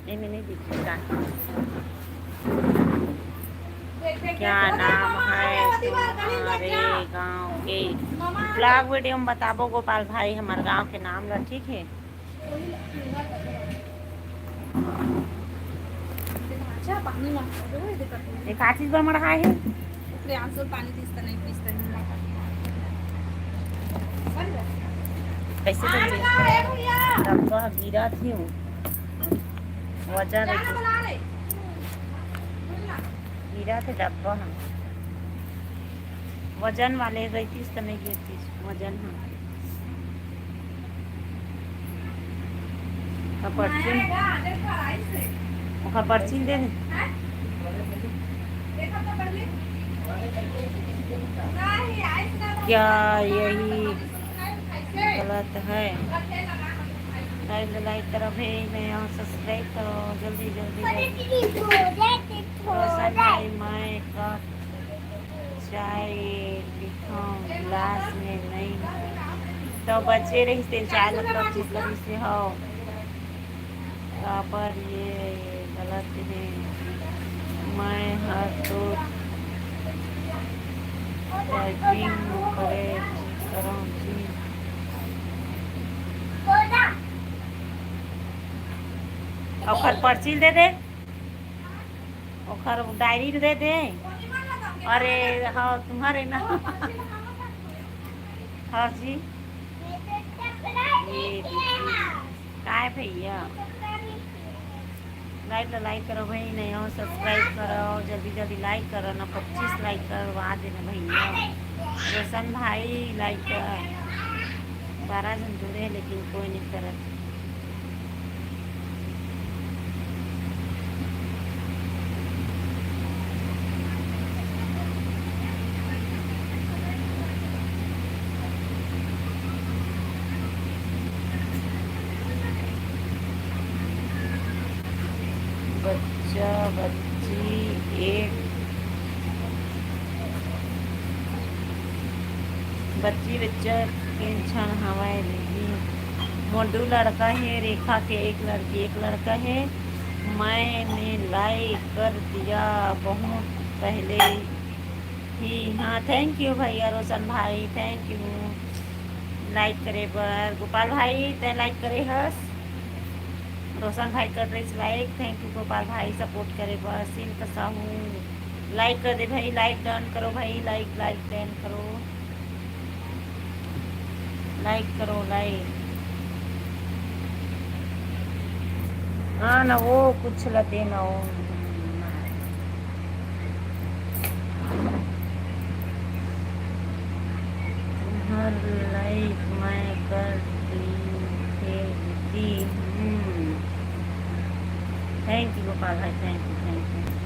नहीं, मैं नहीं देखी का। देख, देख, क्या देख, नाम है तुम्हारे गांव के? ब्लॉग वीडियो में बताबो गोपाल भाई हमारे गांव के नाम ला, ठीक है? अच्छा, पानी मांगता है, वो ये देखा तुमने। ये का चीज बर मड़हा है? प्रियांशु पानी दिस त नहीं पीस त नहीं मड़हा। कैसे आ, कर दे? आ, ए भैया। डब्बा गिरा थी वो। वजन क्या रही। बना रहे? बोल ना। गिरा थे डब्बा हम। वजन वाले रहतीस त नहीं गिरतीस, वजन ह। ओकर पर्ची, ओकर पर्ची दे दे। क्या यही गलत है? लाइक, लाइक करो भाई, नया हो सब्सक्राइब करो, जल्दी, जल्दी, जल्दी। रोशन भाई, मैं कब चाय लिखूं, गिलास में नहीं। तो बचे रहिस ते चाय, मतलब, चुप करिस हो। काबर ये गलत है, मैं हर तो टाइपिंग करे करहूं जी। ओखर पर्ची दे दे। ओखर डायरी दे दे। अरे, हाँ, तुम्हारे ना। हाँ जी। ये देखिए। काय भैया? लाइव ला लाइक करो भाई, नया हो सब्सक्राइब करो, जल्दी जल्दी लाइक करो ना, पच्चीस लाइक करवा देना भैया। रोशन भाई लाइक कर, बारह जन जुड़े हैं लेकिन कोई नहीं करत। बच्चा बच्ची एक बच्ची बच्चा तीन झन हवय दीदी। मोर दू लड़का हे, रेखा के एक लड़की, एक लड़का हे। मैंने लाइक कर दिया बहुत पहले ही। हाँ, thank you भैया रोशन भाई, thank you लाइक करे बर। गोपाल भाई, तैं लाइक करे हस? रोशन भाई कर रही like, thank you गोपाल भाई support करे बर। सिल्क साहू like कर दे भाई, like done करो भाई, like, like done करो, like करो, like। हाँ ना, वो कुछ लते ना हो। हर लाइफ मैं कर दी, फेर दी। हम्म। Thank you गोपाल भाई, thank you, thank you।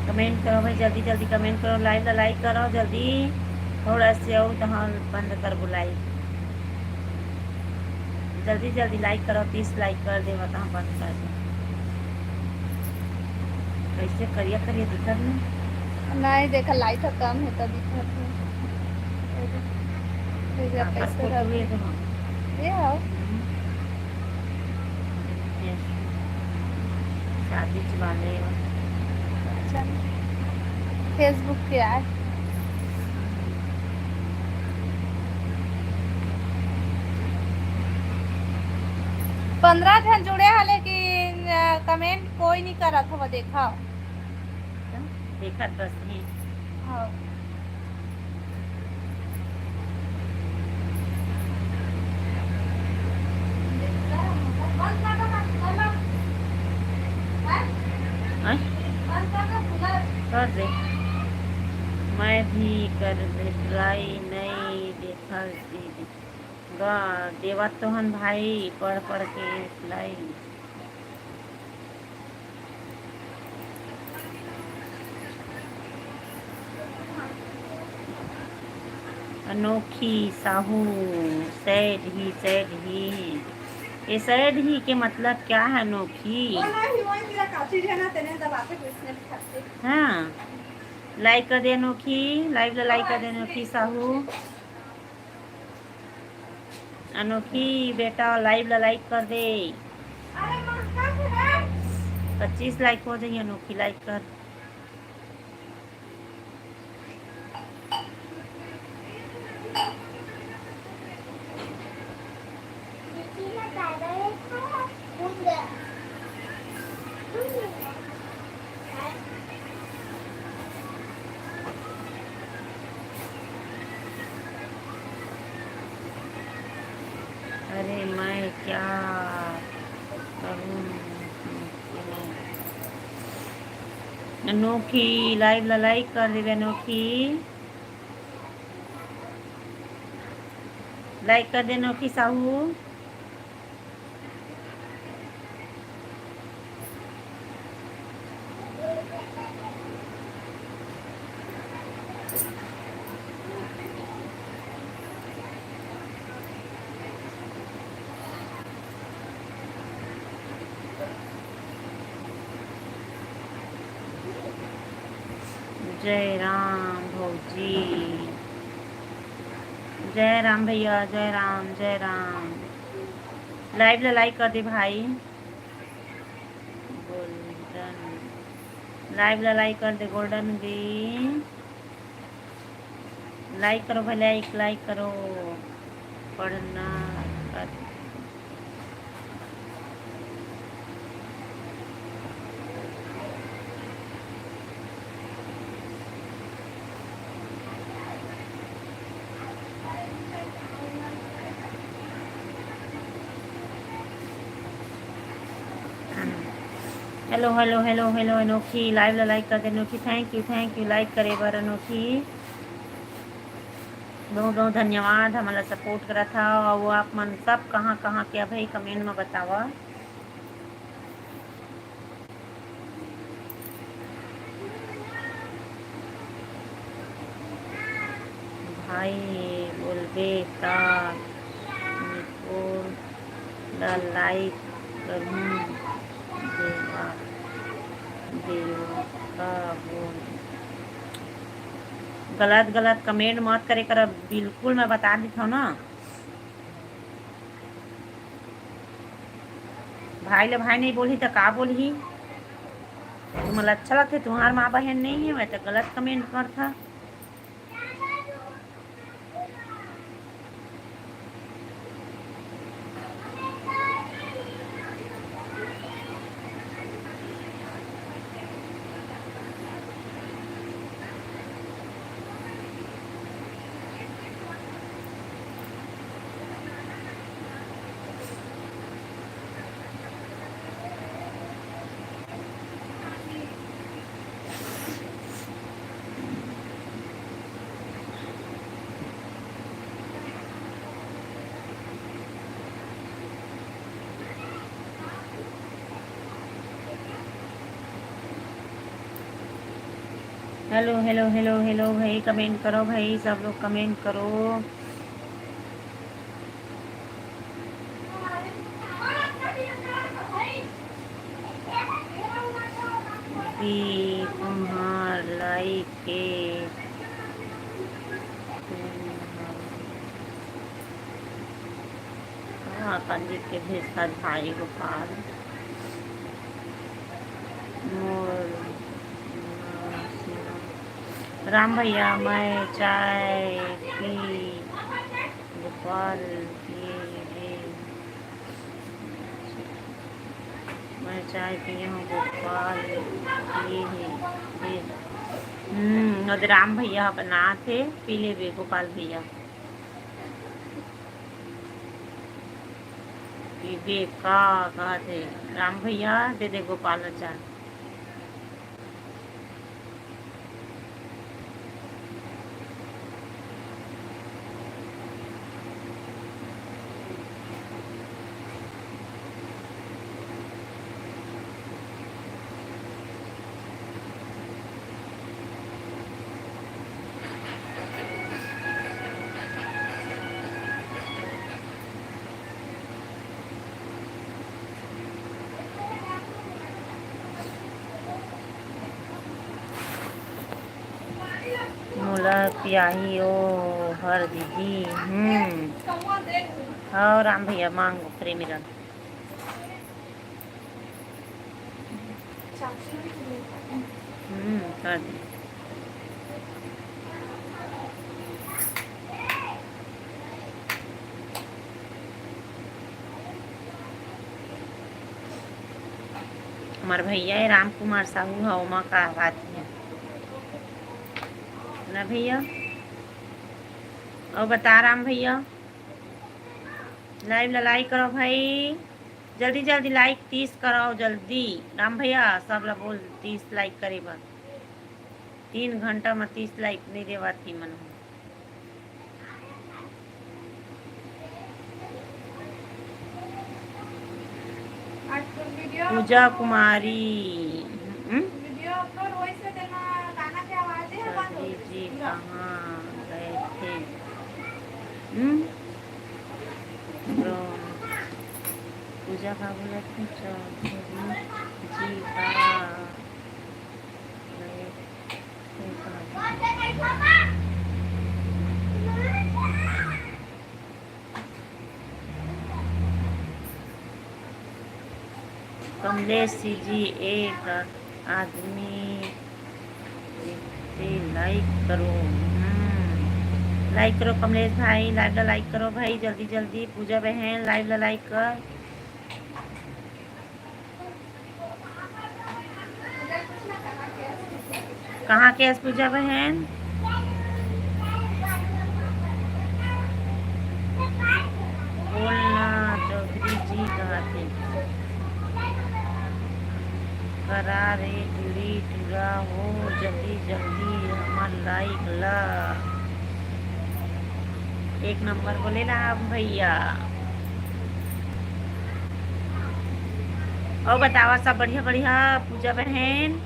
Comment करो भाई, जल्दी जल्दी comment करो, live ला like करो जल्दी, थोड़ा से और तो हम बंद करबो live। जल्दी जल्दी like करो, तीस like कर दे, बताओ बंद कर दे। कैसे करिया करिया दिखत नहीं? नहीं, देखा, light ह कम है तो दिखत है। देखा, आपका कैसे फोटो रहता भी है? तो हम ये आओ। हम्म। ये शादी च वाले हो। अच्छा, Facebook पे आए। पंद्रह झन जुड़े हैं, लेकिन, अ, comment कोई नहीं करत हवा, देखा। देखत बस ही। हाँ। हैं? कर दे। मैं भी कर दे, reply नहीं देखा दीदी। गा, देवत तो हन भाई, पढ़ पढ़ के reply। अनोखी साहू, sad ही, sad ही। ये sad ही के मतलब क्या है, अनोखी? वो ना, हिमांशु का काफी है ना, तेने दबाते तो इसने भी खाते। हाँ, like कर दे अनोखी, live ला like कर दे अनोखी साहू। अनोखी बेटा, live ला like कर दे। पच्चीस like हो जाइए अनोखी, like कर। अरे मैं क्या करूँ? अनोखी, live ला like कर देबे अनोखी। Like कर दे अनोखी साहू। जय राम भौजी, जय राम भैया, जय राम, जय राम। Live ला like कर दे भाई। Golden, live ला like कर दे Golden जी। Like करो भाई, like, like करो। पढ़ना कर Hello, hello, hello, hello, अनोखी, live ला like कर दे अनोखी। Thank you, thank you, like करे बर अनोखी। बहुत बहुत धन्यवाद, हमन ला support करत हव। अउ आप मन सब कहाँ कहाँ के, अभी comment में बतावा। भाई बोलबे ता निपोर ला like करहूँ देवा, देवता बोल। गलत गलत comment मत करे कर, बिल्कुल मैं बता देत हव ना। भाई ले भाई नहीं बोलही त का बोलही? तुमन ला अच्छा लगथे, तुम्हार माँ बहन नहीं है, मैं तो गलत कमेंट करथा। हेलो, हेलो, हेलो, हेलो भाई, कमेंट करो भाई, सब लोग कमेंट करो। दी तुम्हार लाइक के हाँ, पंडित के भेज कर भाई गोपाल। मोर राम भैया, मैं चाय पी गोपाल पिए हे। मैं चाय पिए हूँ, गोपाल पिए हे। हम्म, ओदे राम भैया ह बनात हे, पी लेबे गोपाल भैया। पीबे का कहत हे राम भैया, दे दे गोपाल ला चाय। मोला पियाही ओ हर दीदी। हम्म। हव राम भैया, मांगो प्रेमी रंग। हम्म, कर दे। हमार भैया हे राम कुमार साहू ह, ओमा का बात हे ना भैया? अउ बता राम भैया, लाइव ला लाइक करो भाई, जल्दी जल्दी लाइक तीस करो जल्दी। राम भैया सब ला बोल तीस लाइक करे बर। तीन घंटा में तीस लाइक नहीं देवत ही मन। पूजा कुमारी। हम्म? चौधरी जी कहाँ गए थे? हम्म? पूजा का बोला था? चौधरी जी का गए थे कहाँ? कमलेश जी, एक आदमी पे लाइक करो। हम्म, लाइक करो कमलेश भाई, लाइव ला लाइक करो भाई, जल्दी जल्दी। पूजा बहन, लाइव ला लाइक कर। कहाँ के अस पूजा बहन? बोलना चौधरी जी कहते। करा रे टूरी टूरा हो, जल्दी जल्दी हमर लाइक ला। एक नंबर बोले ना आप भैया। अउ बतावा सब बढ़िया बढ़िया पूजा बहन,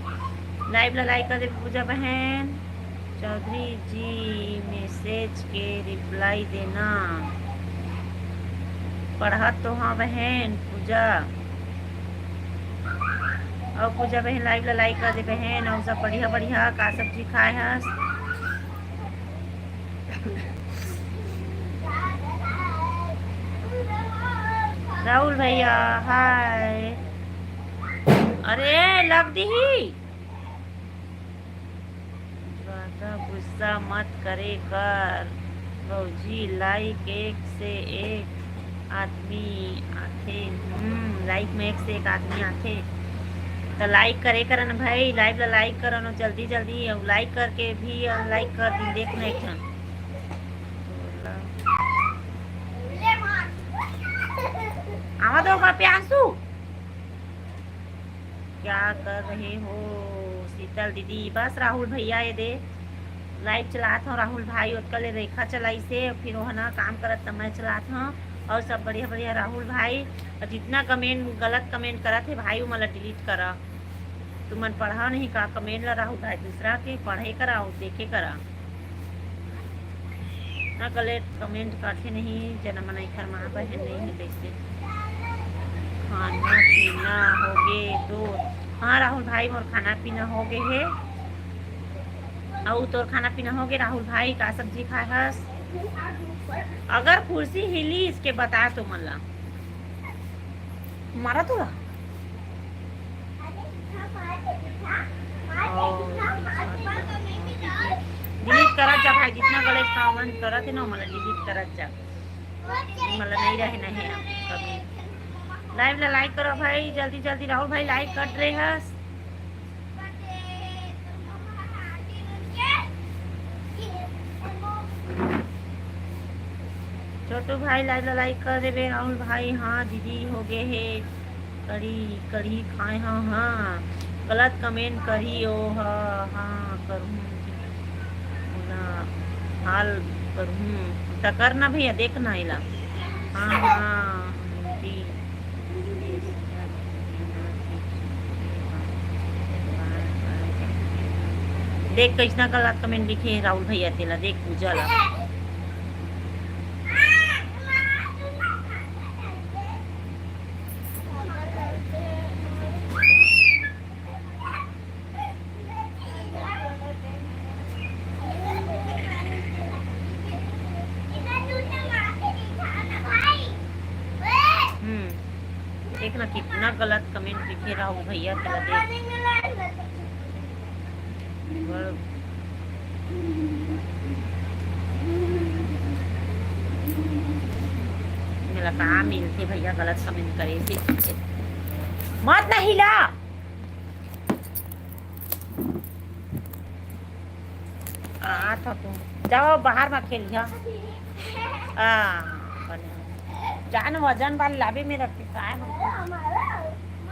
लाइव ला लाइक कर दे पूजा बहन। चौधरी जी मैसेज के रिप्लाई देना। पढ़त तो हाँ बहन पूजा। अउ पूजा बहन लाइव ला लाइक कर दे बहन। अउ सब बढ़िया बढ़िया, का सब्जी खाए हस? राहुल भैया, हाय। अरे, लग दिही। ज्यादा गुस्सा मत करे कर भौजी, लाइक एक से एक आदमी आथे। हम्म, लाइक में एक से एक आदमी आथे, तो लाइक करे करन भाई, लाइव ला लाइक करन, जल्दी जल्दी, अउ लाइक करके भी अनलाइक कर दिन, देख ना एक ठन। आवा दो बापे आंसू। क्या कर रहे हो शीतल दीदी? बस राहुल भैया ये दे लाइव चलात हो राहुल भाई, ओतका ले रेखा चलाइसे, फिर वो ना काम करत त मैं चलात हो। और सब बढ़िया बढ़िया राहुल भाई, और जितना कमेंट, गलत कमेंट करत हे भाई, वो मला डिलीट करा। तुमन पढ़ा नहीं का कमेंट ला राहुल भाई? दूसरा के पढ़े करा और देखे करा। ना गलत कमेंट करथे नहीं, जना मन एखर माँ बहन नहीं है कैसे। खाना पीना हो गे तो? हाँ राहुल भाई, मोर खाना पीना हो गे हे। अउ तोर खाना पीना हो गे राहुल भाई? का सब्जी खाए हस? अगर कुर्सी हिली इसके बता तो मन ला। मारा तोला। डिलीट करत जा भाई, जितना गलत कमेंट करत हे ना, मला डिलीट करत जा। मला नहीं रहे ना है कभी। लाइव ला लाइक करो भाई, जल्दी जल्दी। राहुल भाई लाइव कट रहे हस। छोटू भाई लाइव ला लाइक कर देबे। राहुल भाई, हाँ दीदी हो गे हे, कढ़ी, कढ़ी खाए हाँ, हाँ। गलत कमेंट करी ओ, हाँ, हाँ, करहूँ। ओला हाल करहूँ। त करना भैया, देखना एला। हाँ, हाँ, हिंदी। देख, कइसना गलत कमेंट लिखे हे राहुल भैया, तेला देख, पूजा ला। हम्म, देख ना, कितना गलत कमेंट लिखे राहुल भैया, तेला देख। बड़-, मेला कहाँ मिलथे भैया गलत कमेंट करे से? मत ना हिला। आ, तो तुम जाओ बाहर में खेलिया। आ, बने। जान वजन वाली लाबे में रखते काय में?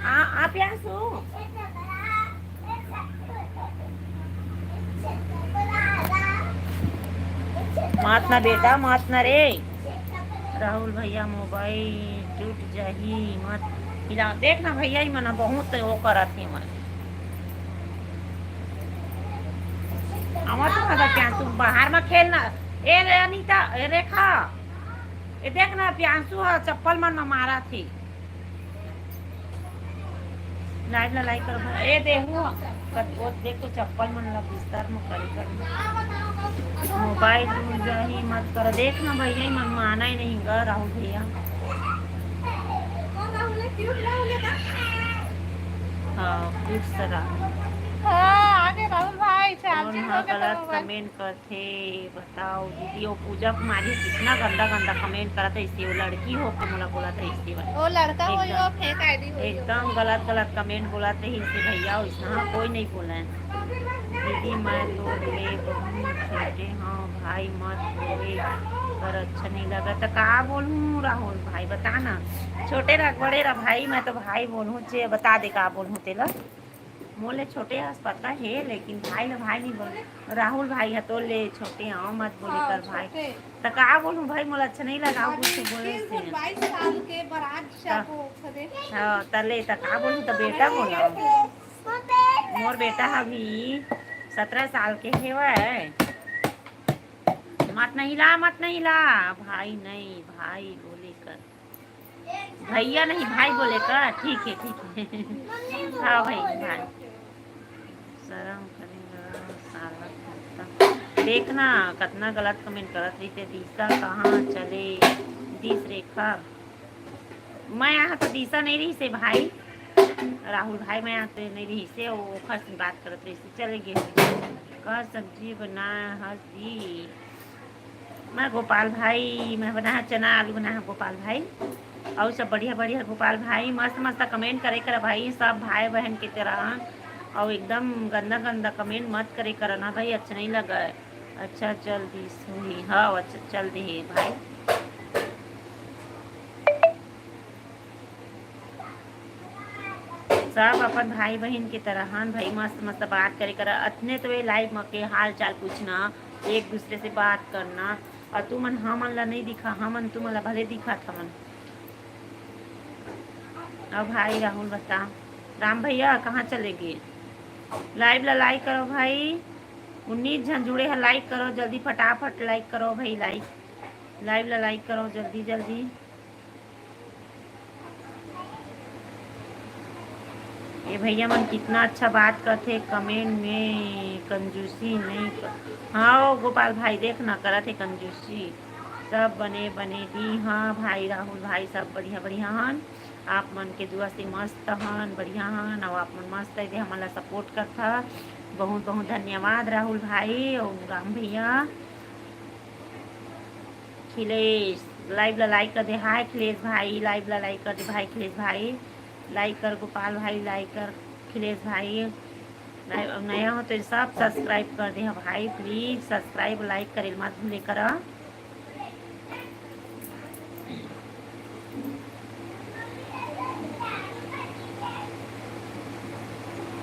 आ, आ प्यासू। मत ना बेटा, मत ना रे। राहुल भैया, मोबाइल टूट जाही, मत हिला। देख ना भैया, ई मन बहुत वो करत हे मन। आवा तो ना क्या, तू बाहर में खेल ना। ए रे अनीता, ए रेखा, ए देख ना, प्यांशु ह चप्पल मन में मारा थे। लाइव ला लाइक करो भाई। ए देहू, कत-, ओ देख तो चप्पल मन ला बिस्तर में करी कर। मोबाइल टूट जाही, मत कर। देख ना भैया, ई मन माना ही नहीं गा, राहुल भैया। हाँ, खुश रहा। हाँ, आगे राहुल भाई, कौन चार्जिंग हा हो गया गलत तो मोबाइल। कमेंट करथे, बताओ दीदी, वो पूजा कुमारी कितना गंदा गंदा कमेंट करत है, इससे वो लड़की हो के मोला बोलत है, इससे वाला। वो लड़का हो एकदम, यो, फेक आईडी हो यो। एकदम गलत गलत कमेंट बोलत है, इससे भैया, इससे हाँ, कोई नहीं बोला है। दीदी, मैं तो ले बहुत छोटे हाँ भाई, मत बोले कर, अच्छा नहीं लगा तो का बोलूँ राहुल भाई, बता ना। छोटे रह, बड़े रह भाई, मैं तो भाई बोलूँ, चे बता दे का बोलूँ तेला। मोले छोटे हस पता हे, लेकिन भाई ल भाई नहीं बोल। राहुल भाई ह तो ले छोटे, आओ मत बोले हाँ, कर भाई। छोटे। त का बोलूं भाई, मोला अच्छा नहीं लगा, अभी कुछ बोले ये से। तो बाईस साल के बरात त, जाबो खदे। हाँ, त ले, त का बोलूं, त बेटा बोला। मोर बेटा ह अभी सत्रह साल के हेवय। मत नहीं ला, मत नहीं ला, भाई नहीं, भाई बोले कर। भैया नहीं, भाई बोले का? ठीक है, ठीक है। हाँ भाई, भाई। शर्म करेगा साला कुत्ता। देखना, कतना गलत कमेंट करत रहिथे, दिशा कहाँ चले दिस रेखा? मैं यहाँ तो दिसा नहीं रही से भाई, राहुल भाई, मैं यहाँ तो नहीं रही से, वो ओखर से बात करत रही से, चले गए। का सब्जी बना हस दी? मैं गोपाल भाई, मैं बना है चना, आलू बना है गोपाल भाई। और सब बढ़िया बढ़िया गोपाल भाई, मस्त मस्त कमेंट करे कर भाई, सब भाई बहन की तरह। और एकदम गंदा गंदा कमेंट मत करे कर ना भाई, अच्छा नहीं लगा है। अच्छा चल दी सुनी, हाँ, अच्छा चल दी है भाई। सब अपन भाई बहन के तरह हन भाई, मस्त मस्त बात करे करा। अतने तो ये लाइव म के हाल चाल पूछना, एक दूसरे से बात करना। और तुमन हमन ला नहीं दिखा, हमन तुमन ला भले दिखात हवन। अब भाई राहुल बता, राम भैया कहाँ चले गए? लाइव ला लाइक करो भाई, उन्नीस झन जुड़े हैं, लाइक करो जल्दी, फटाफट लाइक करो भाई, लाइक, लाइव ला लाइक करो जल्दी जल्दी। ये भैया मन कितना अच्छा बात करथे कमेंट में, कंजूसी नहीं कर। हाँ ओ गोपाल भाई, देख ना, करत हे कंजूसी। सब बने बने दी। हाँ भाई राहुल भाई, सब बढ़िया बढ़िया हन, आप मन के दुआ से मस्त हन, बढ़िया हन। और आप मन मस्त है, हमन ला सपोर्ट करथा। बहुत बहुत धन्यवाद राहुल भाई और राम भैया। खिलेश लाइव ला लाइक कर दे। हाय खिलेश भाई, लाइव ला लाइक कर दे भाई, खिलेश भाई लाइक कर, गोपाल भाई लाइक कर, खिलेश भाई लाइव नया हो तो सब सब्सक्राइब कर दे भाई, प्लीज सब्सक्राइब लाइक करे मत भूले करा।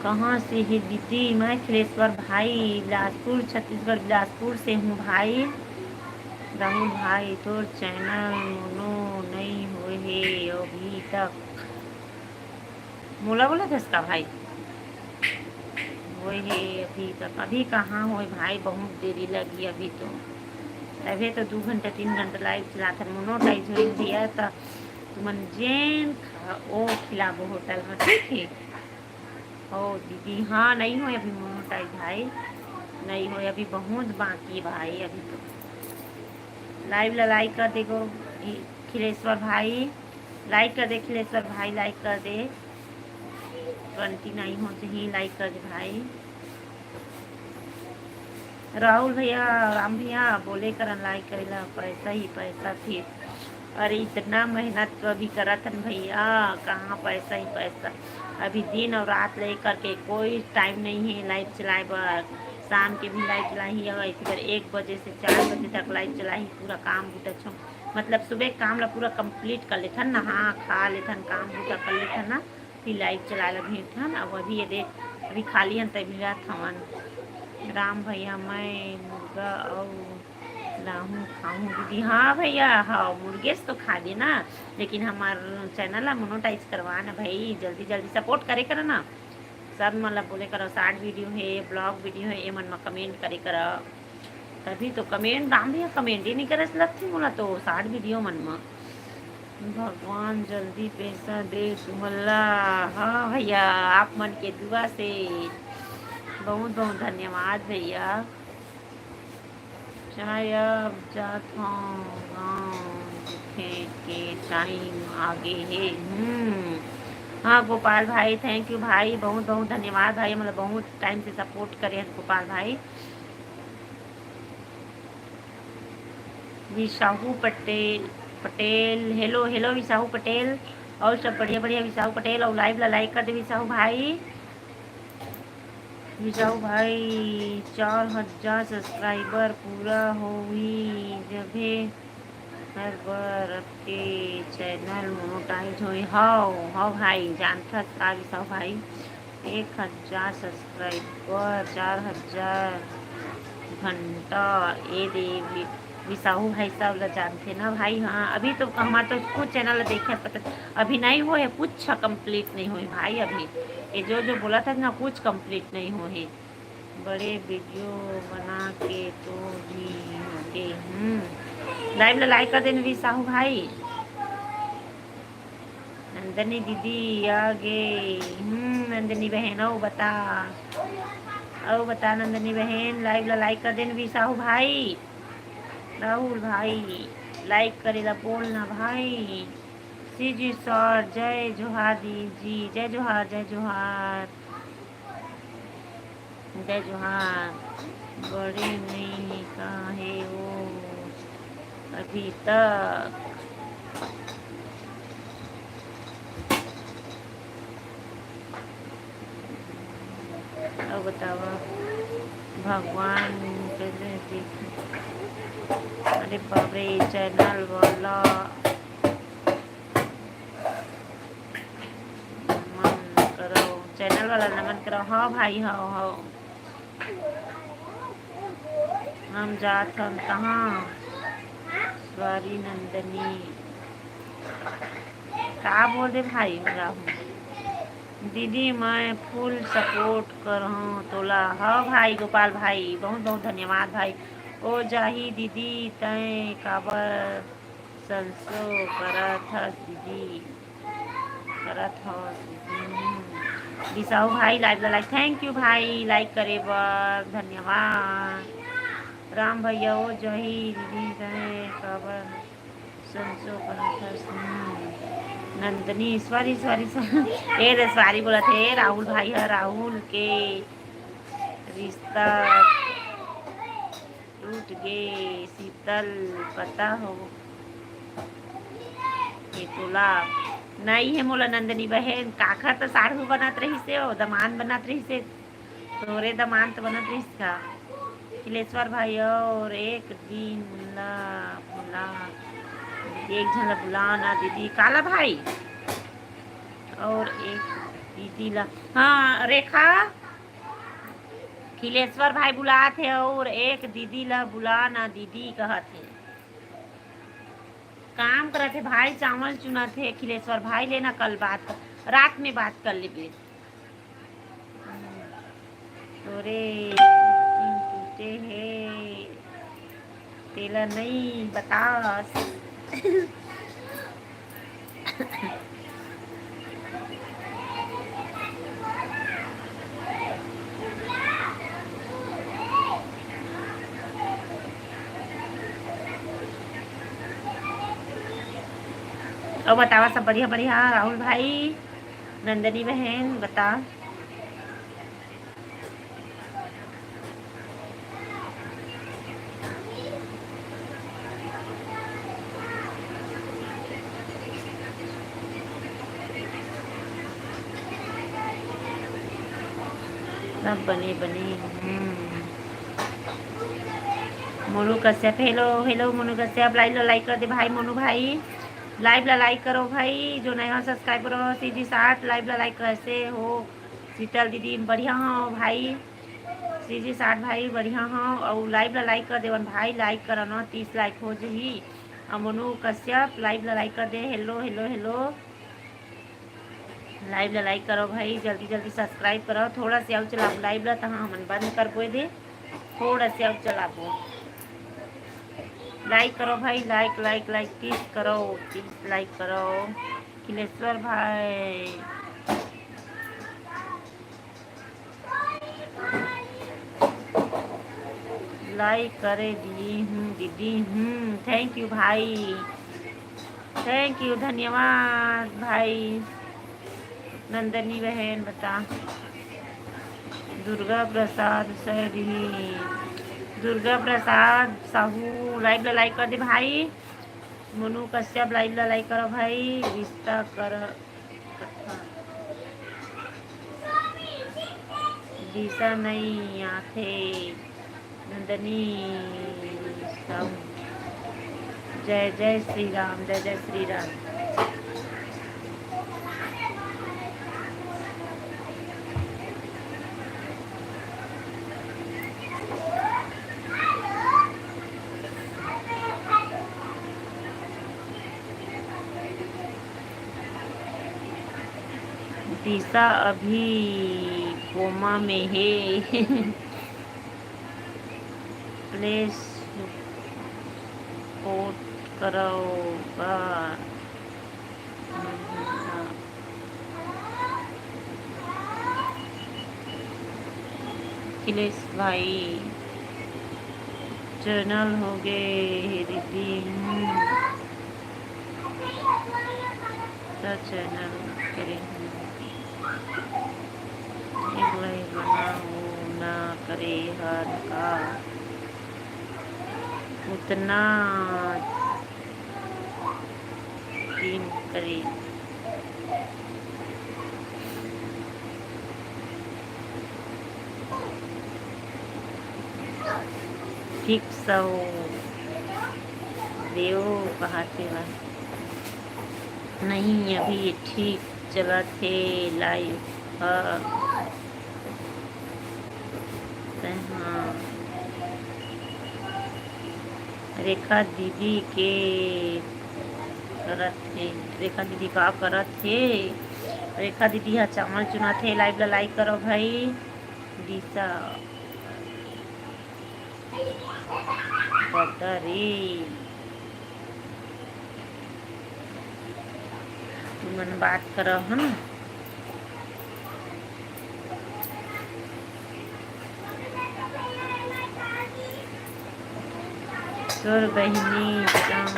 कहाँ से हे दीदी? मैं खिलेश्वर भाई, बिलासपुर, छत्तीसगढ़, बिलासपुर से हूँ भाई। राहुल भाई, तोर चैनल मोनो नई होए हे अभी तक। मोला बोला थस का भाई? होए हे अभी तक। अभी कहाँ होए भाई, बहुत देरी लगी अभी तो। तभे तो दू घंटा तीन घंटा लाइव चलाथन, मोनोटाइज होई भैया, त तुमन जेन खा, ओ खिलाबो होटल में, ठीक है? ओ दीदी, हाँ, नहीं होए अभी मोनोटाइज भाई, नहीं होए अभी, बहुत बाकी भाई अभी तो। लाइव ला लाइक कर दे गो, खिलेश्वर भाई, लाइक कर दे खिलेश्वर भाई, लाइक कर दे। ट्वेंटी नाइन हो ही, लाइक कर दे भाई। राहुल भैया, राम भैया, बोले करन लाइक करेला, पैसा ही पैसा फिर। अरे इतना मेहनत तो अभी करत हन भैया, कहाँ पैसा ही पैसा। अभी दिन और रात ले करके कोई टाइम नहीं है लाइव चलाए बर। शाम के भी लाइव चलाही, और ऐसे कर एक बजे से चार बजे तक लाइव चलाही। पूरा काम बूता छो, मतलब सुबह काम ला पूरा कंप्लीट कर लेथन, नहा खा लेथन, काम बूता कर लेथन ना, फिर लाइव चलाए ला भेजथन। अब अभी ये दे, अभी खाली हन तभी जात हवन। राम भैया, मैं मुर्गा और लाहूं खाहूं दीदी। हाँ भैया, हाँ, मुर्गे से तो खा दे ना, लेकिन हमार चैनल ला मोनोटाइज करवा ना भाई, जल्दी जल्दी सपोर्ट करे करा ना। सब मन ला बोले करो, शॉर्ट वीडियो है, ब्लॉग वीडियो है, ये मन में कमेंट करे करा। तभी तो कमेंट, राम भैया कमेंट ही नहीं करे लगती मोला तो शॉर्ट वीडियो मन में। भगवान जल्दी पैसा दे तुमन ला। हाँ भैया, आप मन के दुआ से बहुत बहुत धन्यवाद भैया। चाय अब जात हूँ गाँव, दुखे के टाइम आगे हे। हम्म, हाँ गोपाल भाई, थैंक यू भाई, बहुत बहुत धन्यवाद भाई, मतलब बहुत टाइम से सपोर्ट करे हैं गोपाल भाई। विशाहू पटेल, पटेल, हेलो हेलो विशाहू पटेल, और सब बढ़िया बढ़िया विशाहू पटेल, और लाइव ला लाइक कर दे विशाहू भाई। विशाहू भाई, चार हजार सब्सक्राइबर पूरा होही जभे हर बार आपके चैनल मोनोटाइज होही। हव हव भाई, जानथस का विशाहू भाई, एक हजार सब्सक्राइबर, चार हजार घंटा, ए दे वि-, विशाहू भाई सब ला जानथे ना भाई। हाँ, अभी तो हमार तो कुछ चैनल ला देखे पता, अभी नहीं होए, कुछ कंप्लीट नहीं होए भाई। अभी ये जो जो बोला था ना, कुछ कंप्लीट नहीं होए। बड़े वीडियो बना के तो भी होते। हम्म, लाइव ला लाइक कर देना विशाहू भाई। नंदनी दीदी आ गे। हम्म, नंदनी बहन, अउ बता, अउ बता नंदनी बहन, लाइव ला लाइक कर देन विशाहू भाई, राहुल भाई, लाइक करे ला बोल ना भाई। जी जी सर, जय जोहार दीदी जी, जय जोहार, जय जोहार, जय जोहार। बड़े नई हे का हे वो अभी तक? अउ बतावा भगवान के देख। अरे बाप रे, चैनल वाला नमन करो, चैनल वाला नमन करो। हाँ भाई, हाँ, हाँ। हम जात हन कहाँ? सॉरी नंदनी। का बोल दे भाई राहुल? दीदी, मैं full support करहूँ तोला। हाँ भाई, गोपाल भाई, बहुत बहुत धन्यवाद भाई। ओ जाही दीदी, तैं काबर संसो करत हस दीदी? करत हस दीदी। बिसाहू भाई, live ला like, thank you भाई, like करे बर धन्यवाद। राम भैया, ओ जाही दीदी, तैं काबर संसो करत हस? हम्म। Nandini, sorry, sorry, sorry. ए रे, सॉरी बोलत हे राहुल भाई ह, राहुल के रिश्ता टूट गे, शीतल, पता हो ये तोला? नहीं है मोला नंदनी बहन, काखर त साढ़ू बनत रहिस हे, ओ दमान बनत रहिस हे, तोरे दमान त बनत रहिस का? खिलेश्वर भाई, और एक दिन ला बुला, एक झन ला बुला ना दीदी। काला भाई? और एक दीदी ला, हाँ रेखा, खिलेश्वर भाई बुलात हे, और एक दीदी ला बुला ना दीदी कहत हे। काम करत हे भाई, चावल चुनत हे खिलेश्वर भाई, लेना कल बात कर, रात में बात कर लेबे। तोरे टूटे हे, तेला नई बतास। अउ बतावा सब बढ़िया बढ़िया, राहुल भाई, नंदनी बहन, बता। सब बने बने। हम्म। Monu Kashyap, hello, hello Monu Kashyap, live ला like कर दे भाई, मोनू भाई, live ला like करो भाई, जो नया subscribe करो, सीजी साठ live ला like कैसे हो? शीतल दीदी, बढ़िया हो भाई। सीजी साठ भाई, बढ़िया हो, अउ live ला like कर देवन भाई, like करो ना, तीस like हो जही। अउ मोनू कश्यप, live ला like कर दे, hello, hello, hello। Live ला like करो भाई, जल्दी जल्दी subscribe करो। थोड़ा से अउ चलाबो live ला, तहाँ हमन बंद करबो दे, थोड़ा से अउ चलाबो। Like करो भाई, like, like, like, please करो, please like करो। खिलेश्वर भाई। Like करे दी हूँ दीदी। हम्म, thank you भाई, thank you, धन्यवाद भाई। नंदनी बहन बता, दुर्गा प्रसाद सैनी, दुर्गा प्रसाद साहू, live ला like कर दे भाई। मोनू कश्यप, live ला like करो भाई। रिश्ता कर दिशा नई आथे। नंदनी साहू, जय जय श्री राम, जय जय श्री राम। दिशा अभी कोमा में हे। प्लीज सपोर्ट करो बा। अखिलेश भाई, चैनल हो गए हे दीदी। हम्म। चैनल करे हूँ, एक लाइक बनाओ ना करे हर का, उतना दिन करे। ठीक सौ देव कहा तेरा। नहीं, अभी ठीक चलत हे लाइव। हाँ। रेखा दीदी के करत हे। रेखा दीदी का करत हे? रेखा दीदी हा चावल चुनात हे। लाइव ला लाइक करो भाई। दिशा बता रे। तुमन बात करव, है ना? तोर बहिनी संग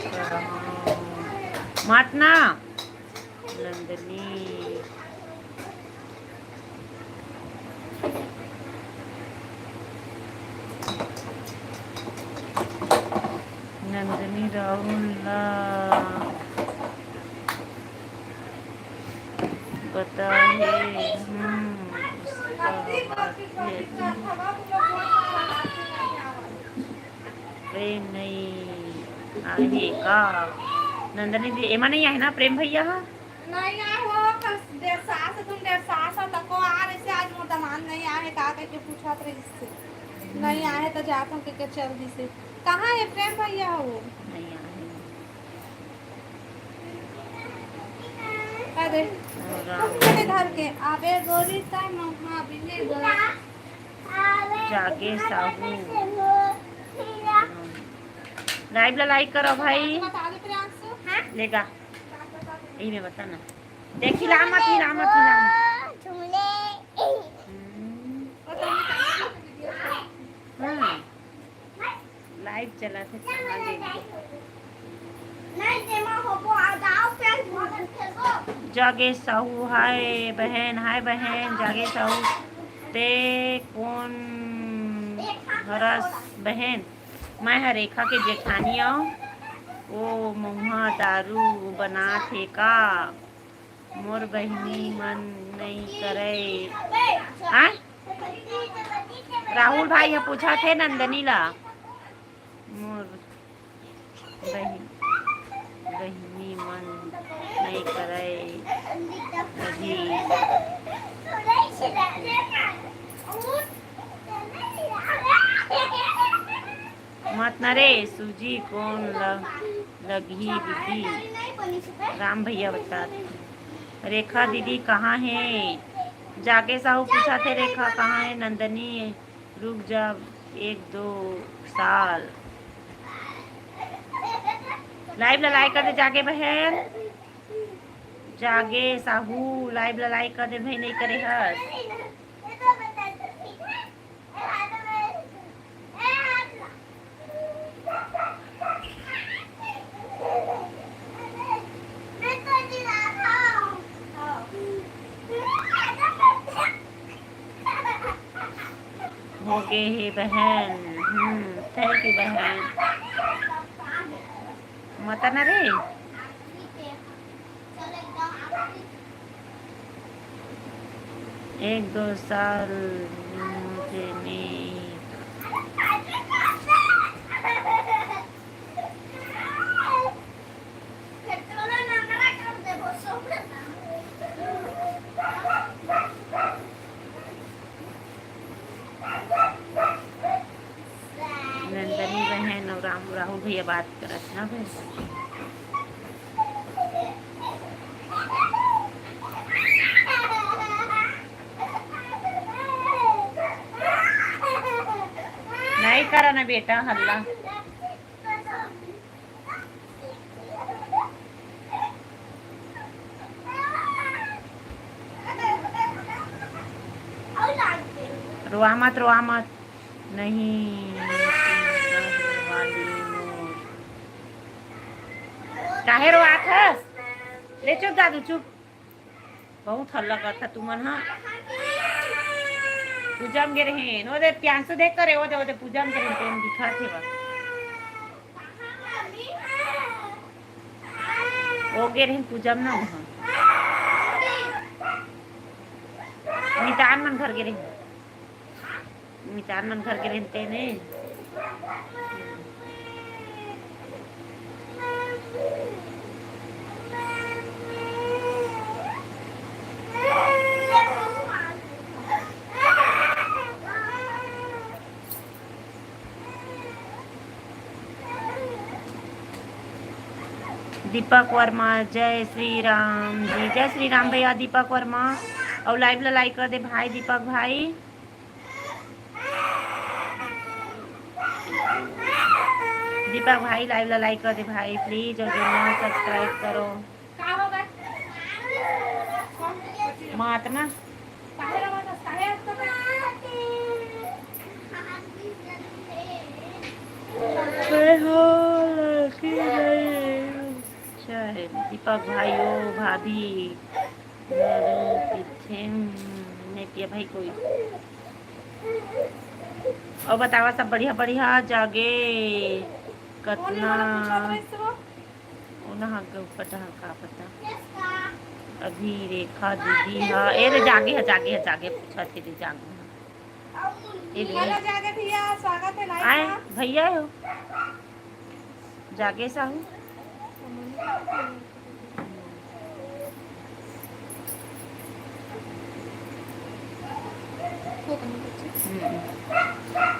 करहूं। मत ना, नंदनी। नंदनी राहुल ला पता हे, हम्म, उसका बात है। प्रेम नहीं आहे का? नंदनी जी, एमा नहीं आहे ना प्रेम भैया हा? नहीं आए हो, कल डेढ़ साल से, तुम डेढ़ साल से तको आ रहे से, आज मोर दमांद नहीं आए, का करके पूछत रहिस से। नहीं आए तो जात हूँ के, के चल दिसे। कहाँ है प्रेम भैया हो? नहीं आए। अरे, और तुम मेरे घर के आबे गोरी ताई मम्मा भी ले गए। जागे साहू। लाइव ला लाइक करो भाई। बता दे प्रियांशु। हाँ? लेगा। यही में बता ना। देख, हिला मत, हिला मत, हिला मत। झूले। हम्म। हाँ। लाइव चलत हे, कहाँ ले? नहीं, जेमा होबो, आ जाओ, Facebook खेलबो। जागे साहू, हाय बहन, हाय बहन, जागे साहू। ते कोन हरस बहन? मैं ह रेखा के जेठानी आंव। ओ महुआ दारू बनात हे का? मोर बहिनी मन नइ करय। हाँ? राहुल भाई ह पूछत हे नंदनी ला। मोर बहिन, बहिनी मन नइ करय अभी। मत ना रे, सूजी कोन ल-, लगही दीदी? राम भैया बतात हे। रेखा दीदी कहाँ हे? जागे साहू पूछत हे, रेखा कहाँ हे? नंदनी, रुक जा एक दो साल। लाइव ला लाइक कर दे जागे बहन। जागे साहू, लाइव ला लाइक कर दे भाई, नहीं करे हस। हो गे हे बहन। हम्म, thank you बहन। मत ना रे। एक दो साल मुझे नहीं। नंदनी बहन और राम, राहुल भैया बात करत ना भाई। नहीं करा ना बेटा हल्ला। रोआ मत, रोआ मत। नहीं, वाली मोर। काहे रोआत हस? ले चुप दादू, चुप। बहुत हल्ला करथा तुमन हा। पूजा म गे रहेन, ओ दे प्रियांशु देख करे, ओ दे, ओ दे पूजा म गे रहेन, तेन दिखाथे बा। ओ गे रहेन पूजा म ना, उहाँ। मितान मन घर गे रहेन। मितान मन घर गे रहेन तेने। दीपक वर्मा, जय श्री राम जी, जय श्री राम भैया दीपक वर्मा। अउ live ला like कर दे भाई दीपक भाई। दीपक भाई, live ला like कर दे भाई, please, और जो नया subscribe करो। का होगा? मातना। अच्छा है, दीपक भाई, ओ भाभी, अरे पीछे, हम्म, नहीं पिया भाई कोई। और बतावा, सब बढ़िया, बढ़िया, जागे कतना? वो नहा के ऊपर डहा का पता। अभी रेखा दीदी हा, ए रे, जागे है, जागे है, जागे, पूछा थे रे, जागे है। ए रे। हेलो, जागे भैया, स्वागत है live आए, में। भैया हो। जागे साहू। हम्म,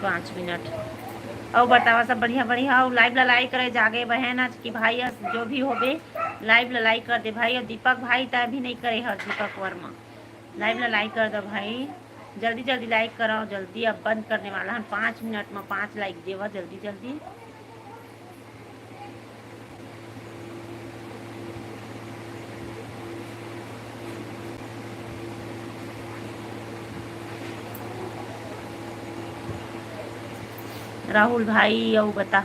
पाँच मिनट। अउ बतावा, सब बढ़िया, बढ़िया। अउ live ला like करे, जागे बहन आज की भाई, आज जो भी होबे, live ला like कर दे भाई। अउ दीपक भाई, तै भी नहीं करे हस, दीपक वर्मा, live ला like कर दे भाई। जल्दी जल्दी like करो, जल्दी अब बंद करने वाला हन, पाँच मिनट में पाँच like देवा, जल्दी जल्दी। राहुल भाई, अउ बता।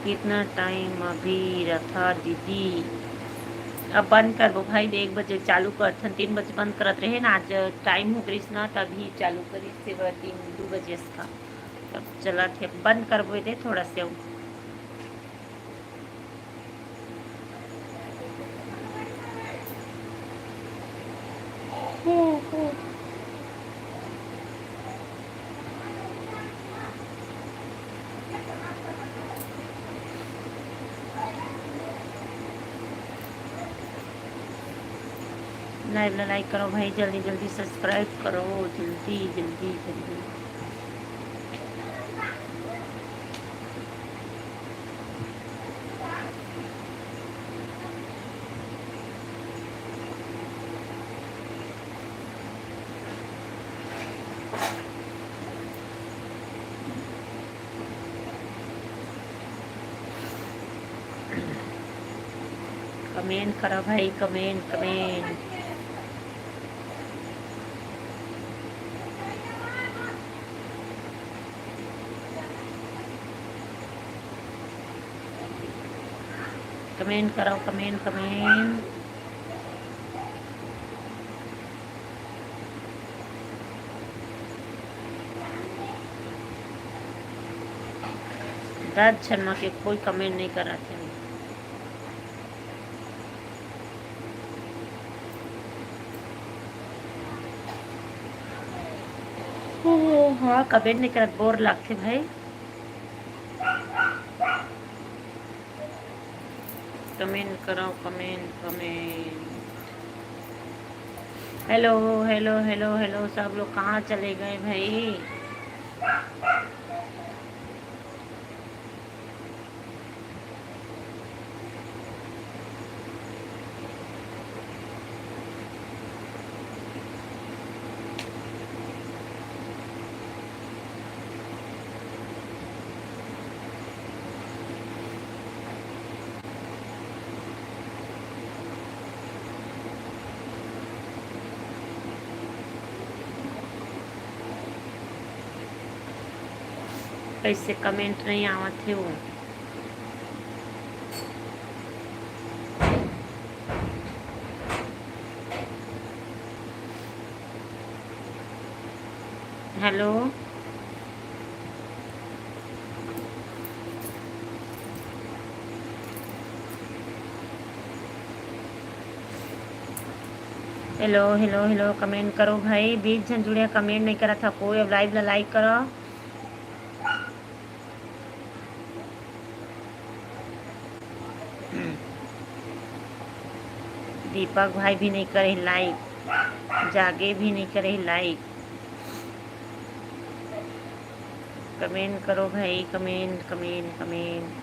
कितना टाइम अभी रथा दीदी? अब बंद करबो भाई, एक बजे चालू करथन, तीन बजे बंद करत रहे ना, आज टाइम हो गइस ना, तभी चालू करिस, से बर तीन, दू बजे का। तब चलत हे, बंद करबो दे थोड़ा से। Live ला like करो भाई, जल्दी जल्दी subscribe करो, जल्दी जल्दी जल्दी। Comment करा भाई, comment, comment। Comment करो, comment, comment। दस झन म के कोई comment नहीं करत हे। ओहो, हाँ, comment नहीं करत, bore लगथे भाई। Comment करो, comment, comment। Hello, hello, hello, hello, सब लोग कहाँ चले गए भाई? कइसे comment नइ आवत हे वो। Hello। Hello, hello, hello, comment करो भाई। बीस झन जुड़े, comment नइ करत हा कोई। अब live ला like करो। दीपक भाई भी नइ करे like, जागे भी नइ करे like। Comment करो भाई, comment, comment, comment।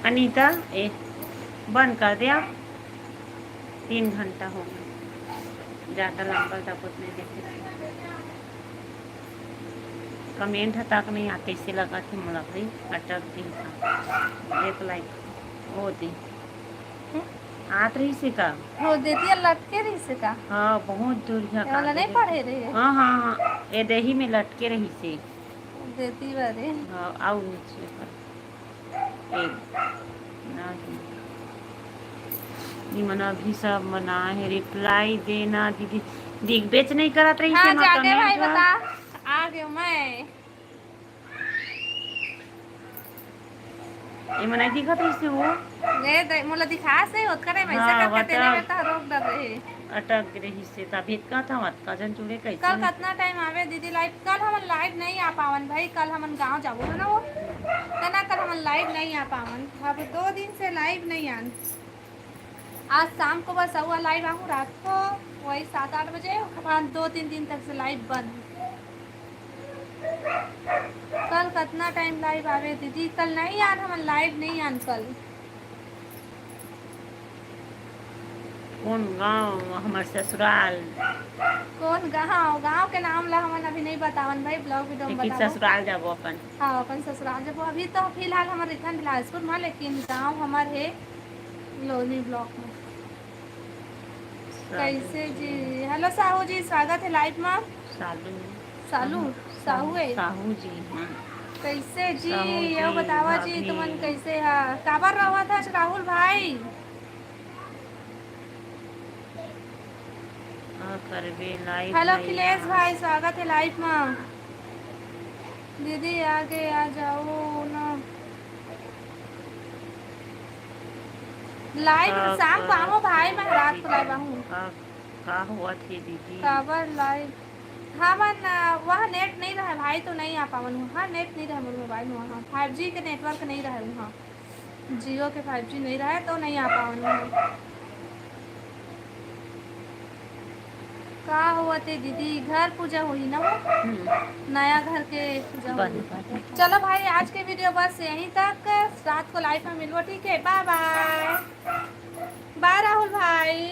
अनीता, ए, बंद कर दे आप। तीन घंटा हो गया, ज्यादा लंबा तक नहीं देखे। Comment ह तक नहीं आते, इसे लगा थे मोला भाई, अटक दिन का एक like हो दे। आत रहिस हे का? हो, देतिया लटके रहिस हे का? हाँ, बहुत दूर हे। ये वाला नहीं पढ़े रहे? हाँ, हाँ, हाँ, ये देही में लटके रहिस हे। देती बारे। हाँ, आउ नीचे पर। ए, नहीं। निमन अभी सब मना हे, reply देना दीदी। दिख बेच नहीं करत रही हाँ, से जागे भाई, बता। आ गयो मैं। ये मनाई दिखत रहिस हे वो। ले दे, मोला दिखास हे, ओतका time ऐसा हाँ, करके तेने में तो रोक डर रहे। अटक रहिस हे, तभी कहत हँव, अतका झन जुड़े कइसे कल हे? कतना time आवे दीदी live? कल हमन live नहीं आ पावन भाई, कल हमन गाँव जाबो, है ना वो? तना कल हमन live नहीं आ पावन, अब दो दिन से live नहीं आन। आज शाम को बस अउ live आहूँ, रात को वही सात आठ बजे, ओकर बाद दो तीन दिन तक से live बंद। कल कतना time live आवे दीदी? कल नहीं आन, हमन live नहीं आन कल। कौन गाँव? हमर ससुराल। कौन गाँव? गाँव के नाम ला हमन अभी नहीं बतावन भाई, vlog video में लेकिन बताबो। ससुराल जाबो अपन। हाँ, अपन ससुराल जाबो। अभी तो फिलहाल हमर रिथन बिलासपुर में, लेकिन गाँव हमर हे लोनी block में। साहू कैसे जी? जी? Hello साहू जी, स्वागत हे live में। सालू। सालू? साहू हे? साहू जी, हाँ। कैसे जी? साहू ये जी, बतावा जी, भाभी। तुमन कैसे हा? काबर रोवत हस राहुल भाई? का करबे live hello नहीं खिलेश आए। भाई, स्वागत हे live में। दीदी आगे आ जाओ ना। Live का शाम को कर आऊँ भाई, मैं रात को live आऊँ। का, का होवत हे दीदी? काबर live? हमन, अ, वहाँ net नहीं रहे भाई, तो नहीं आ पावन। वहाँ net नहीं रहे मोर mobile में, वहाँ five G के network नहीं रहे वहाँ। Jio के five G नहीं रहे तो नहीं आ पावन वहाँ। का होवत हे दीदी? घर पूजा होही ना वो? हम्म। नया घर के पूजा बन, होही। बन। चलो भाई, आज के video बस यहीं तक। रात को live में मिलबो, ठीक है? Bye bye। Bye राहुल भाई।